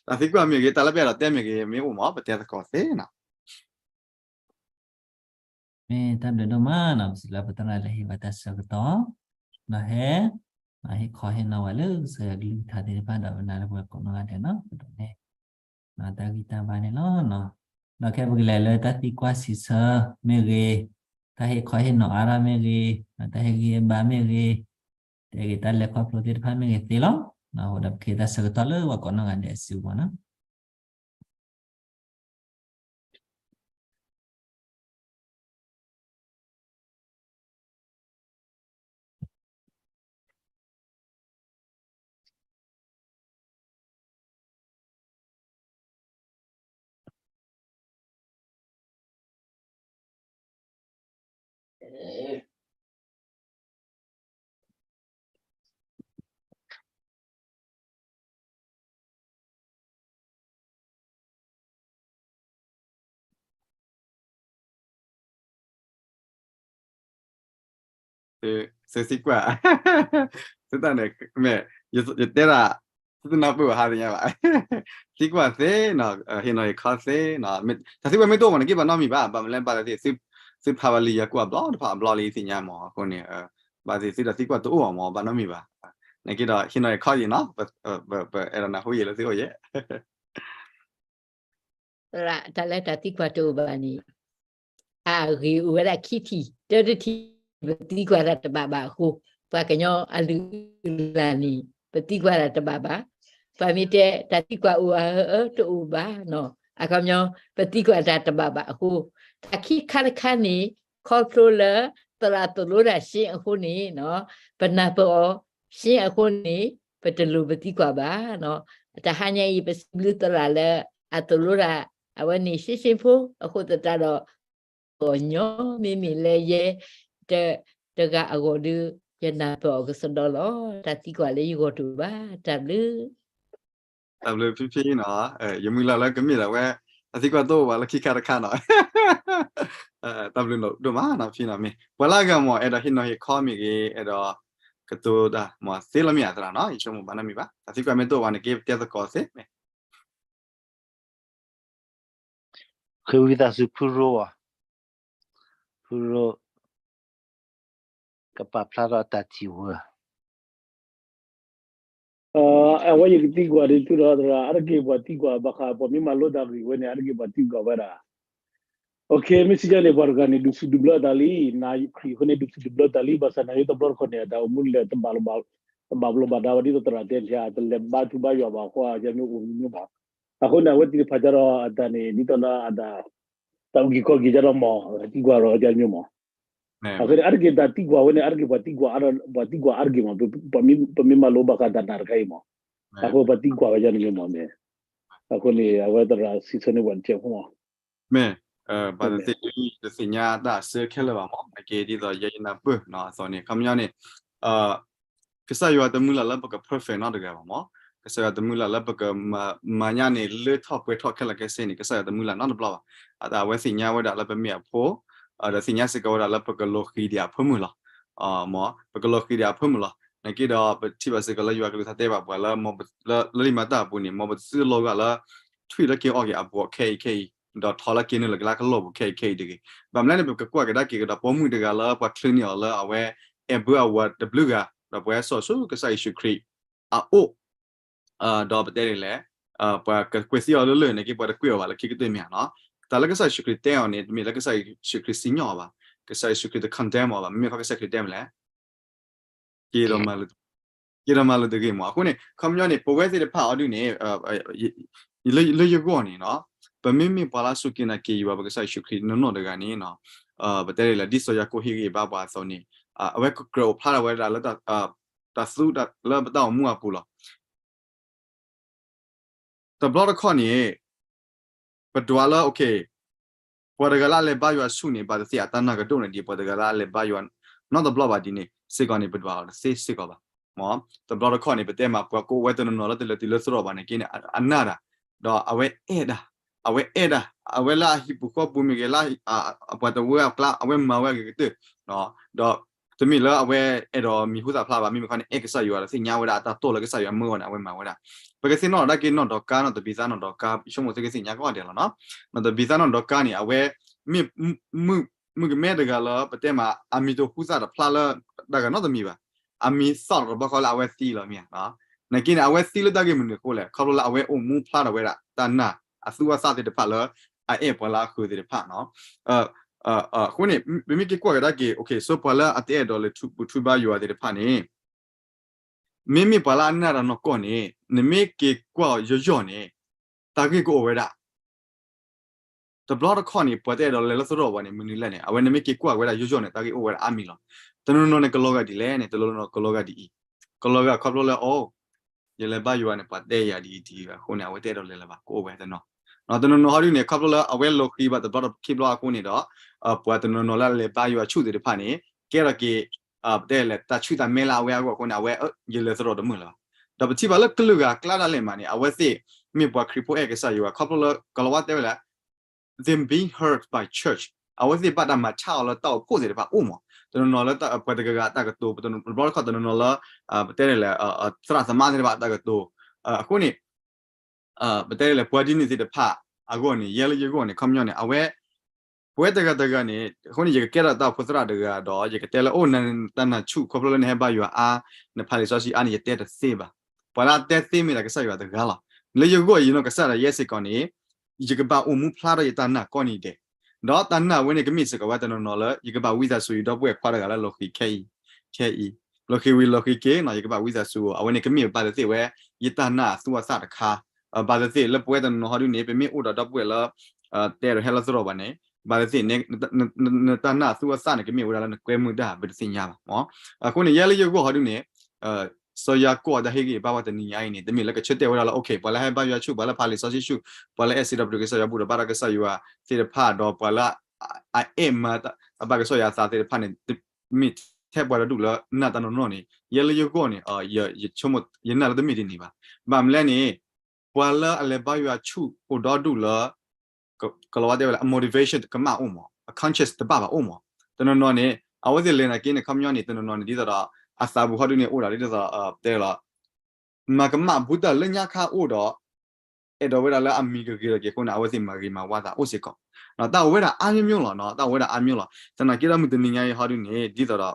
တၢ်သံကွၢ်မ့ၢ်ဂ့ၤ, တၢ်လၢပအဲၣ်ဒိးတဲမ့ၢ်ဂ့ၤ, မ့ၢ်အိၣ်မး ပတဲသကိးသ့နီၤ. မ့ၢ်တၢ်ဘျုးဒိၣ်မးနီၤ, ပစံးလၢပသရၣ်လၢဟ့ၣ်ဝဲတၢ်ဆၢကတီၢ်, ဒီးဟဲ, ဟ့ၣ်ခီဟ့ၣ်နီၤဝဲလၢကစၢ်ယွၤကလုၢ်ကထါသ့ၣ်တဖၣ်ဒီးပနာ်လၢပှၤကိးနီၢ်ဂၤဒဲးနီၤ, ပဒိးန့ၢ် တၢ်ဂံၢ်တၢ်ဘါန့ၣ်လီၤ. ဒီးခဲပကလဲၤလၢတၢ်သံကွၢ်စံးဆၢမ့ၢ်ဂ့ၤ, တၢ်ဟ့ၣ်ခီဟ့ၣ်နီၤအါထီၣ်မ့ၢ်ဂ့ၤ, တၢ်ဟ့ၣ်ဂံၢ်ဟ့ၣ်ဘါမ့ၢ်ဂ့ၤ, တဲဂ့ၤတၢ်လဲၤခီဖျိသ့ၣ်တဖၣ်မ့ၢ်ဂ့ၤသ့လီၤ. အဃိဒီးပကဟ့ၣ်တၢ်ဆၢကတီၢ်လၢပှၤကိးနီၢ်ဂၤဒဲးအစုပူၤနီၤ. သုသံကွၢ်, သုတၢ်န့ၣ် မ့ၢ် ယတဲဒၣ် သုတနၢ်ပၢၢ်ဘၣ်ဟါသ့ၣ်ညါဘၣ်, သံကွၢ်သ့နီၤ, ဟ့ၣ်နီၤဟ့ၣ်ခီသ့နီၤ, တၢ်သံကွၢ်မ့ၢ်တအိၣ်မးန့ၣ် က့ၤဘၣ်နီတမံၤဘၣ်, ဘၣ်မနုၤလဲၣ် ဘၣ်သ့ၣ်သ့ၣ် သုဖးဝဲလံယၤကိၣ်အဘျီတဖၣ်အဘျီလံသ့ၣ်ညါမး, အဃိန့ၣ် ဘၣ်သ့ၣ်သ့ၣ်တၢ်သံကွၢ်တအိၣ်မး ဘၣ်နီတမံၤဘၣ်, နက့ၤဒီးဟ့ၣ်နီၤဟ့ၣ်ခီယံၤနီၤ, ပအဲၣ်ဒိးနၢ်ဟူယံၤလၢသုအိၣ်ယဲ သရၣ် တၢ်လၢတၢ်သံကွၢ်တအိၣ်ဘၣ်န့ၣ် အဂ့ၢ်အိၣ်ဝဲဒၣ်ခံထံၣ်, တၢတထံၣ် ပသံကွၢ်တၢ်တဘၣ်ဘၣ်အဃိ, ပှၤကညီအလုၢ်အလၢ်န့ၣ် ပသံကွၢ်တၢ်တဘၣ်ဘၣ်, ပှၤမ့ၢ်တဲတၢ်သံကွၢ်အိၣ်အအၢတအိၣ်ဘၣ်နီၤ, အခီပညီ ပသံကွၢ်တၢ်တဘၣ်ဘၣ်အဃိ, တၢ်ခံခါတခါန့ၣ် ခီဖျိလၢ သရၣ်သိၣ်လိတၢ်ရှ့အဃိန့ၣ်နီၤ, ပနၢ်ပၢၢ်အီၤရှ့အဃိန့ၣ် ပတလိၣ်ပသံကွၢ်ဘၣ်နီၤ, တဟါညါအံၤ ပစံးဘျုးသရၣ်လၢအသိၣ်လိတၢ် အဝဲန့ၣ်ရှ့ရှ့ဖိ အဃိသတးဒီး ကညီမ့မ့ၢ်လၢယဲ တဂၤအဂီၢ်ဒီး ယနၢ်ပၢၢ်အီၤကစီဒီလီၤ, တၢ်သံကွၢ်လၢယဂီၢ်တအိၣ်ဘၣ်, တၢ်ဘျုး တၢ်ဘျုးဖံဖံနီၤ, ယမုၢ်လၢ်လၢကမ့ၢ်ဒၣ်ဝဲ တၢ်သံကွၢ်တအိၣ်ဘၣ်လၢခံခါတခါနီၤ, တၢ်ဘျုးဒိၣ်မးနီၤဖံနီၤ, မ့ၢ်ပှၤလၢအဂၤမး အဲၣ်ဒိးဟ့ၣ်နီၤဟ့ၣ်ခီမ့ၢ်ဂ့ၤ အဲၣ်ဒိးကတိၤတၢ်မးသ့လီၤမ့ၢ်အသရၣ်နီၤ, ယဆိကမိၣ်ဘၣ်နီတမံၤဘၣ်, တၢ်သံကွၢ်မ့ၢ်တအိၣ်ဘၣ်န့ၣ် က့ၤပတဲသကိးသ့မ့ၢ် ဃ့ဝံသးစူၤဖုရိဧါ, ဖုရိ ကပာ်ဖျါထီၣ်တၢ်ထံၣ်ဝဲ အဝဲယကသံကွၢ်ဒ်သုဒီးသရၣ် အါတက့ၢ်ပှၤသံကွၢ်ဘၣ်ဃး ပှၤမ့ၢ်မၤလိတၢ်ဂ့ၢ်ဝဲန့ၣ် အါတက့ၢ်ပှၤသံကွၢ်ဝဲဒၣ် မ့ၢ်စံးကန့ၣ် ပှၤတဂၤန့ၣ် ဒုးစူးဒုးဘျၢတၢ်လံ, နာ်ခရံာ်အဃိန့ၣ် ဒုးစူးဒုးဘျၢတၢ်လံ, ဘၣ်ဆၣ်နာ်က့တဘျီတခီၣ်န့ၣ် အတၢ်အိၣ်မူလဲၣ် တဘၣ်ဘၣ်ဘၣ်ဒါဝဲ ဒ်သိးသရၣ်တဲန့ၣ် အတလဲၤဘါထုဘါယွၤဘၣ်အဃိ အကမ့ၢ်အိၣ်မ့ၢ်ဘၣ်, အဃိန့ၣ် အဝဲသ့ၣ်တဖၣ်ကဒီးအတၢ်န့ၣ် ဒ်သိးလၢအတၢ် တၢ်အုၣ်က့ၤခီၣ်က့ၤကဒီးမး သံကွၢ်ဒီးကမ့ၢ်မး အဃိန့ၣ် အါတက့ၢ်တၢ်သံကွၢ်ဝဲန့ၣ် အါတက့ၢ်ပှၤသံကွၢ် ပှၤသံကွၢ်အါတက့ၢ်မး, ပမ့ၢ်မၤလိဘၣ်ဃးတၢ်နာ်တခါအံၤမး, အဃိပှၤသံကွၢ်ဝဲဒ်န့ၣ်မးမ့ၢ်, အဃိန့ၣ် အဝဲသရၣ်စံးဆၢန့ၢ်ပှၤတစဲးဖိမး, မ့ၢ် ဘၣ်သ့ၣ်သ့ၣ် တသ့ၣ်ညါတၢ်အစၢခဲလၢာ်ဘၣ်မး, အက့ဒ်သိးယဲယနၢ်ပၢၢ်အသိးန့ၣ် ခီပညီန့ၣ် ကစၢ်ယွၤတမုၢ်လၢ်လၢပက perfect နီတဂၤဘၣ်မး, ကစၢ်ယွၤတမုၢ်လၢ်လၢပကမၤညါန့ၣ် လၢထီၣ်ပှဲၤထီၣ်ခဲလၢာ်ခဲဆ့န့ၣ် ကစၢ်ယွၤတမုၢ်လၢ်နီတဘျီဘၣ်, အဝဲသ့ၣ်ညါဝဲဒၣ်လၢပမ့ၢ်အဖိ, ဒီးသ့ၣ်ညါစ့ၢ်ကီးဝဲဒၣ်လၢပကလီၤဃံၤဒံးအဖိမုၣ်လီၤ, မ့ၢ် ပကလီၤဃံၤဒံးအဖိမုၣ်လီၤ, နာ်က့ဒီးပထံၣ်ဘၣ်စ့ၢ်ကီးလၢယွၤကလုၢ်ကထါတဲဘၣ်ပှၤလၢ လၢလံာ်မၤတၢ်အပူၤန့ၣ် မ်ပသုတလီၤဂာ်လၢ ထွံၣ်လၢက့ၤအီၣ်က့ၤအဘှီးခဲအံၤခဲအံၤ, ဒီးထီလၢက့ၤနုာ်လီၤက့ၤလၢကလီၢ်ပူၤခဲအံၤခဲအံၤတဂ့ၤ, ဘၣ်မနုၤန့ၣ် ပကကွၢ်ကဒါက့ၤကဒီးပိာ်မုၣ်တဂၤလၢပှၤချုးန့ၢ်အီၤလၢအဝဲ အဲၣ်ဘၢအဝၤတဘျုးဂၤ, ဒီးပှၤဟဲစိာ်ဆူကစၢ်ယ့ၣ်ၡူးခရံာ် အအိၣ်, ဒီးပတဲဒ်လဲၣ်, ပှၤကကွဲးသံအီၤလၢလၢၢ်န့ၣ်က့ ပှၤတကွဲးအီၤဘၣ်လၢခံကတၢၢ်မ့ၢ်ဧါနီၤ, တၢ်လၢကစၢ်ယ့ၣ်ၡူးခရံာ်တဲအီၤန့ၣ် တမ့ၢ်လၢကစၢ်ယ့ၣ်ၡူးခရံာ်စံၣ်ညီၣ်အီၤဘၣ်, ကစၢ်ယ့ၣ်ၡူးခရံာ်တ condemn အီၤဘၣ်, မ့မ့ၢ်ခီကစၢ်ခရံာ်တဲမ့ၢ်လဲၣ် က့ၤဒီးမၤလိာ်တဂ့ၤမး, အဃိန့ၣ် ခီပညီန့ၣ် ပဝဲသ့ၣ်တဖၣ်အီၤဒုးန့ၣ် လၢယဂီၢ်န့ၣ်နီၤ, ပမ့မ့ၢ်ပှၤလၢအစူၢ်က့ၤနာ်က့ၤယွၤ ပကစၢ်ယ့ၣ်ၡူးခရံာ်နီၢ်နီၢ်တဂၤန့ၣ်နီၤ, ပတဲဒ်လဲၣ် ဒ်စီၤယၤကိာ်ဟ့ၣ်ဂံၢ်ဘါပှၤအသိးန့ၣ်, အဝဲကကြၢးအိၣ်ဖျါထီၣ်ဝဲဒၣ်လၢ တၢ်သူတၢ်လၢပတၢ်အိၣ်မူအပူၤလီၤ. တဘျီတခီၣ်န့ၣ် ပဒွးလၢ ပှၤတဂၤလၢအလဲၤဘါယွၤဆူၣ်န့ၣ် ဘၣ်သ့ၣ်သ့ၣ်အတၢ်နာ်ကဒိၣ်န့ၢ်ဒံး ပှၤတဂၤလၢအလဲၤဘါယွၤနီတဘျီဘၣ်ဒ်န့ၣ် စ့ၢ်ကီးန့ၣ် ပဒွးအီၤတသ့စ့ၢ်ကီးဘၣ်. မ်တဘျီတခီၣ်န့ၣ် ပတဲမး ပှၤကိးဝဲတနီၤနီၤလၢတလဲၤတုၤလၢသရိာ်ဘၣ်န့ၣ်က့န့ၣ် အနာ်တၢ်, ဒီးအဝဲအဲၣ်ဒၣ်, အဝဲအဲၣ်ဒၣ်, အဝဲလၢအဟံၣ်ပူၤဃီပူၤမ့ၢ်ဂ့ၤ လၢအပှၤတဝၢအကျါ အဝဲမၤဝဲအဂ့ၤကတၢၢ် ဒီးတမ့ၢ်လၢအဝဲအဲၣ်ဒိးမံၤဟူသၣ်ဖျါဘၣ်, မ့မ့ၢ်ခီန့ၣ် အဲၣ်ကစၢ်ယွၤဒီး သ့ၣ်ညါဝဲဒၣ်အတၢ်တိၢ်လၢကစၢ်ယွၤမၢအီၤန့ၣ် အဝဲမၤဝဲဒၣ်. ပကသ့ၣ်နီၣ်ထီၣ်ဒၣ်က့ၤနီၢ်ဒီကါ နီၢ်တဘံသါနီၢ်ဒီကါ ယဆိကမိၣ်သုကသ့ၣ်ညါကိးဂၤဒဲးလီၤနီၤ. နီၢ်တဘံသါနီၢ်ဒီကါန့ၣ် အဝဲ မ့ၢ် မုၣ်ကမဲတဂၤလၢ ပတဲမး အမံၤတဟူသၣ်တဖျါလၢတၢ်ဂၤနီတမံၤဘၣ်. အမံၤသီၣ်တဘျီဃီလၢအဝဲသံလီၤမ့ၢ်ဧါ. နာ်က့န့ၣ် အဝဲသံလၢတၢ်ဂ့ၢ်မနုၤအဃိလဲၣ်, ခီဖျိလၢအဝဲအိၣ်မူဖျါထီၣ်ဝဲဒၣ် တၢ်နာ်အသူအသၣ်သ့ၣ်တဖၣ်လၢ အအဲၣ်ပှၤလၢအဃုာ်သ့ၣ်တဖၣ်နီၤ. အဃိန့ၣ် ပမ့ၢ်က့ၤကွၢ်ကဒါက့ၤ so ပှၤလၢအတအဲၣ်ဒိးလဲၤထူးပူၤထူးဘါယွၤသ့ၣ်တဖၣ်န့ၣ် မ့မ့ၢ်ပှၤလၢအနာ်တၢ်နီၢ်ကီၢ်န့ၣ် နမ့ၢ်က့ၤကွၢ်အီၤယိာ်ယိာ်န့ၣ် တၢ်ဂ့ၢ်ကအိၣ်ဝဲဒၣ် တဘျီတခီၣ်န့ၣ် ပှၤတအဲၣ်ဒိးလဲၤလၢသရိာ်ဘၣ်န့ၣ် မနုၤလဲၣ်န့ၣ် အဝဲနမ့ၢ်က့ၤကွၢ်ဝဲဒၣ်ယိာ်ယိာ်န့ၣ် တၢ်ဂ့ၢ်အိၣ်ဝဲဒၣ်အါမံၤလီၤ. တနီၤနီၤန့ၣ် ကလီၤဂာ်ဒ်လဲၣ်န့ၣ် တနီၤနီၤကလီၤဂာ်ဒ်အံၤ, ကလီၤဂာ်ခီဖျိလၢ အိ ယလဲၤဘါယွၤန့ၣ် ပှၤတဲယၤဒ်အံၤဒ်အံၤဘၣ်အဃိန့ၣ် အဝဲတအဲၣ်ဒိးလဲၤလၢၤဘၣ် ကအိၣ်ဝဲတနီၤ. တနီၤနီၤဟီဒုန့ၣ် ခီဖျိလၢအဝဲလီၤဃံၤဘၣ်တဘျီတခီၣ်ဘျီအဃိန့ၣ်ဒီး ပှၤတနီၤနီၤလၢအလဲၤဘါယွၤဆူၣ်သ့ၣ်တဖၣ်န့ၣ် ကဲထီၣ်က့ၤ ပတဲလဲၣ် တၢ်ဆူၣ်တၢ်မဲလၢအဝဲအဂီၢ်အဃိန့ၣ် အဝဲ ယလဲၤသရိာ်တမုာ်လၢၤဘၣ်. ဒီးပထံၣ်ဘၣ်လၢကလုာ်ဂၤအကျါဒၣ်လဲာ်မးန့ၣ် အဝဲသ့ၣ် မ့ၢ်ပှၤခရံာ်ဖိအဲၣ်ကစၢ်ယွၤ ခီဖျိလၢ ကလီၤဝါတဲဝဲလၢ them being hurt by church အဝဲသ့ၣ်ဘၣ်တၢ်မၤဆါအီၤလၢတၢ်အိၣ်ဖှိၣ်သ့ၣ်တဖၣ်အိၣ်မး, တနီၤနီၤလၢပှၤတဂၤဂၤအတၢ်ကတိၤ တဘျီတခီၣ်တနီၤနီၤလၢ ပတဲလဲၣ် သရၣ်သမါသ့ၣ်တဖၣ်အတၢ်ကတိၤ အဃိန့ၣ် ပတဲလဲၣ် ပှၤဒ်န့ၣ်သ့ၣ်တဖၣ်အဂီၢ်န့ၣ် ယဲလၢယဂီၢ်န့ၣ် ခီပညီန့ၣ် အဝဲ ပဝဲတဂၤတဂၤန့ၣ် အဃိန့ၣ် ယကကဲထီၣ်တၢ်အိၣ်ဖှိၣ်သရၣ်တဂၤဒီး ယကတဲလၢအိၣ်နတၢ်နာ်ဆူၣ် ခီဖျိလၢနဟဲဘါယွၤအါ နဖးလံာ်စီဆှံအါန့ၣ် ယတဲတသ့ဘၣ်. ပှၤလၢအတဲသ့မ့ၢ်ဒၣ်ကစၢ်ယွၤတဂၤလီၤ. လၢယဂီၢ်ယနီၢ်ကစၢ်ဒၣ်ယဲစ့ၢ်ကီးန့ၣ် ယကဘၣ်အိၣ်မူဖျါထီၣ်ယတၢ်နာ်ကိးနံၤဒဲး ဒီးတၢ်နာ်ဝဲန့ၣ် ကမ့ၢ်စ့ၢ်ကီးဝဲတနီၤနီၤလၢ ယကဘၣ်ဝံသးစူၤယဒီပုၢ်ဝဲၢ်ခွါတဂၤလၢလီၤဃံၤခဲအံၤ ခဲအံၤ လီၤဃံၤဝံၤလီၤဃံၤက့ၤနီၤ ယကဘၣ်ဝံသးစူၤအီၤ အဝဲန့ၣ်ကမ့ၢ်ဘၣ်သ့ၣ်သ့ၣ်ဝဲ ယတၢ်နာ်အသူအသၣ်တခါ ဘၣ်သ့ၣ်သ့ၣ်လၢပဝဲတနီၤနီၤဟီဒုန့ၣ် ပမ့ၢ်အိၣ်ဒီးဒီပုၢ်ဝဲၢ်လၢ တအဲၣ်ဒိးဟဲလၢသရိာ်ဘၣ်န့ၣ် ဘၣ်သ့ၣ်သ့ၣ် နတၢ်နာ်အသူအသၣ်န့ၣ် ကမ့ၢ်ဝဲဒၣ်လၢနကွဲမုာ်တၢ် ပတသ့ၣ်ညါဘၣ်မး. အဃိန့ၣ် ယဲလၢယဂီၢ်ဟီဒုန့ၣ် စီၤယၤကိာ်အတၢ်ဟ့ၣ်ဂံၢ်ဘါဝဲတနံၤညါအံၤန့ၣ် တမ့ၢ်လၢကဆၢတဲာ်ဝဲဒၣ်လၢ okay ပှၤလၢဟဲဘါယွၤဆူၣ် ပှၤလၢဖးလံာ်စီဆှံဆူၣ် ပှၤလၢအဲၣ်စံးထီၣ်ပတြၢၤကစၢ်ယွၤ ဘူၣ်ထီၣ်ဘါထီၣ်ကစၢ်ယွၤသ့ၣ်တဖၣ် ဒီးပှၤလၢ အအဲၣ်မၤအဘၣ်ကစၢ်ယွၤအသးသ့ၣ်တဖၣ်န့ၣ် မ့ၢ်ထဲပှၤတဒူၣ်လၢနာ်တၢ်နီၢ်နီၢ်န့ၣ် ယဲလၢယဂီၢ်န့ၣ် ယဆိကမိၣ် ယနာ်လၢတမ့ၢ်ဒ်န့ၣ်ဘၣ်. ဘၣ်မနုၤလဲၣ်န့ၣ် ပှၤလၢအလဲၤဘါယွၤဆူၣ်အိၣ်ဒီဒူၣ်လၢ ကလီၤဝါတဲဝဲလၢ အ motivation ကမၣ်အိၣ်မး အ conscience တဘၣ်ဘၣ်အိၣ်မး. တနီၤနီၤန့ၣ် အဝဲသ့ၣ်လဲၤနာ်က့န့ၣ် ခီပညီန့ၣ် တနီၤနီၤန့ၣ် ဒ်သိးဒီး အသးပူၤဟီဒုန့ၣ်အိၣ်ဒၣ်ဒ်သိး တဲလီၤ မၤကမၣ်ဘူးတၢ်လၢညါခါအိၣ်ဒီး အဲၣ်ဒိးဝဲဒၣ်လၢအမံၤကဂ့ၤထီၣ်က့ၤအဃိန့ၣ် အဝဲသ့ၣ်မၤဂ့ၤမၤဝါသးအိၣ်စ့ၢ်ကီး. တၢ်အိၣ်ဝဲဒၣ်အါမျိုးမျိုးလီၤနီၤ တၢ်အိၣ်ဝဲဒၣ်အါမျိုးလီၤ. သနာ်က့ဒီးမုၢ်တနံၤညါအံၤဟီဒုန့ၣ် ဒ်သိးဒီး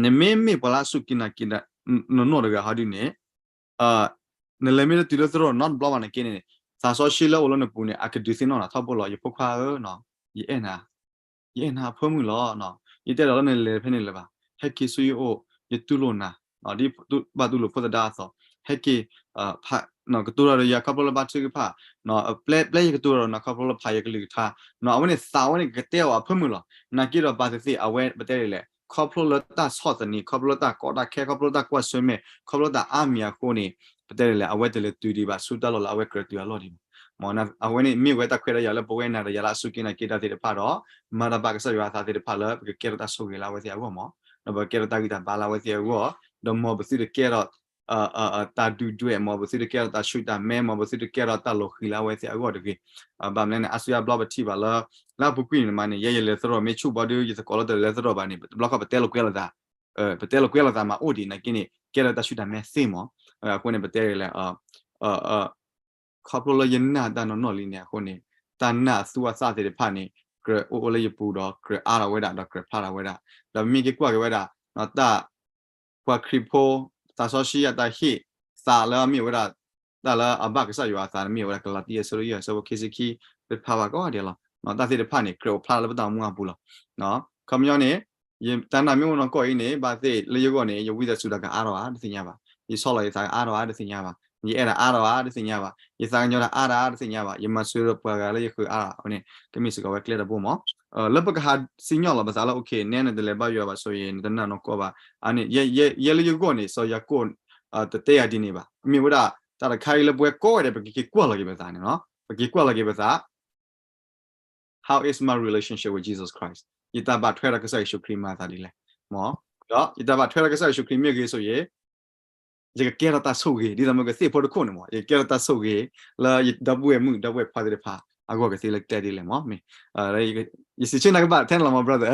နမ့မ့ၢ်ပှၤလၢအစူၢ်က့ၤနာ်က့ၤတၢ်နီၢ်နီၢ်တဂၤဟီဒုန့ၣ် နလဲၤမ့ၢ်တတုၤလၢသရိာ်နီတဘျီဘၣ်နာ်က့န့ၣ် သးစီဆှံလၢအိၣ်လၢနပူၤန့ၣ် အကဒုးသ့ၣ်နီၣ်နၤထီဘိလီၤ ယဖိခွါဧၢ, ယအဲၣ်နၤ, ယအဲၣ်နၤအဖၢမုၢ်လီၤ. ယတအဲၣ်ဒိးလၢနလဲၤဖဲန့ၣ်လၢၤဘၣ်. ဟဲက့ၤဆူယအိၣ် ယတူၢ်လိာ်နၤ, ဒ်ဘၣ်တူၢ်လိာ်ဖိသဒါအသိး, ဟဲက့ၤ ကတိၤတၢ်ဒီးယၤခီဖျိလၢဘါထုကဖၣ်, ပျဲယကတိၤတၢ်ဒီးနၤခီဖျိလၢဖးယကလုၢ်ကထါ, အဝဲန့ၣ်သးဝဲန့ၣ်ကကတဲအီၤအဖၢမုၢ်လီၤ. နာ်က့ဒီးဘၣ်သ့ၣ်သ့ၣ် အဝဲပတဲဒ်လဲၣ် ခီဖျိလၢတၢ်ဆီၣ်သနံး ခီဖျိလၢတၢ်ကီတၢ်ခဲ ခီဖျိလၢတၢ်ကွၢ်ဆၢၣ်မဲာ် ခီဖျိလၢတၢ်အါမံၤအဃိန့ၣ် ပတဲဒ်လဲၣ် အဝဲတလဲၤတုၤဒံးဘၣ်ဆူတၢ်လီၢ်လၢအဝဲကြၢးတုၤအလီၢ်ဒံးဘၣ်. အဝဲန့ၣ်မ့ၢ်ဝဲတၢ်ခွဲးတၢ်ယာ်လၢပဝဲနၤဒီးယၤလၢအစူၢ်က့ၤနာ်က့ၤတၢ်သ့ၣ်တဖၣ်ဒီး မၤတၢ်ဘၣ်ကစၢ်ယွၤအသးသ့ၣ်တဖၣ်လၢပကကဲထီၣ်တၢ်ဆိၣ်ဂ့ၤလၢအဝဲသ့ၣ်အဂီၢ်မး, ဒီးပကကဲထီၣ်တၢ်ဂံၢ်တၢ်ဘါလၢအဝဲသ့ၣ်အဂီၢ်, ဒီးမ်ပသုတကဲထီၣ် တၢ်ဒုၣ်ဒွဲၣ် မ်ပသုတကဲထီၣ်တၢ်ဆူၣ်တၢ်မဲ မ်ပသုတကဲထီၣ်တၢ်လီၤဃံၤလၢအဝဲသ့ၣ်အဂီၢ်တဂ့ၤ. ဘၣ်မနုၤလဲၣ်န့ၣ် အါစုအါဘျီပထံၣ်ဘၣ်လၢ လၢအပူၤကွံာ်န့ၣ်မးန့ၣ် ယဲယလဲၤသရိာ်မ့ၢ်ဆူၣ်ဘီဒုး ယသကိးလီၤတၢ်လဲၤသရိာ်ဘၣ်န့ၣ် တဘျီခီပတဲလိာ်ကွဲလိာ်သး, ပတဲလိာ်ကွဲလိာ်သးမးအိၣ်ဒံးနာ်က့န့ၣ် ကဲထီၣ်တၢ်ဆူၣ်တၢ်မဲသ့မး. အဃိန့ၣ် ပတဲဒ်လဲၣ် ခီဖျိလၢယနာ်တၢ်နီၢ်နီၢ်လံန့ၣ်အဃိန့ၣ် တၢ်နာ်အသူအသၣ်သ့ၣ်တဖၣ်န့ၣ် ကြၢးအိၣ်အိၣ်လၢယပူၤဒီး ကြၢးအါထီၣ်ဝဲဒၣ် ဒီးကြၢးဖျါထီၣ်ဝဲဒၣ်, ဒီးမ့ၢ်က့ၤကွၢ်က့ၤဝဲဒၣ် တၢ် ပှၤခရံာ်ဖိ သးစီဆှံအတၢ်ဟ့ၣ်သးလၢအမ့ၢ်ဝဲဒၣ် တၢ်လၢအဘၣ်ကစၢ်ယွၤအသးန့ၣ်မ့ၢ်ဝဲဒၣ် ကလၤတံ အဆၢဒိၣ်ယဲၢ် အဆၢဖိခံဆံခံ သ့ၣ်တဖၣ်ဘၣ်ကိးဂၤဒဲးလီၤ. တၢ်သ့ၣ်တဖၣ်န့ၣ် ကြၢးအိၣ်ဖျါထီၣ်လၢပတၢ်အိၣ်မူအပူၤလီၤ. ခီပညီန့ၣ် ယတၢ်နာ်မ့ၢ်အိၣ်နီၢ်ကီၢ်အံၤန့ၣ် ဘၣ်သ့ၣ်လၢယဂီၢ်န့ၣ် ယဝံသးစူၤတၢ်ကအါထီၣ်ဧါ တသ့ၣ်ညါဘၣ်. ယဆီၣ်လီၤယသးကအါထီၣ်ဧါ တသ့ၣ်ညါဘၣ်. ယအဲၣ်တၢ်အါထီၣ်ဧါ တသ့ၣ်ညါဘၣ်. ယသးကညီၤတၢ်အါထီၣ်ဧါ တသ့ၣ်ညါဘၣ်. ယမၤစၢၤဒီးပှၤဂၤလၢယဃၢၤအါထီၣ်ဧါန့ၣ် ကမ့ၢ်စ့ၢ်ကီးဝဲကျဲတဘိမး လၢပကဟးစံၣ်ညီၣ်လီၤပသးလၢ okay နဲနတလဲၤဘါယွၤဘၣ်ဆိၣ်ဂ့ၤ နတနာ်နီၢ်ကီၢ်ဘၣ် အန့ၣ် ယဲလၢယဂီၢ်န့ၣ် စီၤယၤကိာ် တတဲယၤဒ်န့ၣ်ဘၣ်. မ့ၢ်ဝဲဒၣ် တၢ်တခါအံၤလၢပဝဲကိးဂၤဒဲး ပကက့ၤကွၢ်လီၤက့ၤပသးန့ၣ်လီၤ. ပက့ၤကွၢ်လီၤက့ၤပသး How is my relationship with Jesus Christ? ယတၢ်ဘၣ်ထွဲဒီးကစၢ်ယ့ၣ်ၡူးခရံာ်မၤသးဒ်လဲၣ်. ဒီးယတၢ်ဘၣ်ထွဲဒီးကစၢ်ယ့ၣ်ၡူးခရံာ်မ့ၢ်ဂ့ၤဆိၣ်ဂ့ၤ ယကကဲထီၣ်တၢ်ဆိၣ်ဂ့ၤ ဒ်သိးမ့ၢ်ကသ့ၣ်ဖိတခိၣ်န့ၣ်မး ယကကဲထီၣ်တၢ်ဆိၣ်ဂ့ၤ လၢယဒီပုၢ်ဝဲၢ်မုၣ်ဒီပုၢ်ဝဲၢ်ခွါသ့ၣ်တဖၣ် အဂီၢ်ကသ့လၢကျဲဒ်လဲၣ်မး မ့ၢ် ယစံးဆၢနၤကဘၣ်ထဲန့ၣ်လီၤမး brother.